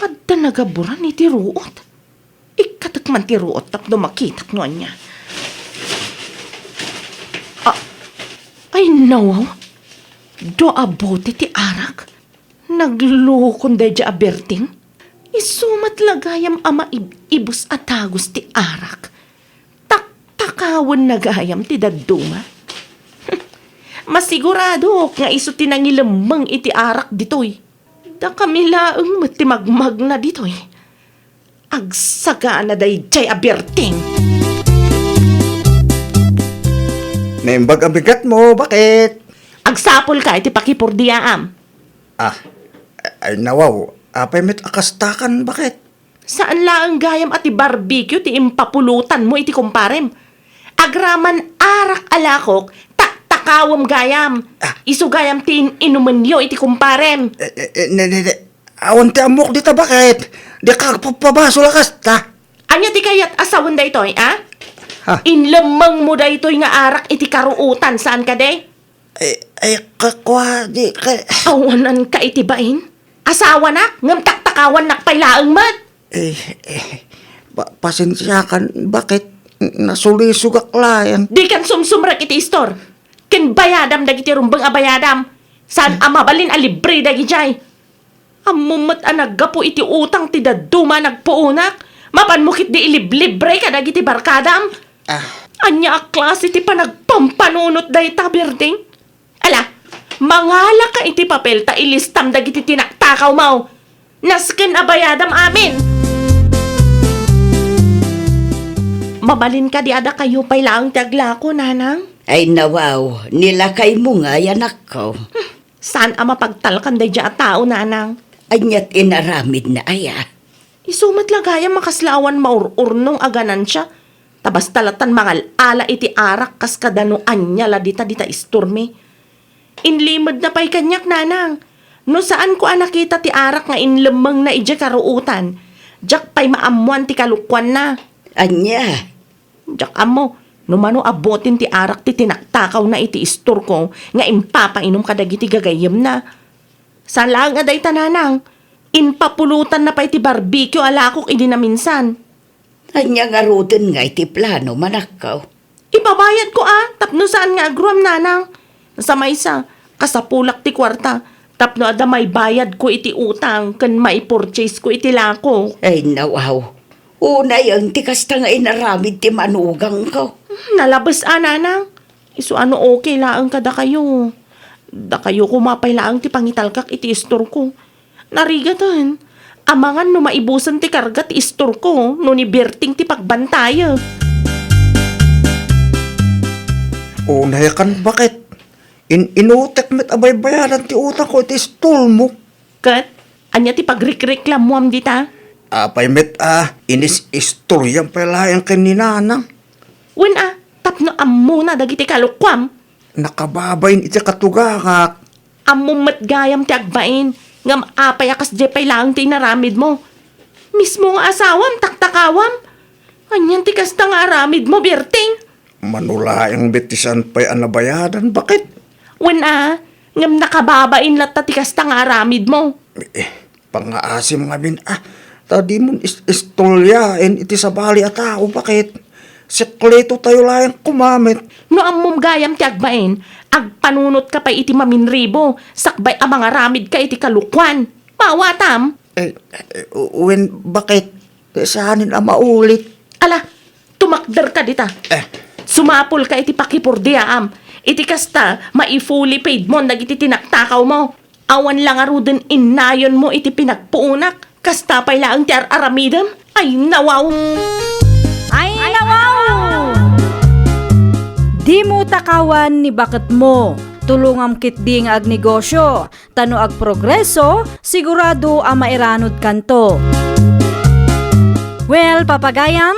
adda nagaburan iti ruot. Ikkatek man ti ruot tapno makitak no ania. Ah, ay, nawaw. Dua a bote ti arak. Naglukon daydi a Berting. Isu met la gayam a maib-ibus a dagus ti arak. Taktakawenna gayam ti dadduma. Masiguradok nga isu ti nangilemmeng iti arak ditoy. Dakami laeng met ti magmagna ditoy. Agsagana daydiay a Berting. Naimbag a bigatmo, Baket? Agsapulka iti pakipurdiaam. Ah, ay, nawaw, apay met a kastakan, Baket? Saan laeng gayam a ti barbecue ti impapulutanmo iti kumparem. Agraman arak a lakok, taktakawem gayam. Ah. Isu gayam ti in-inumenyo iti kumparem. Eh, eh, eh, ne, ne, ne. Awan ti ammok dita, Baket? Dika agpapabasol a kasta. Ania ti kayat a sawen daytoy, a? Ha? Inlemmengmo daytoy nga arak iti karuotan, saan kadi? Eh, eh, kakua, di ka- Awananka iti bain? Asawanak, ngem taktakawannak pay laeng met. Eh, eh, pa-, pasensiakan, Baket? Nasulisogak laeng. Dikan sumsumrek iti istor. Ken bayadam dagiti rumbeng a bayadam. Saan a mabalin a libre dagijay. Ammom met a naggapu iti utang ti dadduma a nagpuonak. Mapanmo ketdi iliblibre kadagiti barkadam. Ah. Ania a klase ti panagpampanunot dayta, Berting? Ala, mangalaka iti papel ta ilistam dagiti tinaktakawmo. Nasken a bayadam amin. Mabalin kadi a dakayo pay laeng ti aglako, nanang? Ay, nawaw, ni lakaymo ngay, anakko. Saan a mapagtalkan daydiay a tao, nanang? Aniat inaramidna aya? Isu met la gayam a kasla awan maur-urnong a ganansia. Ta basta latan mangal-ala iti arak kas kada no ania la dita, dita istormi. Inlimedna pay kaniak, nanang. No saanko a nakita ti arak nga inlemmengna idiay karuotan, diak pay maammoan ti kalokuanna. Ania? Diak ammo no mano a boten ti arak ti tinaktakawna iti istorko nga impapainom kadagiti gagayyemna. Saan laeng a dayta, nanang, impapulutanna pay ti barbecue a lakok idi naminsan. Ania ngaruden ngay ti plano, manakko? Ibabayadko a, tapno saan nga agruam, nanang. Sa maysa, kasapulak ti kuarta, tapno adda maibayadko iti utang ken maipurchasesko iti lakok. Ay, nawaw. Unayen ti kasta nga inaramid ti manugangko. Nalabes a, nanang. Isu a no okay laeng kadakayo. Dakayo koma pay laeng ti pangitalkak iti istorko. Narigaten, amangan no maibusen ti karga ti istorko no ni Berting ti pagbantayek. Unayakan, Baket? In-inutek met a baybayadan ti utangko iti istormo. Ket, ania ti pagrikreklamoam dita? Apay met a, inis-istoriam pay laeng ken ni nanang. Wen a, tapno ammona dagiti kalokuam. Nakababain iti katugangak. Ammom met gayam ti agbain, ngem apay a kasdiay pay laeng ti inaramidmo? Mismo nga asawam, taktakawam. Anian ti kasta nga aramidmo, Berting? Mano laeng met ti saan pay a nabayadan, Baket? Wen a, ngem nakababain latta ti kasta nga aramidmo. Eh, pangngaasim ngamin a, ta dimon is-, istoryaen iti sabali a tao, Baket? Sekreto tayo laeng koma met. No ammom gayam ti agbain, agpanunotka pay iti maminribo, sakbay a mangaramidka iti kalokuan. Maawatam? Eh, eh, wen, Baket? Saanen a maulit. Ala, tumakderka dita. Eh. Sumapulka iti pakipurdiaam. Iti kasta, maifulipidmon dagiti tinaktakawmo. Awan la ngaruden innayonmo iti pinagpuonak. Kasta pay laeng ti ar-aramidem. Ay, nawaw! Ay, nawaw! Dimo takawan ni baketmo. Tulongam ketdi nga agnegosio. Ta no agprogreso, sigurado a mairanudkanto. Well, papagayam,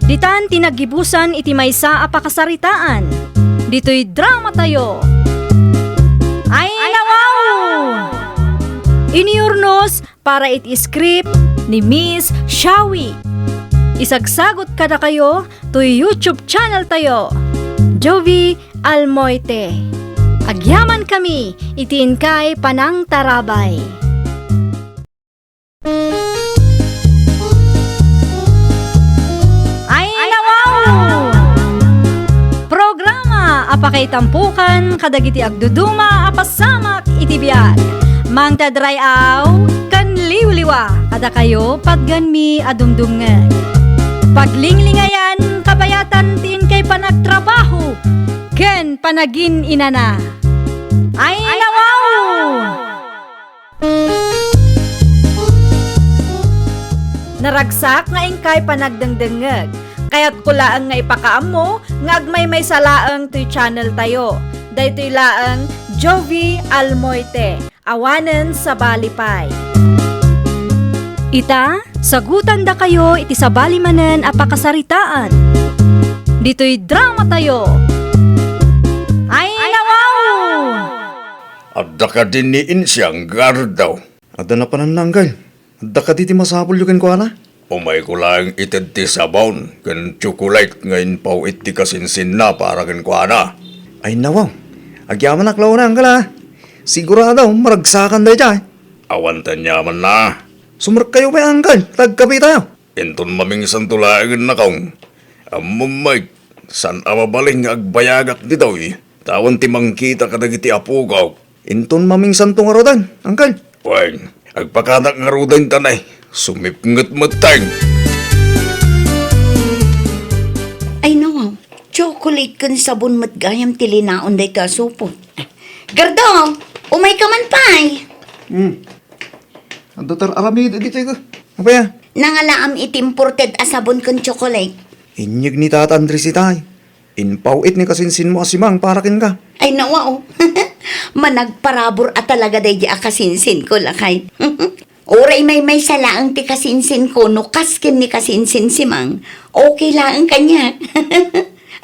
ditan ti naggibusan iti maysa a pakasaritaan. Ditoy dramatayo. Iniurnos para iti script ni Miss Shawi. Isagsagut kadakayo toy YouTube channel tayo, Jovie Almoite. Agyaman kami iti inkay panangtarabay. Ay, nawaw! Programa a pakaitampukan kadagiti agduduma a pasamak iti biag. Mangted ray-aw ken liwliwa kadakayo patgenmi a dumdumngeg. Paglinglingayan, kabayatan ti inkay panagtrabaho ken panagin-inana. Ay, nawaw! Naragsak nga inkay panagdengdengngeg. Kayatko laeng nga ipakaammo nga agmaymaysa laeng toy channel tayo. Daytoy laeng Jovie Almoite, awanen sabali pay. Ita, sagutandakayo iti sabali manen a pakasaritaan. Ditoy drama tayo. Ay, nawaw! Adda kadi ni Insiang Gardo? Adda napananna, Angkel. Adda kadi ti masapulyo kenkuana? Umayko laeng ited ti sabon ken tsokolate nga impaw-it ti kasinsinna para kenkuana. Ay, nawaw. Agyamanak la unay, Angkel, a. Sigurado, maragsakan daydiay. Awan ti aniamanna. Sumrekkayo pay, Angkel, ta agkapitayo. Inton mamingsanto laengen, nakong. Ammom met, saan a mabalin nga agbayagak ditoy, ta awan ti mangkita kadagiti apokok. Inton mamingsanto ngaruden, Angkel. Wen, agpakanak ngaruden ta ne, sumipnget metten. Ay, nawaw, chocolate ken sabon met gayam ti linaon daytoy a supot. Gardo, umayka man pay. Hmm. Adda tar-aramid ditoy ka. Apay a? Nangalaam iti imported a sabon ken tsokolate. Inyeg ni Tata Andres itay. Impaw-it ni kasinsinmo a simang para kenka. Ay, nawaw. Managparabur a talaga daydi a kasinsinko, lakay. Uray maymaysa laeng ti kasinsinko no kas ken ni kasinsin simang. Okay laeng kaniak.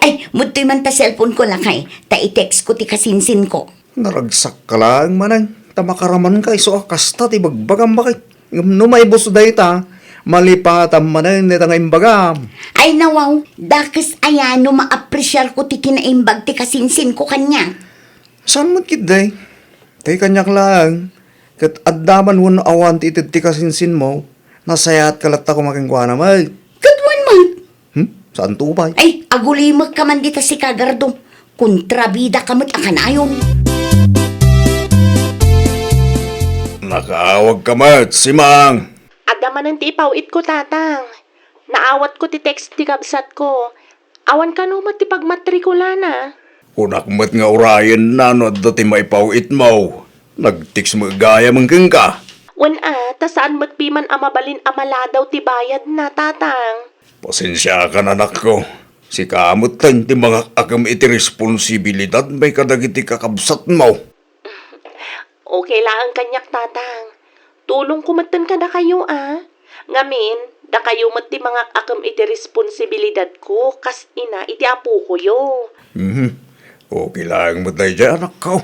Ay, mudtoy man ta cellphone ko, lakay. Ta i-text ko ti kasinsinko. Naragsak ka laeng manen, ta makaraman ka isu a kasta ti bagbagam, baket. Ngem no maibus dayta, malipatan manen dayta nga imbagam. Ay, nawaw, dakes aya no maapresiar ko ti kinaimbag ti kasinsin ko kaniak. Saan met ketdi? Tay kaniak laeng, ket adda man wenno awan ti ited ti kasinsin mo, nasayaat ka latta koma kenkuana met. Ket wen met. Hmm? Saan to pay? Ay, agulimek ka man dita sika, Gardo. Kontrabida ka met a kanayon. Nakaawag ka met, Simang. Adda manen ti ipaw-it ko, Tatang. Naawat ko ti text ti kabsat ko. Awan kano met ti pagmatrikulana. Kunak met nga urayenna no adda ti maipaw-it mo. Nag-text met gayam kenka. Wen a, ta saan met piman a mabalin a maladaw ti bayadna, Tatang. Pasensiakan, anakko. Sika metten ti mangak-akem iti responsibilidadmi kadagiti kakabsatmo. Okay laeng kaniak, Tatang. Tulongko metten kadakayo a. Ngamin, dakayo met ti mangak-akem iti responsibilidadko kas ina iti apokoyo. Mhm. Okay laeng met daydiay, anakko.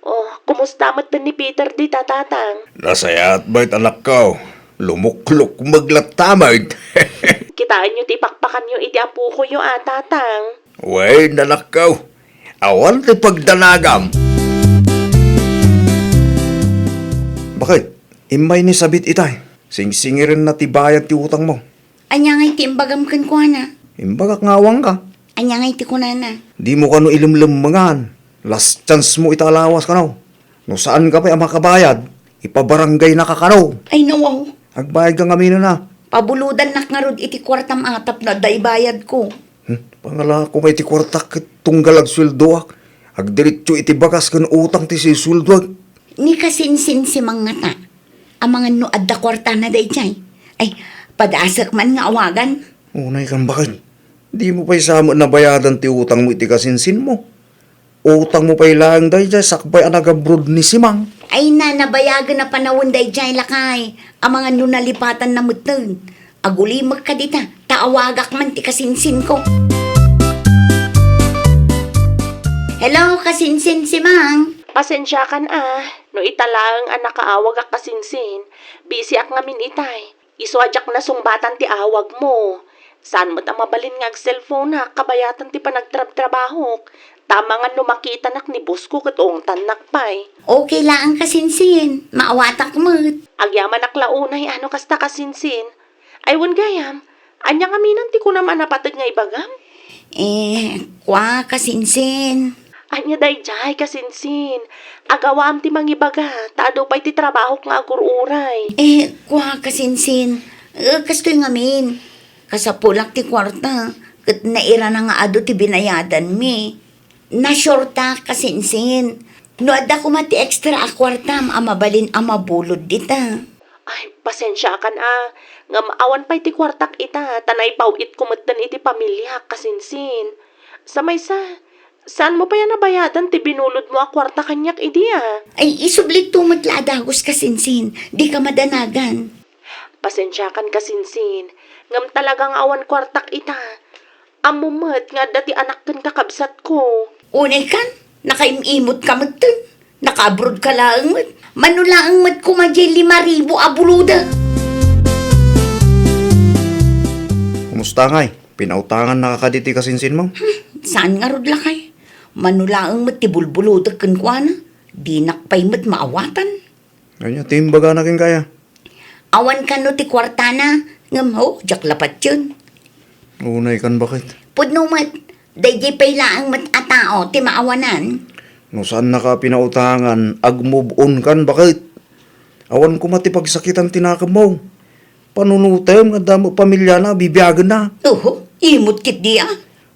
Oh, kumusta met ni Peter dita, Tatang? Nasayaat met, anakko. Lumuklukmeg latta met. Kitaenyo ti ipakpakanyo iti apokoyo a, Tatang. Wen, anakko. Awan ti pagdanagam. Baket, immay ni Sabit itay. Singsingirenna ti bayad ti utangmo. Ania ngay ti imbagam kenkuana? Imbagak nga awanka. Ania ngay ti kunana? Dimo kano ilemlemmengan. Last chance mo ita a lawas kano. No saanka pay a makabayad, ipabaranggaynaka kano. Ay, nawaw. Agbayadka ngamin a. Pabulodannak ngarud iti kuartam a tapno adda ibayadko. Hmm? Pangalako pay ti kuartak ket tunggal agsueldoak. Agdiretso iti bagas ken utang ti sisueldoak. Ni kasinsinsimang ngata. Amangan no adda kuartana daydiay. Ay, padasek man nga awagan. Unay kan, baket. Dimo pay sa met nabayadan ti utangmo iti kasinsinmo. Utangmo pay laeng daydiay sakbay a nag-abroad ni Simang. Ay na, nabayagen a panawen daydiay, lakay. Amangan no nalipatanna metten. Agulimek ka dita, ta awagak man ti kasinsinko. Hello, kasinsin Simang. Pasensiakan a, no ita laeng a nakaawagak kasinsin, bisiak ngamin itay. Isu a diak nasungbatan ti awagmo. Saan met a mabalin nga agselfonak kabayatan ti panagtrabtrabahok. Ta amangan no makitanak ni boss ko ket ungtannak pay. Okay laeng kasinsin, maawatak met. Agyamanak la unay a no kasta kasinsin. Ay wen gayam, ania ngaminan ti kunam a napateg nga ibagam? Eh, kua kasinsin. Ania daydiay kasinsin? Agawaam ti mangibaga, ta adu pay ti trabahok nga agur-uray. Eh, kua kasinsin. Eh, kastoy ngamin. Kasapulak ti kuarta, ket nairana nga adu ti binayadanmi. Nasuretak kasinsin. No adda koma ti extra a kuartam a mabalin a mabulod dita. Ay, pasensiakan a, ngem awan pay ti kuartak ita, ta naipaw-itko metten iti pamiliak kasinsin. Sa maysa, saanmo pay a nabayadan ti binulodmo a kuarta kaniak idi a? Ay, isublikto met la a dagus kasinsin, dika madanagan. Pasensiakan kasinsin, ngem talaga nga awan kuartak ita. Ammo met nga adda ti anak ken kakabsatko. Unay kan, nakaim-imot ka metten. Naka-abroad ka laeng met. Mano laeng met koma diay lima ribu a buloda. Kumusta ngay? Pinautangannaka kadi ti kasinsinmo? Hmm, saan ngarud lakay? Mano laeng met ti bulbulodek kenkuana. Dinak pay met maawatan. Ania ti imbagana kenka aya? Awan kano ti kuartana, ngem, oh, diak la patien. Unay kan baket. Pudno met, daydiay pay laeng met a tao ti maawanan. No saannaka a pinautangan, agmove on kan baket. Awan koma ti pagsakitan ti nakemmo. Panunotem nga adda met pamiliana a bibiagenna. Oho, imot ketdi a.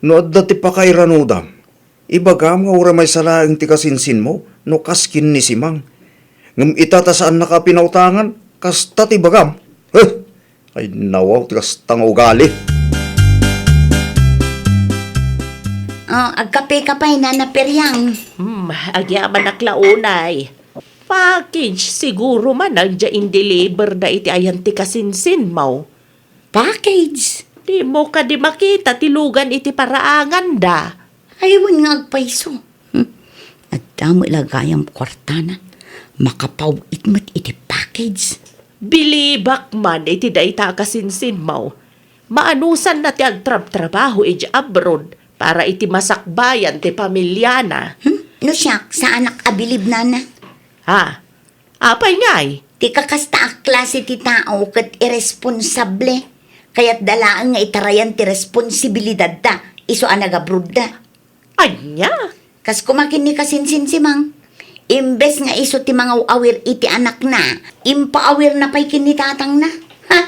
No adda ti pakairanudam, ibagam nga uray maysa laeng ti kasinsinmo no kas ken ni Simang. Ngem ita ta saannaka a pinautangan, kasta ti ibagam. Heh! Ay, nawaw ti kasta nga ugali. Oh, agkape ka pay, Nana Periang. Hmm, agyamanak la unay. Package siguro man ang dia in-deliver da iti ayan ti kasinsinmo. Package? Dimo kadi makita ti lugan iti paraanganda. Ay, wen nga agpayso. Hmm. Adda met la gayam kuartana. Makapaw-it met iti package. Bilibak man iti dayta a kasinsinmo. Maanusanna ti agtrabtrabaho iti abroad para iti masakbayan ti pamiliana. Hmm? No siak, saanak a bilib, Nana. Ha? Apay ngay? Ti kakasta a klase ti tao ket irresponsable. Kayatda laeng nga itarayan ti responsibilidadda isu a nagabrodda. Ania? Kas koma ken ni kasinsin Simang, imbes nga isu ti mangaw-awir iti anakna, impaawirna pay ken ni tatangna. Ha?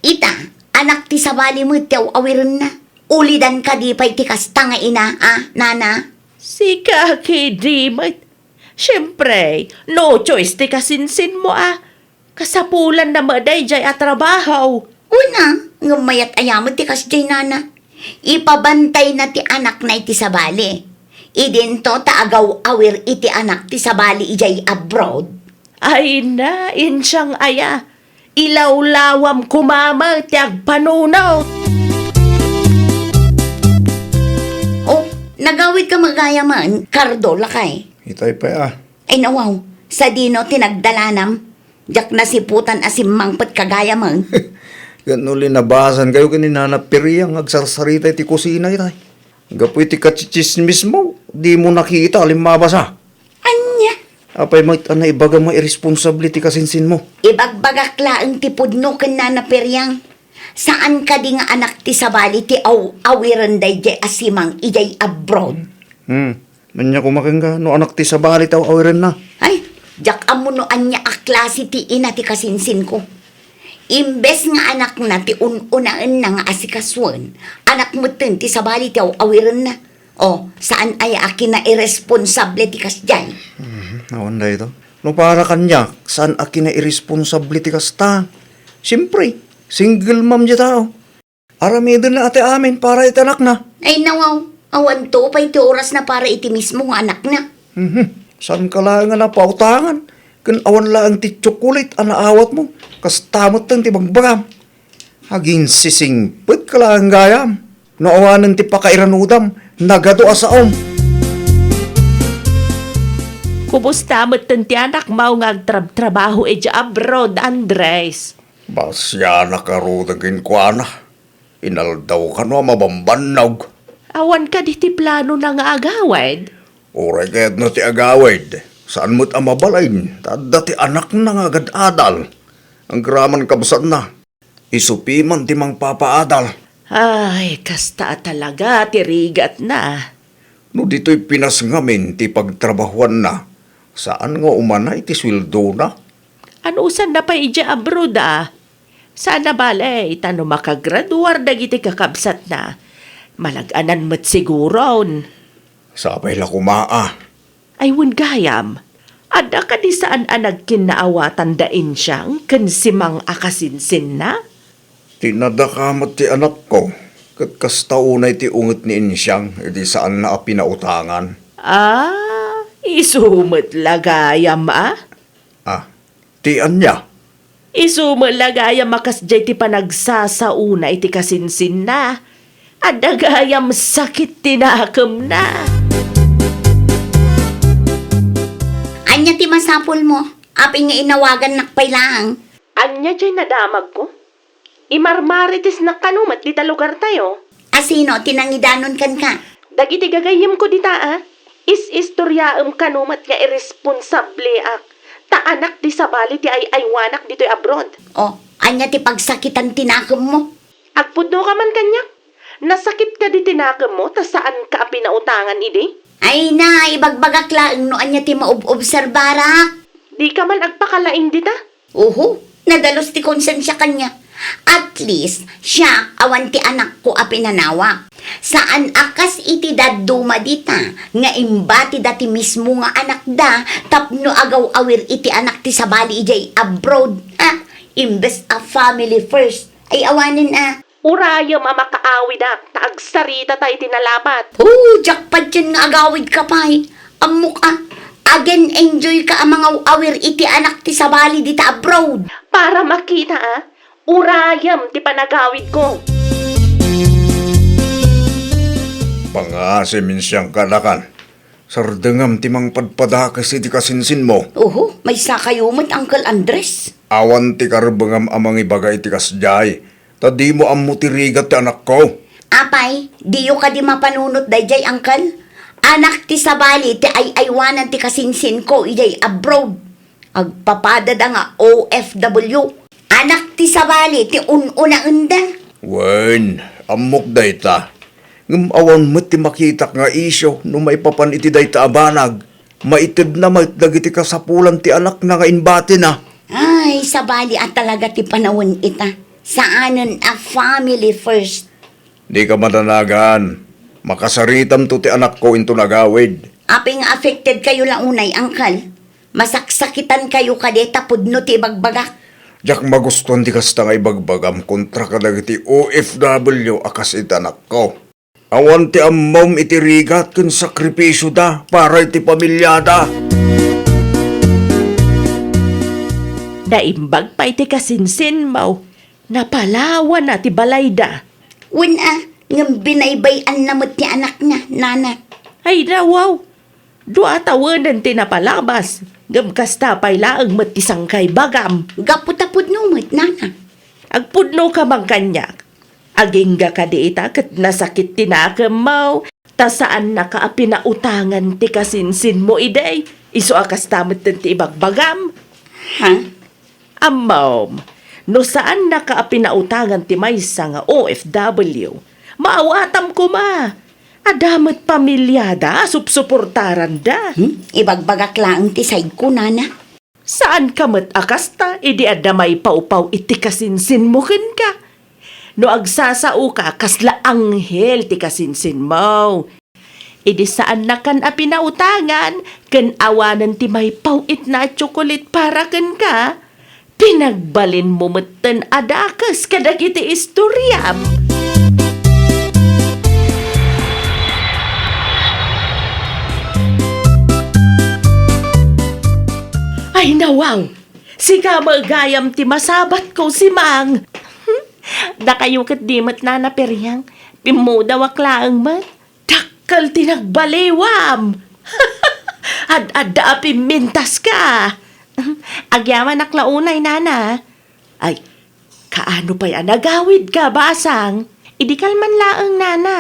Ita, anak ti sabali met ti aw-awirenna. Ulidan kadi pay ti kasta nga ina, a, nana? Sika ketdi met. Siempre, no choice ti kasinsinmo a. Kasapulanna met daydiay a trabaho. Una, ngem mayat aya met ti kasdiay nana. Ipabantayna ti anakna iti sabali. Idinto ta agaw-awir iti anak ti sabali idiay abroad. Ay na, insiang aya. Ilawlawam koma met ti agpanunot. Oh, nagawid ka met gayam, Cardo, lakay. Itay pay a. Ay, nawaw, sadino ti nagdalanam? Diak nasiputan a simmangpet ka gayam. Ket no linabasan kayo ken ni Nana Piria nga agsarsarita iti kusina itay. Gapu iti kachichismismo, dimo nakita a limmabasa. Ania? Apay met a naibagam nga irresponsable ti kasinsinmo? Ibagbagak laeng ti pudno ken Nana Periang. Saan kadi nga anak ti sabali ti aw-awiren daydiay a Simang idiay abroad? Hmm. Ania koma kenka no anak ti sabali ti aw-awirenna? Ay, diak ammo no ania a klase ti ina ti kasinsinko. Imbes nga anakna ti un-unaenna nga asikasuen, anak metten ti sabali ti aw-awirenna. O, saan aya a kinairresponsable ti kasdiay? Mhm, awan dayto. No para kaniak, saan a kinairresponsable ti kasta? Siempre, single mom ti tao. Aramidenna ti amin para iti anakna. Ay, nawaw, awanto pay ti orasna para iti mismo nga anakna. Mhm. Saanka laeng a napautangan, ken awan laeng ti tsokolit a naawatmo, kasta metten ti bagbagam. Aginsisingpetka laeng gayam. No awanen ti pakairanudam, nagadu a saom. Ubos ta metten ti anakmo nga agtrabtrabaho idiay abroad, Andres. Pasianak ngaruden kenkuana. Inaldaw kano a mabambannog. Awan kadi ti planona nga agawid? Uray kayatna ti agawid, saan met a mabalin ta adda ti anakna nga agad-adal. Agraman kabsatna. Isu piman ti mangpapaadal. Ay, kasta a talaga ti rigatna. No ditoy Pinas ngamin ti pagtrabahoanna, saan nga umana iti sueldona? Anusanna pay idiay abroad a? Saan a bale, ta no makagraduar dagiti kakabsatna, malag-anan met siguron. Sapay la koma a. Ay, wen gayam, adda kadi saan a nagkinnaawatan da Insiang ken Simang a kasinsinna? Ti nadakamat ti anakko, ket kasta unay ti unget ni Insiang idi saanna a pinautangan. Ah, isu met la gayam a? Ah, ti ania? Isu met la gayam a kasdiay ti panagsasaona iti kasinsinna. Adda gayam sakit ti nakemna. Ania ti masapulmo? Apay nga inawagannak pay laeng? Ania diay nadamagko? Imarmaritesnak kano met dita lugartayo. A sino ti nangidanon kenka? Dagiti gagayyemko dita a. Is-istoriaem kano met nga irresponsableak, ta anak ti sabali ti ay-aywanak ditoy abroad. O, ania ti pagsakitan ti nakemmo? Agpudnoka man kaniak? Nasakit kadi ti nakemmo ta saanka a pinautangan idi? Ay na, ibagbagak laeng no ania ti maob-obserbarak. Dika man agpakalaing dita? Oho, nadalus ti konsensia kaniak. At least, siak, awan ti anakko a pinanawak. Saan a kas iti dadduma dita, nga imbatida ti mismo nga anakda tapno agaw-awir iti anak ti sabali idiay abroad. Ha? Imbes a family first, ay awanen a. Urayem a makaawidak ta agsaritata iti nalapat. Oh, diak patien nga agawidka pay. Ammok a, agen-enjoyka a mangaw-awir iti anak ti sabali dita abroad. Para makita a, urayem ti panagawidko. Pangasim, Insiang, kanakan. Sardengam ti mangpadpadakes iti kasinsinmo. Oho, maysakayo met, Uncle Andres. Awan ti karbengam a mangibaga iti kasdiay, ta dimo ammo ti rigat ti anakko. Apay, diyo kadi mapanunot daydiay, Uncle? Anak ti sabali ti ay-aywanan ti kasinsinko idiay abroad. Agpapadada nga O F W. Anak ti sabali ti un-unaenda. Wen, ammok dayta. Ngem awan met ti makitak nga isyu no maipapan iti dayta a banag. Maitedna met dagiti kasapulan ti anakna nga imbatina. Ay, sabali a talaga ti panawen ita. Saanen a family first. Dika madanagan. Makasaritamto ti anakko inton agawid. Apay nga affected kayo la unay, Uncle? Masaksakitan kayo kadi ta pudno ti ibagbagak? Diak magustuan ti kasta nga ibagbagam kontra kadagiti O F W a kas iti anakko. Awan ti ammom iti rigat ken sakripisioda para iti pamiliada. Naimbag pay ti kasinsinmo. Napalawana ti balayda. Wen a, ngem binaybay-anna met ti anakna, nana. Ay, nawaw. Dua tawenen ti napalabas, ngem kasta pay laeng met ti sangkaibagam. Gapu ta pudno met, nana. Agpudnoka man kaniak. Agingga kadi ita ket nasakit ti nakemmo, ta saannaka a pinautangan ti kasinsinmo idi, isu a kasta metten ti ibagbagam. Ha? Ammom, no saannaka a pinautangan ti maysa nga O F W, maawatam koma. Adda met pamiliada a supsuportaranda. Hmm? Ibagbagak laeng ti saydko, nana. Saanka met a kasta idi adda maipawpaw iti kasinsinmo kenka. No agsasaoka, kasla anghel ti kasinsinmo. Idi saannakan a pinautangan, ken awanen ti maipaw-itna a tsokolit para kenka, pinagbalinmo metten a dakes kadagiti istoriam. Ay, nawaw! Sika met gayam ti masabatko, Simang. Dakayo ket di met, Nana Periang. Pimmudawak laeng met. Dakkel ti nagbaliwam! Ad-adda a pimmintaska. Agyamanak la unay, nana. Ay, kaano pay a nagawidka, basang? Idi kalman laeng, nana.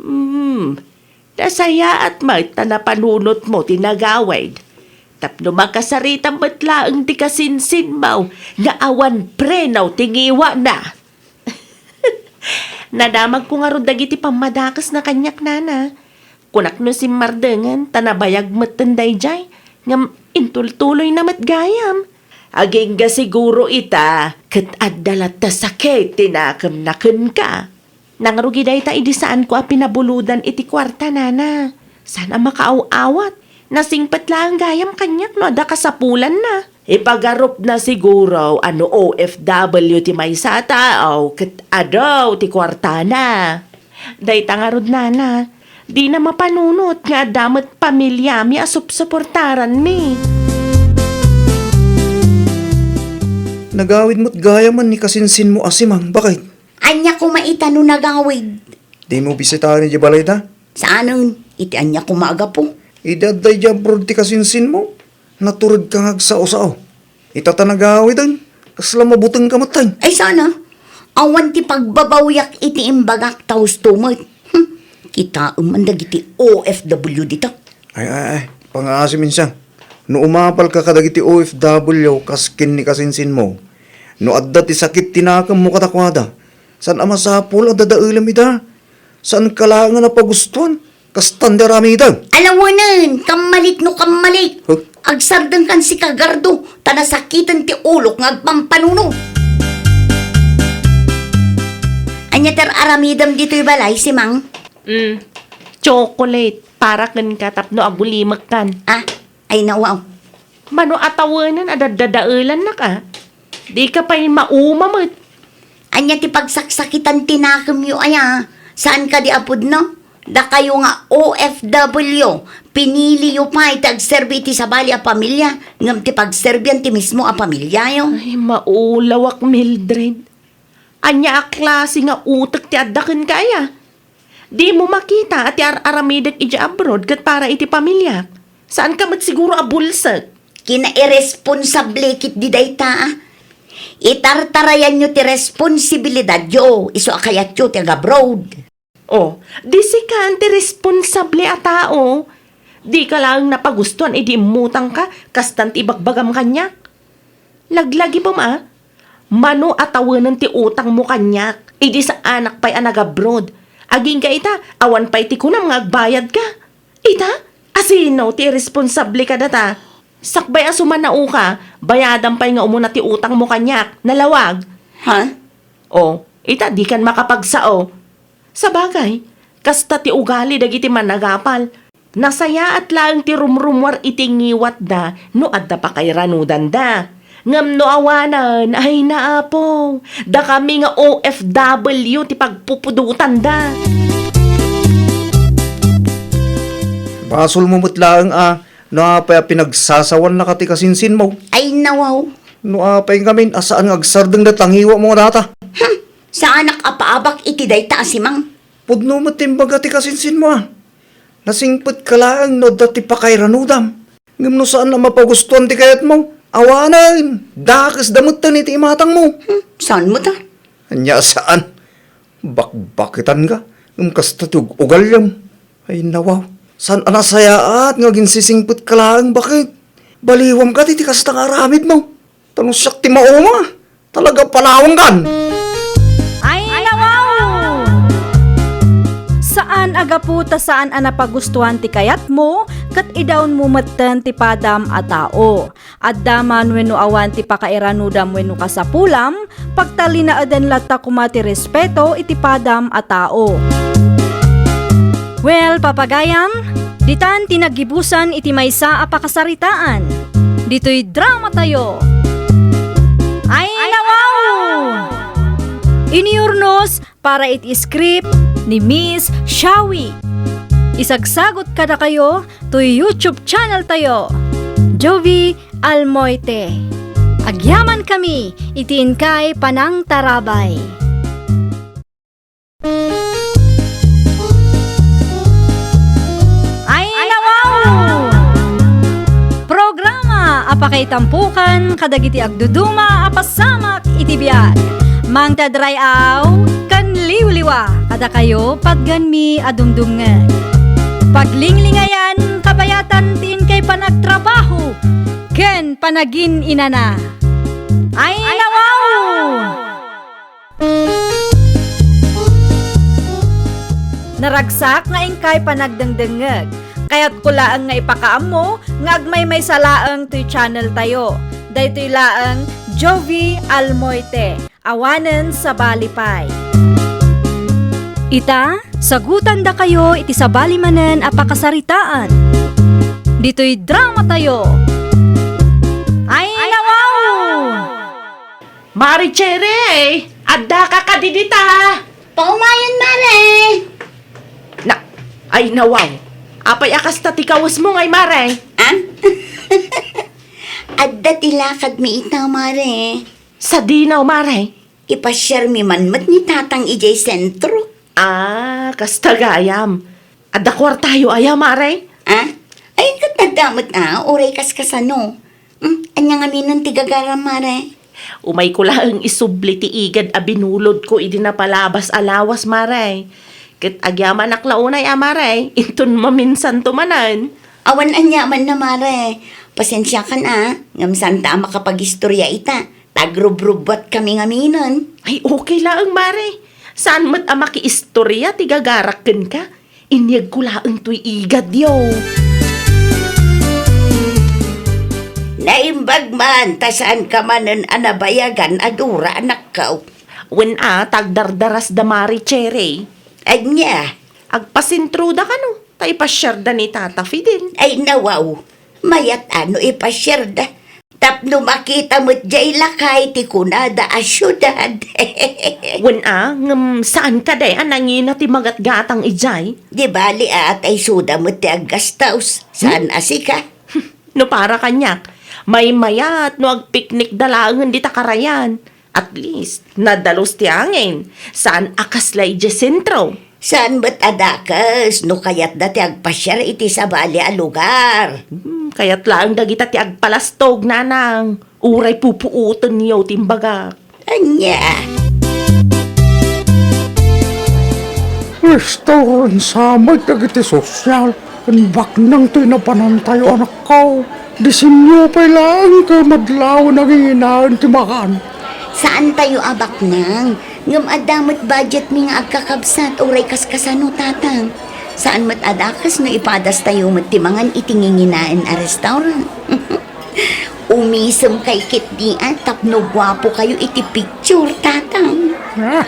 Hmm, nasayaat met ta napanunotmo ti nagawid. Tapno makasaritam met laeng ti kasinsinmo nga awan preno ti ngiwana. Nadamagko ngarud dagiti pammadakesna kaniak, nana. Kunak no simmardengen ta nabayag metten daydiay, ngem intultuloyna met gayam. Agingga siguro ita ket adda latta sakit ti nakemna kenka. Nangrugi dayta idi saanko a pinabulodan iti kuarta, nana. Saan a makaaw-awat. Nasingpet laeng gayam kaniak no adda kasapulanna. Ipagarupna siguro a no O F W ti maysa a tao ket adu ti kuartana. Dayta ngarud, nana, dina mapanunot nga adda met pamiliami a supsuportaranmi. Nagawid met gayamen ni kasinsinmo a si Mang, baket? Ania koma ita no nagawid? Dimo bisitaen idiay balayda? Saanen, iti ania koma a gapu? Idi adda idiay abroad ti kasinsinmo, naturedka nga agsao-sao. Ita ta nagawiden, kasla mabutengka met, ay. Ay, saan a. Awan ti pagbabawiak iti imbagak ta husto met. Hmm, kitaem man dagiti O F W dita. Ay, ay, ay, pangaasim insiang. No umapalka kadagiti O F W kas ken ni kasinsinmo, no adda ti sakit ti nakemmo kadakuada, saan a masapul a dadaelem ida. Saanka laeng a napagustuan, kastan ti aramidem. Alawenen, kammalik no kammalik. Huh? Agsardengkan sika, Gardo, ta nasakiten ti ulok nga agpampanunot. Ania ti ar-aramidem ditoy balay, Simang? Mm, chocolate, para kenka tapno agulimekkan. Ah, ay, nawaw. Mano a tawenen a daddadaelannak, a? Dika pay mauma met. Ania ti pagsaksakitan ti nakemyo, aya? Saan kadi a pudno? Dakayo nga O F W, piniliyo pay ti agserbi iti sabali a pamilia, ngem ti pagserbian ti mismo a pamiliayo. Ay, maulawak, Mildred. Ania a klase nga utek ti adda kenka, aya? Dimo makita a ti ar-aramidek idiay abroad ket para iti pamiliak? Saanka met siguro a bulsek? Kinairesponsable ketdi dayta, a. Itartarayanyo ti responsibilidadyo isu a kayatyo ti agabroad. Oh, di sika ti responsable a tao. Dika laeng napagustuan idi immutangka, kastan ti ibagbagam kaniak. Laglagipem a, mano a tawenen ti utangmo kaniak idi saanak pay a nagabroad. Agingga ita, awan pay ti kunam nga agbayadka. Ita, asino ti iresponsable kadata? Sakbay a sumanaoka, bayadam pay nga umuna ti utangmo kaniak. Nalawag? Ha? O, ita, dikan makapagsao. Sabagay, kasta ti ugali dagiti managapal. Nasayaat laeng ti rumrumuar iti ngiwatda no adda pakairanudanda. Ngem no awanen, ay naapo, dakami nga O F W ti pagpupudotanda. Basolmo met laeng a no apay a pinagsasawanna ti kasinsinmo. Ay, nawaw. No apay ngamin a saan nga agsardeng dayta ngiwatmo nga data. Hmm, saanak a paabak iti dayta a Simang. Pudno met ti imbaga ti kasinsinmo, a. Nasingpetka laeng no adda ti pakairanudam. Ngem no saan a mapagustuan ti kayatmo, awanen, dakesda metten iti imatangmo. Hmm, saan met a? Ania saan? Bakbakitanka, ngem kasta ti ug-ugalyam. Ay, nawaw. Saan a nasayaat nga aginsisingpetka laeng, baket? Baliwam kadi ti kasta nga aramidmo. Ta no siak ti mauma, talaga palawangan. Ay, nawaw! Saan a gapu ta saan a napagustuan ti kayatmo, ket idaonmo metten ti padam a tao. Adda man wenno awan ti pakairanudam wenno kasapulam, pagtalinaeden latta koma ti respeto iti padam a tao. Well, papagayam, ditan ti naggibusan iti maysa a pakasaritaan. Ditoy drama tayo. Ay, nawaw! Inyurnos para iti script ni Miss Shawi. Isagsagot kadakayo toy YouTube channel tayo, Jovie Almoite. Agyaman kami iti inkay panangtarabay. Ay, nawaw! Tampukan kadagiti agduduma a pasamak iti biag. Mangted ray-aw ken liwliwa kadakayo patganmi a dumdumngeg. Paglinglingayan kabayatan ti inkay panagtrabaho ken panagin-inana. Ay, nawaw! Naragsak nga inkay panagdengdengngeg. Kayatko laeng nga ipakaammo nga agmaymaysa laeng toy channel tayo. Daytoy laeng Jovie Almoite, awanen sabali pay. Ita, sagutandakayo iti sabali manen a pakasaritaan. Ditoy drama tayo. Ay, nawaw! Mare Cherry, addaka kadi dita? Paumayen, Mare. Na, ay, nawaw. Apay a kasta ti kawesmo ngay, Mare? An? Adda ti lakadmi ita, Mare. Sadino, Mare? Ipasiarmi man met ni Tatang idiay sentro. Ah, kasta gayam. Adda kuartayo aya, Mare? Ah? Ay, ket adda met a, uray kaskasano. Hmm, ania ngaminen ti gagaram, Mare? Umayko laeng isubli ti igad a binulodko idi napalabas a lawas, Mare. Ket agyamanak la unay a, Mare, inton maminsanto manen. Awan aniamanna, Mare. Pasensiakan a, ngem saanta a makapagistorya ita. Tagrubrubuatkami ngaminen. Ay, okay laeng, Mare. Saan met a makiistorya ti gagarak kenka. Inyegko laeng toy igadyo. Naimbag man ta saanka manen a nabayagan a dura, anakko. Wen a, tagdardaras da Mare Cherry. Ania? Agpasentroda kano, ta ipasiarda ni Tata Fidel. Ay, nawaw. Mayat a no ipasiarda. Tapno makita met jay lakay ti kunada a siudad. Wen a, ngem saan kadi a nangina ti magatgatang idiay? Di bali a, ta isuda met ti aggastos. Saan a sika? No para kaniak, maymayat no agpiknikda laengen dita karayan. At least, nadalus ti angin. Saan a kasla idiay sentro. Saan met a dakes no kayatda ti agpasiar iti sabali a lugar. Hmm, kayat laeng dagita ti agpalastog, nanang. Uray pupuotenyo ti imbagak. Ania? Restaurant sa met dagiti sosyal. Ken baknang ti napanantayo, anakko. Disenyo pay laeng ket madlaw nanginginaen ti mangan. Saantayo a baknang, ngem adda met budgetmi nga agkakabsat uray kaskasano, Tatang. Saan met a dakes no ipadastayo met ti mangan iti nginginaen a restaurant. Umisem kay ketdi a tapno guapo kayo iti picture, Tatang. Ah,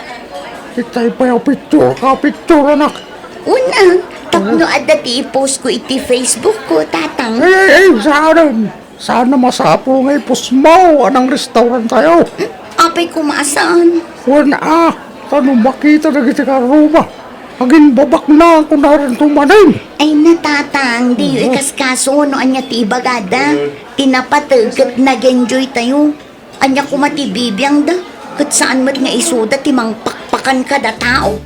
itay pay a picture ka, picture, anak. Una, tapno adda ti i-post ko iti Facebook ko, Tatang. Eh, eh, saan? Saan a masapul nga i-post mo anang restaurant tayo? Apay koma a saan? Wen a, ta no makita dagiti karruma, agimbabaknang kunarento manen. Ay na, Tatang, diyo ikaskaso no ania ti ibagada. Ti napateg ket nag-enjoy tayo. Ania koma ti bibiangda, ket saan met nga isuda ti mangpakpakan kada tao.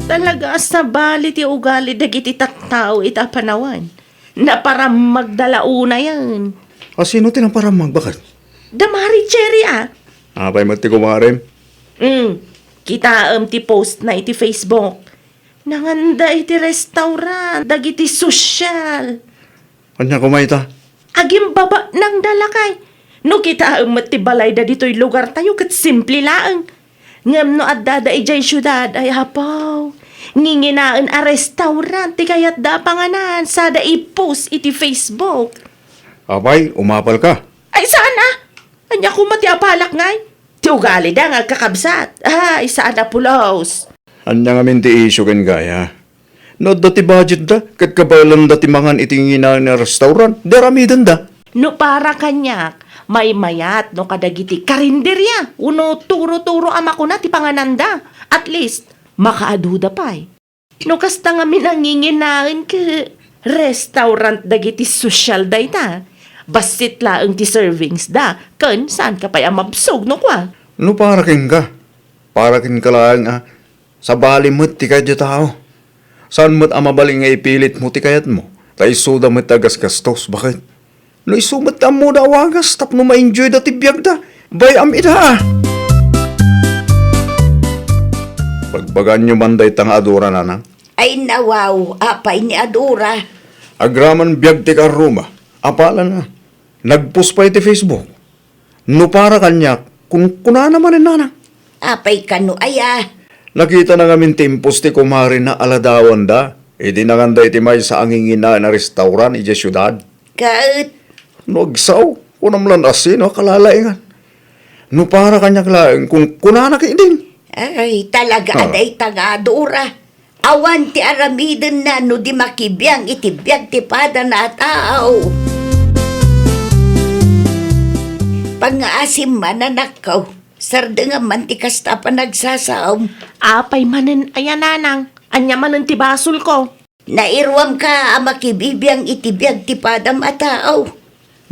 Talaga a sabali ti ugali dagiti tattao ita a panawen. Naparammagda la unayen. A sino ti naparammag, baket? Da Mare Cherry a. Apay met ti kumarem? Hmm, kitaem ti post na iti Facebook. Nanganda iti restaurant, dagiti sosyal. Ania koma ita? Agimbabaknangda lakay. No kitaem met ti balayda ditoy lugartayo ket simple laeng. Ngem no addada idiay siudad, ay apaw, nginginaen a restaurant ti kayatda a panganan sada i-post iti Facebook. Apay, umapalka? Ay, saan a? Ania koma ti apalak ngay? Ti ugalida nga agkakabsat. Ay, saan a pulos. Ania ngamin ti issue ken gaya? No adda ti budgetda, ket kabaelanda ti mangan iti nginginaen a restaurant, di aramidenda. No para kaniak, maymayat no kadagiti karinderia, uno turo-turo a makuna ti pangananda. At least, makaaduda pay. No kasta ngamin a nginginaen ket restaurant dagiti sosyal dayta, bassit laeng ti servingsda, ken saanka pay a mabsog no kua. No para kenka, para kenka laeng a sabali met ti kayat ti tao. Saan met a mabalin nga ipilitmo ti kayatmo. Ta isuda met a gasgastos, baket? No isu met ti ammoda a wagas tapno ma-enjoyda ti biagda, bay-am ida a. Bagbagaanyo man dayta nga adura, nanang? Ay, nawaw, apay ni adura? Agraman biag ti karruma, apalana. Nagpost pay iti Facebook. No para kaniak, kun-, kunana manen, nanang. Apay kano aya? Nakitana ngamin ti impost ti kumarena a ladawanda idi nanganda iti maysa a nginginaen a restaurant idiay siudad. Ket? No agsaw, kunam lan a sino a kalalaingan. No para kaniak laeng, kun-, kunana ketdin. Ay, talaga a dayta nga adura. Awan ti aramidenna no di makibiang iti biag ti padana a tao. Pangngaasim man, anakko. Sardengam man ti kasta a panagsasaom. Apay manen aya, nanang? Ania manen ti basolko? Nairuamka a makibibiang iti biag ti padam a tao.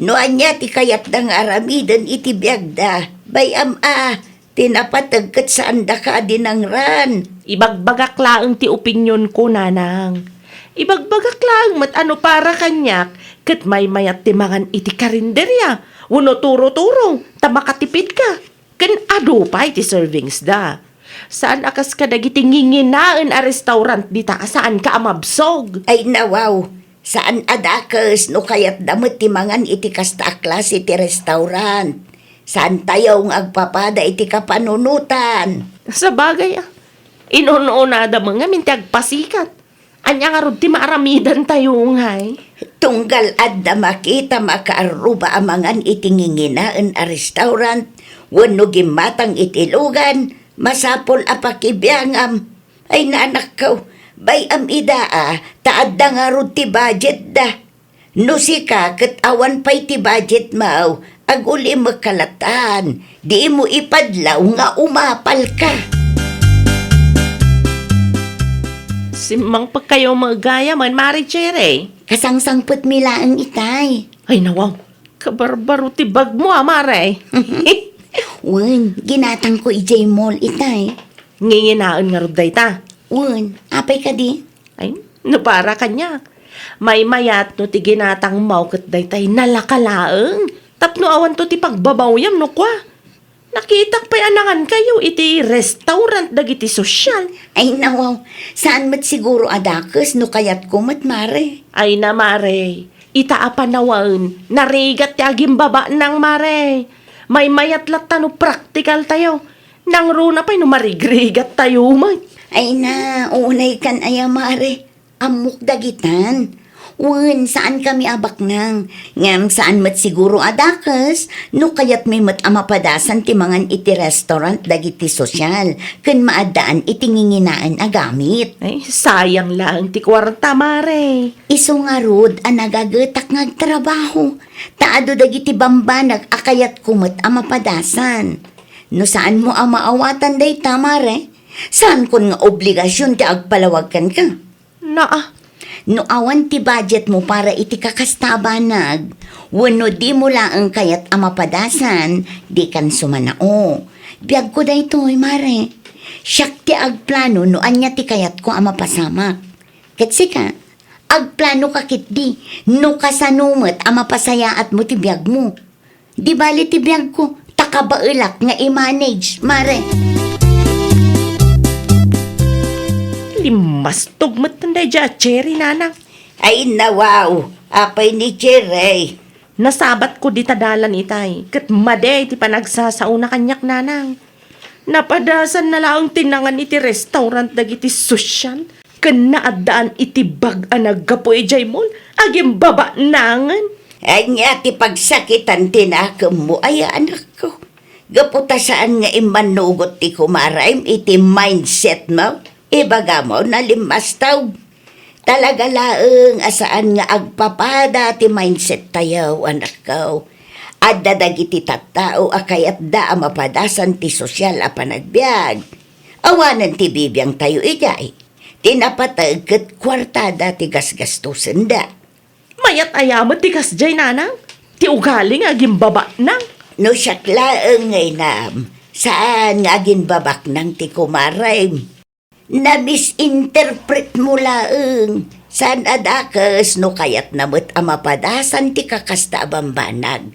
No ania ti kayatda nga aramiden iti biagda, bay-am a, ti napateg ket saandaka a dinangran. Ibagbagak laeng ti opinionko, nanang. Ibagbagak laeng met a no para kaniak, ket maymayat ti mangan iti karinderia wenno turo-turo ta makatipidka. Ken adu pay ti servingsda. Saan a kas kadagiti nginginaen a restaurant dita a saanka a mabsog. Ay, nawaw, saan a dakes no kayatda met ti mangan iti kasta a klase ti restaurant. Saantayo nga agpapada iti kapanunotan. Sabagay a, inun-unada met ngamin ti agpasikat. Ania ngarud ti maaramidantayo ngay? Tunggal adda makita makaarruba a mangan iti nginginaen a restaurant wenno gimmatang iti lugan, masapul a pakibiangam. Ay, nanakko, bay-am ida a, ta adda ngarud ti budgetda. No sika ket awan pay ti budgetmo, agulimekka latta, diaymo ipadlaw nga umapalka. Simmangpekkayo met gayam, Mare Cherry. Kasangsangpetmi laeng itay. Ay, nawaw. Kabarbaro ti bagmo a, Mare. Wen, ginatangko idiay mall itay. Nginginaen ngarud dayta? Wen, apay kadi? Ay, no para kaniak, maymayat no ti ginatangmo ket daytay nalaka laeng tapno awanto ti pagbabawyam no kua. Nakitak pay a nangankayo iti restaurant dagiti sosyal. Ay, nawaw, saan met siguro a dakes no kayatko met, Mare. Ay na, Mare, ita a panawen, narigat ti agimbabaknang, Mare. Maymayat latta no praktikaltayo. Nangruna pay no marigrigattayo met. Ay na, unaykan aya, Mare. Ammok dagitan. Wen, saankami a baknang. Ngem saan met siguro a dakes no kayatmi met a mapadasan ti mangan iti restaurant dagiti sosyal ken maaddaan iti nginginaen a gamit. Ay, sayang laeng ti kuarta, Mare. Isu ngarud a nagagetak nga agtrabaho, ta adu dagiti bambanag a kayatko met a mapadasan. No saanmo a maawatan dayta, Mare, saankon nga obligasion ti agpalawag kenka. Naa. No awan ti budgetmo para iti kakasta a banag, wenno dimo laeng kayat a mapadasan, dikan sumanao. Biagko daytoy, Mare. Siak ti agplano no ania ti kayatko a mapasamak. Ket sika, agplanoka ketdi no kasano met a mapasayaatmo ti biagmo. Di bali ti biagko, ta kabaelak nga i-manage, Mare. Limmastog met daydiay a Cherry, nanang. Ay, nawaw, apay ni Cherry? Nasabatko dita dalan itay, ket madi ti panagsasaona kaniak, nanang. Napadasanna laeng ti nangan iti restaurant dagiti sosyal ken naaddaan iti bag a naggapu idiay mall. Agimbabaknangen. Ania ti pagsakitan ti nakemmo aya, anakko? Gapu ta saan nga immanugot ti kumarem iti mindsetmo, ibagamo, nalimmastog. Talaga laeng a saan nga agpapada ti mindsettayo, anakko. Adda dagiti tattao a kayatda a mapadasan ti sosyal a panagbiag. Awanen ti bibiangtayo idiay. Ti napateg ket kuartada ti gasgastosenda. Mayat aya met ti kasdiay, nanang? Ti ugali nga agimbabaknang. No siak laeng nga inam, saan nga agimbabaknang ti kumarem. Na-misinterpretmo laeng. Saan a dakes no kayatna met a mapadasan ti kakasta a bambanag.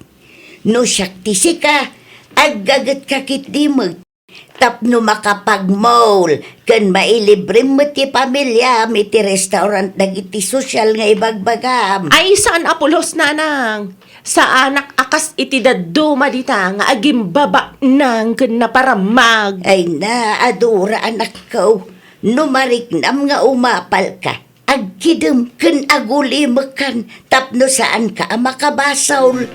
No siak ti sika, aggagetka ketdi met tapno makapagmall ken mailibrem met ti pamiliam iti restaurant dagiti sosyal nga ibagbagam. Ay, saan a pulos, nanang. Saanak a kas iti dadduma dita nga agimbabaknang ken naparammag. Ay na, Adora, anakko, no mariknam nga umapalka, agkidem ken agulimekkan tapno saanka a makabasol.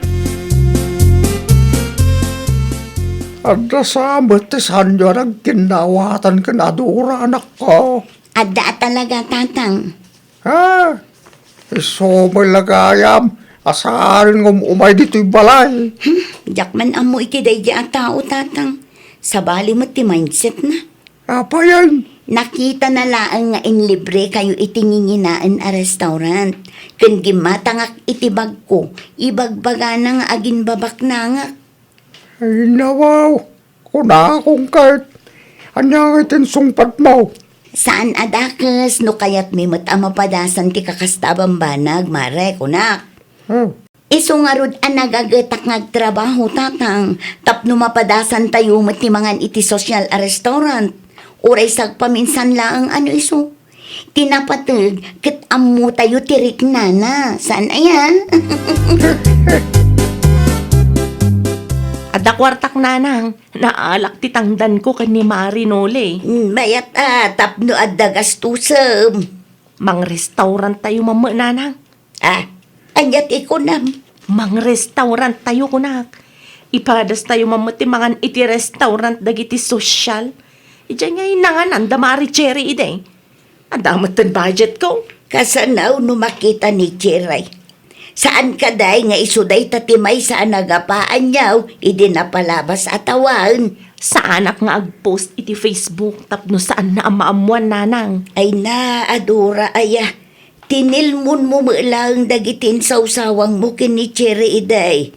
Adda sa met ti saanyo a nagkinnawatan ken Adora, anakko. Adda a talaga, Tatang. Ha? Isu met la gayam a saan nga um-umay ditoy balay. Hmm, diak man ammo iti daydi a tao, Tatang. Sabali met ti mindsetna. Apayen? Nakitana laeng nga inlibrekayo iti nginginaen a restaurant. Ken gimmatangak iti bagko, ibagbagana nga agimbabaknangak. Ay, nawaw. Kunakon ket, ania nga iti insungpatmo? Saan a dakes no kayatmi met a mapadasan ti kakasta a bambanag, Mare, kunak. Hmm. Isu ngarud a nagagetak nga agtrabaho, Tatang, tapno mapadasantayo met ti mangan iti sosyal a restaurant. Uray sagpaminsan laeng a no isu. Ti napateg ket ammotayo ti riknana. Saan aya? Adda kuartak, nanang. Naalak ti tangdanko ken ni Mari Noli. Mm, mayat a, tapno adda gastusem. Mangrestauranttayo mammet, nanang. Ah, ania ti kunam? Mangrestauranttayo, kunak. Ipadastayo mammet ti mangan iti restaurant dagiti sosyal. Idiay ngay nanganan da Mari Cherry idi. Adda metten budgetko. Kasano no makita ni Cherry? Saan kadi nga isu dayta ti maysa a nagapa a niaw idi napalabas a tawen? Saanak nga agpost iti Facebook tapno saanna a maammoan, nanang. Ay na, Adora aya. Tinilmonmo met laeng dagiti insawsawangmo ken ni Cherry idi.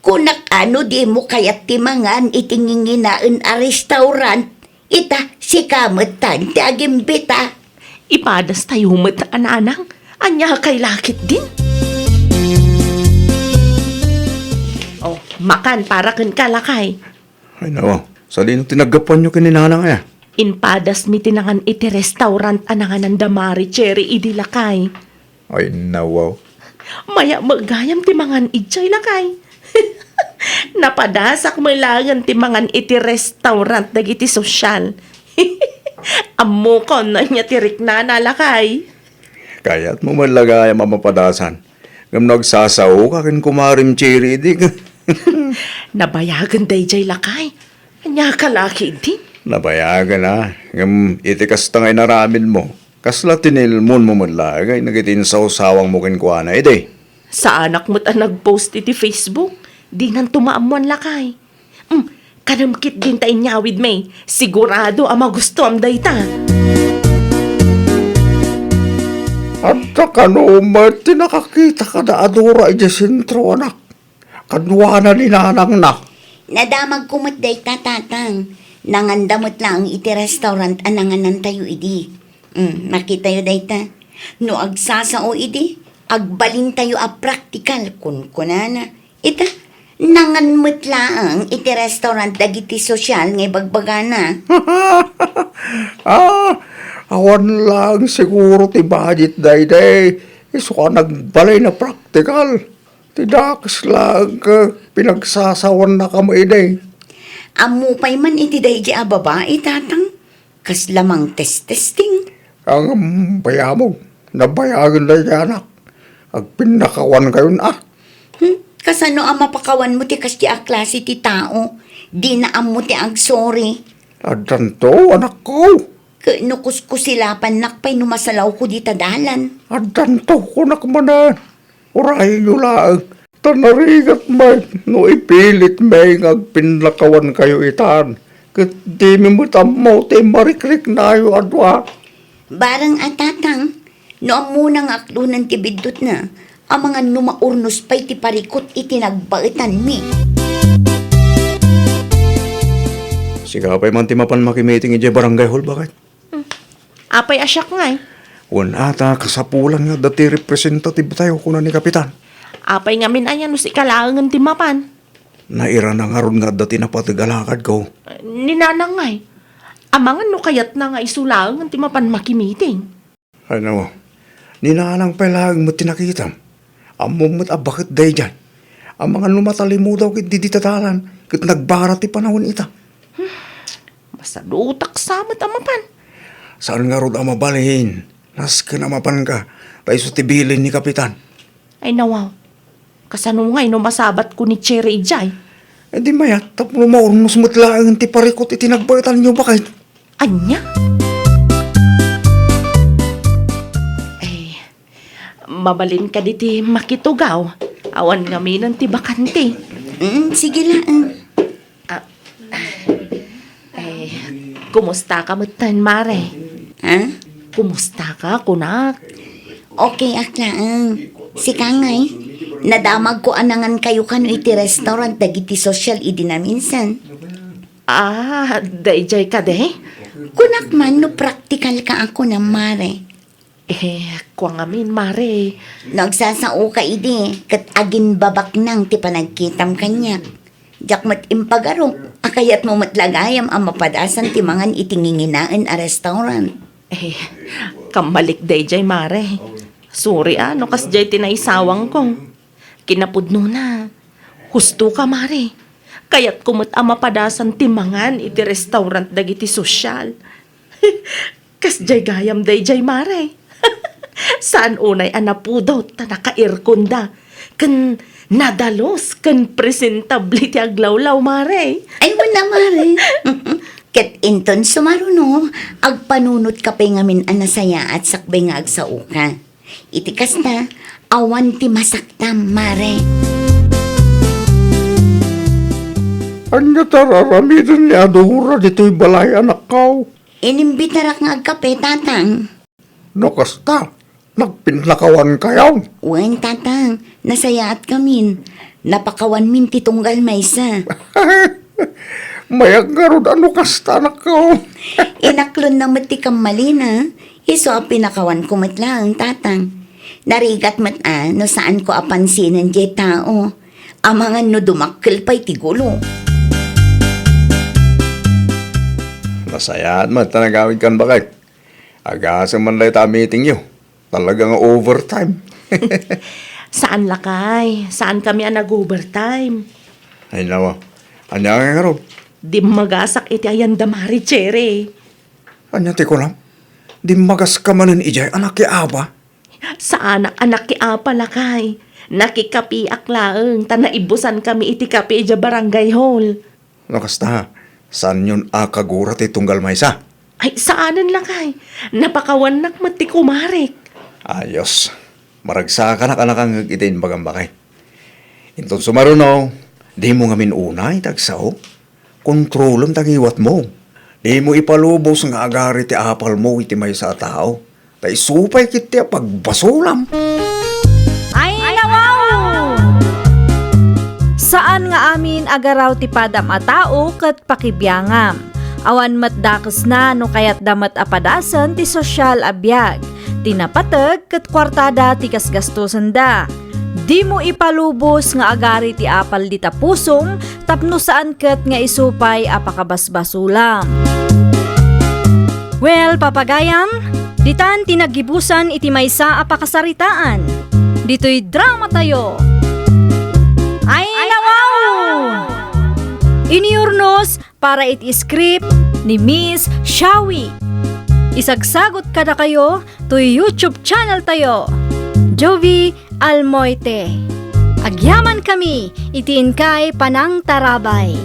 Kunak a no dimo kayat ti mangan iti nginginaen a restaurant, ita, sika metten ti agimbita. Ipadastayo met a nanang. Ania kay lakit din? Oh, makan para kenka, lakay. Ay, nawa. Sadino ti naggapuanyo ken ni nanang aya? Impadasmi ti nangan iti restaurant a nanganan da Mari Cherry idi, lakay. Ay, nawa. Maya met gayam ti mangan idiay, lakay. Napadasak met laengen ti mangan iti restaurant dagiti sosyal. Ammokon no ania ti riknana, lakay. Kayatmo met la gayam a mapadasan. Ngem no agsasaoka ken kumarem Cherry idi. Nabayagen daydiay, lakay. Ania ka laki idi? Nabayagen a. Ngem iti kasta nga inaramidmo, kasla tinilmonmo met laeng dagiti insawsawangmo kenkuana idi? Saanak met a nagpost iti Facebook. Dinanto maammoan, lakay. Hmm, kanem ketdin ta inyawidmi. Sigurado a magustuam dayta. Adda kano met ti nakakita kada Adora idiay sentro, anak. Kaduana ni nanangna. Nadamagko met dayta, Tatang. Nanganda met laeng iti restaurant a nanganantayo idi. Hmm, makitayo dayta. No agsasao idi, agbalintayo a praktikal, kunkunana. Ita, nangan met laeng iti restaurant dagiti sosyal nga ibagbagana. Ah, awan laeng siguro ti budget daydiay. Isu a nagbalin a praktikal. Ti dakes laeng ket pinagsasawanna kamo idi. Ammo pay man iti daydi a babai, Tatang. Kasla mangtestesting. Ngem, bayamon, nabayagen daydi anak. Agpinnakawankayon a. Hmm? Kasano a mapakawanmo ti kasdi a klase ti tao? Dina ammo ti agsorry. Addanto, anakko. Ket no kuskusilapannak pay no masalawko dita dalan. Addanto, kunak manen. Urayenyo laeng. Ta narigat met no ipilitmi nga agpinnakawankayo itan, ket dimi met ammo ti marikriknayo a dua. Bareng a, Tatang, no ammona nga aklonen ti biddutna, amangan no maurnos pay ti parikut iti nagbaetanmi. Sika pay man ti mapan makimiting idiay barangay hall, baket? Hmm. Apay a siak ngay? Wen ata, kasapulan nga adda ti representative tayo, kuna ni Kapitan. Apay ngamin aya no sika laengen ti mapan? Nairana ngarud nga adda ti napateg a lakadko. Ni Nanang ngay, amangan no kayatna nga isu laengen ti mapan makimiting. Ay, nawa. Ni Nanang pay laeng met ti nakitam. Ammom met a baket daydiay. Amangan no matalimudaw ket didi ta dalan, ket nagbara ti panawen ita. Masadutak sa met a mapan. Saan ngarud a mabalin? Nasken a mapanka, ta isu ti bilin ni Kapitan. Ay, nawaw. Kasano ngay no masabatko ni Cherry idiay? Eh, di mayat, tapno maurnos met laeng ti parikut iti nagbaetanyo, baket. Ania? Eh, mabalin kadi ti makitugaw? Awan ngaminen ti bakante. Mm, sige laeng. Ah, eh, kumusta ka metten, Mare? Ha? Kumusta ka, kunak? Okay ak laeng. Sika ngay, nadamagko a nangan kayo kano iti restaurant dagiti sosyal idi naminsan. Ah, daydiay kadi? Kunak man no praktikal ka a kunam, Mare. Eh, kua ngamin, Mare. No agsasaoka idi, ket aginbabaknang ti panagkitam kaniak. Diak met impagarup a kayatmo met la gayam a mapadasan ti mangan iti nginginaen a restaurant. Eh, kammalik daydiay, Mare. Sorry, ah, no kasdiay ti naisawangko. Kinapudnona, husto ka, Mare. Kayatko met a mapadasan ti mangan iti restaurant dagiti sosyal. Kasdiay gayam daydiay, Mare. Saan unay a napudot ta naka-airconda. Ken nadalus ken presentable ti aglawlaw, Mare. Ay, wala, Mare. Ket inton sumaruno, agpanunot ka pay ngamin a nasayaat sakbay nga agsaoka. Iti kasta, awan ti masaktam, Mare. Ania ti ar-aramiden ni Adora ditoy balay, anakko? Inimbitarak nga agkape, Tatang. No kasta, nagpinnakawan kayo? Wen, Tatang, nasayaat kamin. Napakawanmin ti tunggal maysa. Mayat ngarud a no kasta, anakko. Inaklonna met ti kammalina, isu a pinakawanko met laeng, Tatang. Narigat met a no saanko a pansinen diay tao. Amangan no dumakkel pay ti gulo. Nasayaat met ta nagawidkan, baket. Agasem man dayta a meetingyo. Talaga nga overtime. Saan, lakay. Saan kami a nag-overtime. Ay, nawa. Ania nga ngarud? Dimmagasak iti ayan da Mare Cherry. Ania ti kunam? Dimmagas ka manen idiay a nakiapa? Saanak a nakiapa, lakay. Nakikapiak laeng, ta naibusan kami iti kape idiay barangay hall. No kasta, saanyon a kagura ti tunggal maysa? Ay, saanen, lakay. Napakawannak met ti kumarek. Ayos. Maragsakanak a nakangngeg iti imbagam, baket. Inton sumaruno, dimo ngamin unay ti agsao. Kontrolem ti ngiwatmo. Dimo ipalubos nga agari ti apalmo iti maysa a tao. Ta isu pay ketdi a pagbasolam. Ay, nawaw! Saan nga amin a garaw ti padam a tao ket pakibiangam. Awan met dakesna no kayatda met a padasen ti sosyal a biag. Ti napateg ket kuartada ti gasgastosenda. Dimo ipalubos nga agari ti apal dita pusom tapno saan ket nga isu pay a pakabasbasolam. Well, papagayam, ditan ti naggibusan iti maysa a pakasaritaan. Ditoy dramatayo. Ay, nawaw! Inurnos para iti script ni Miss Shawi. Isagsagot kadakayo toy YouTube channel tayo, Jovie Almoite. Agyaman kami iti inkay panangtarabay.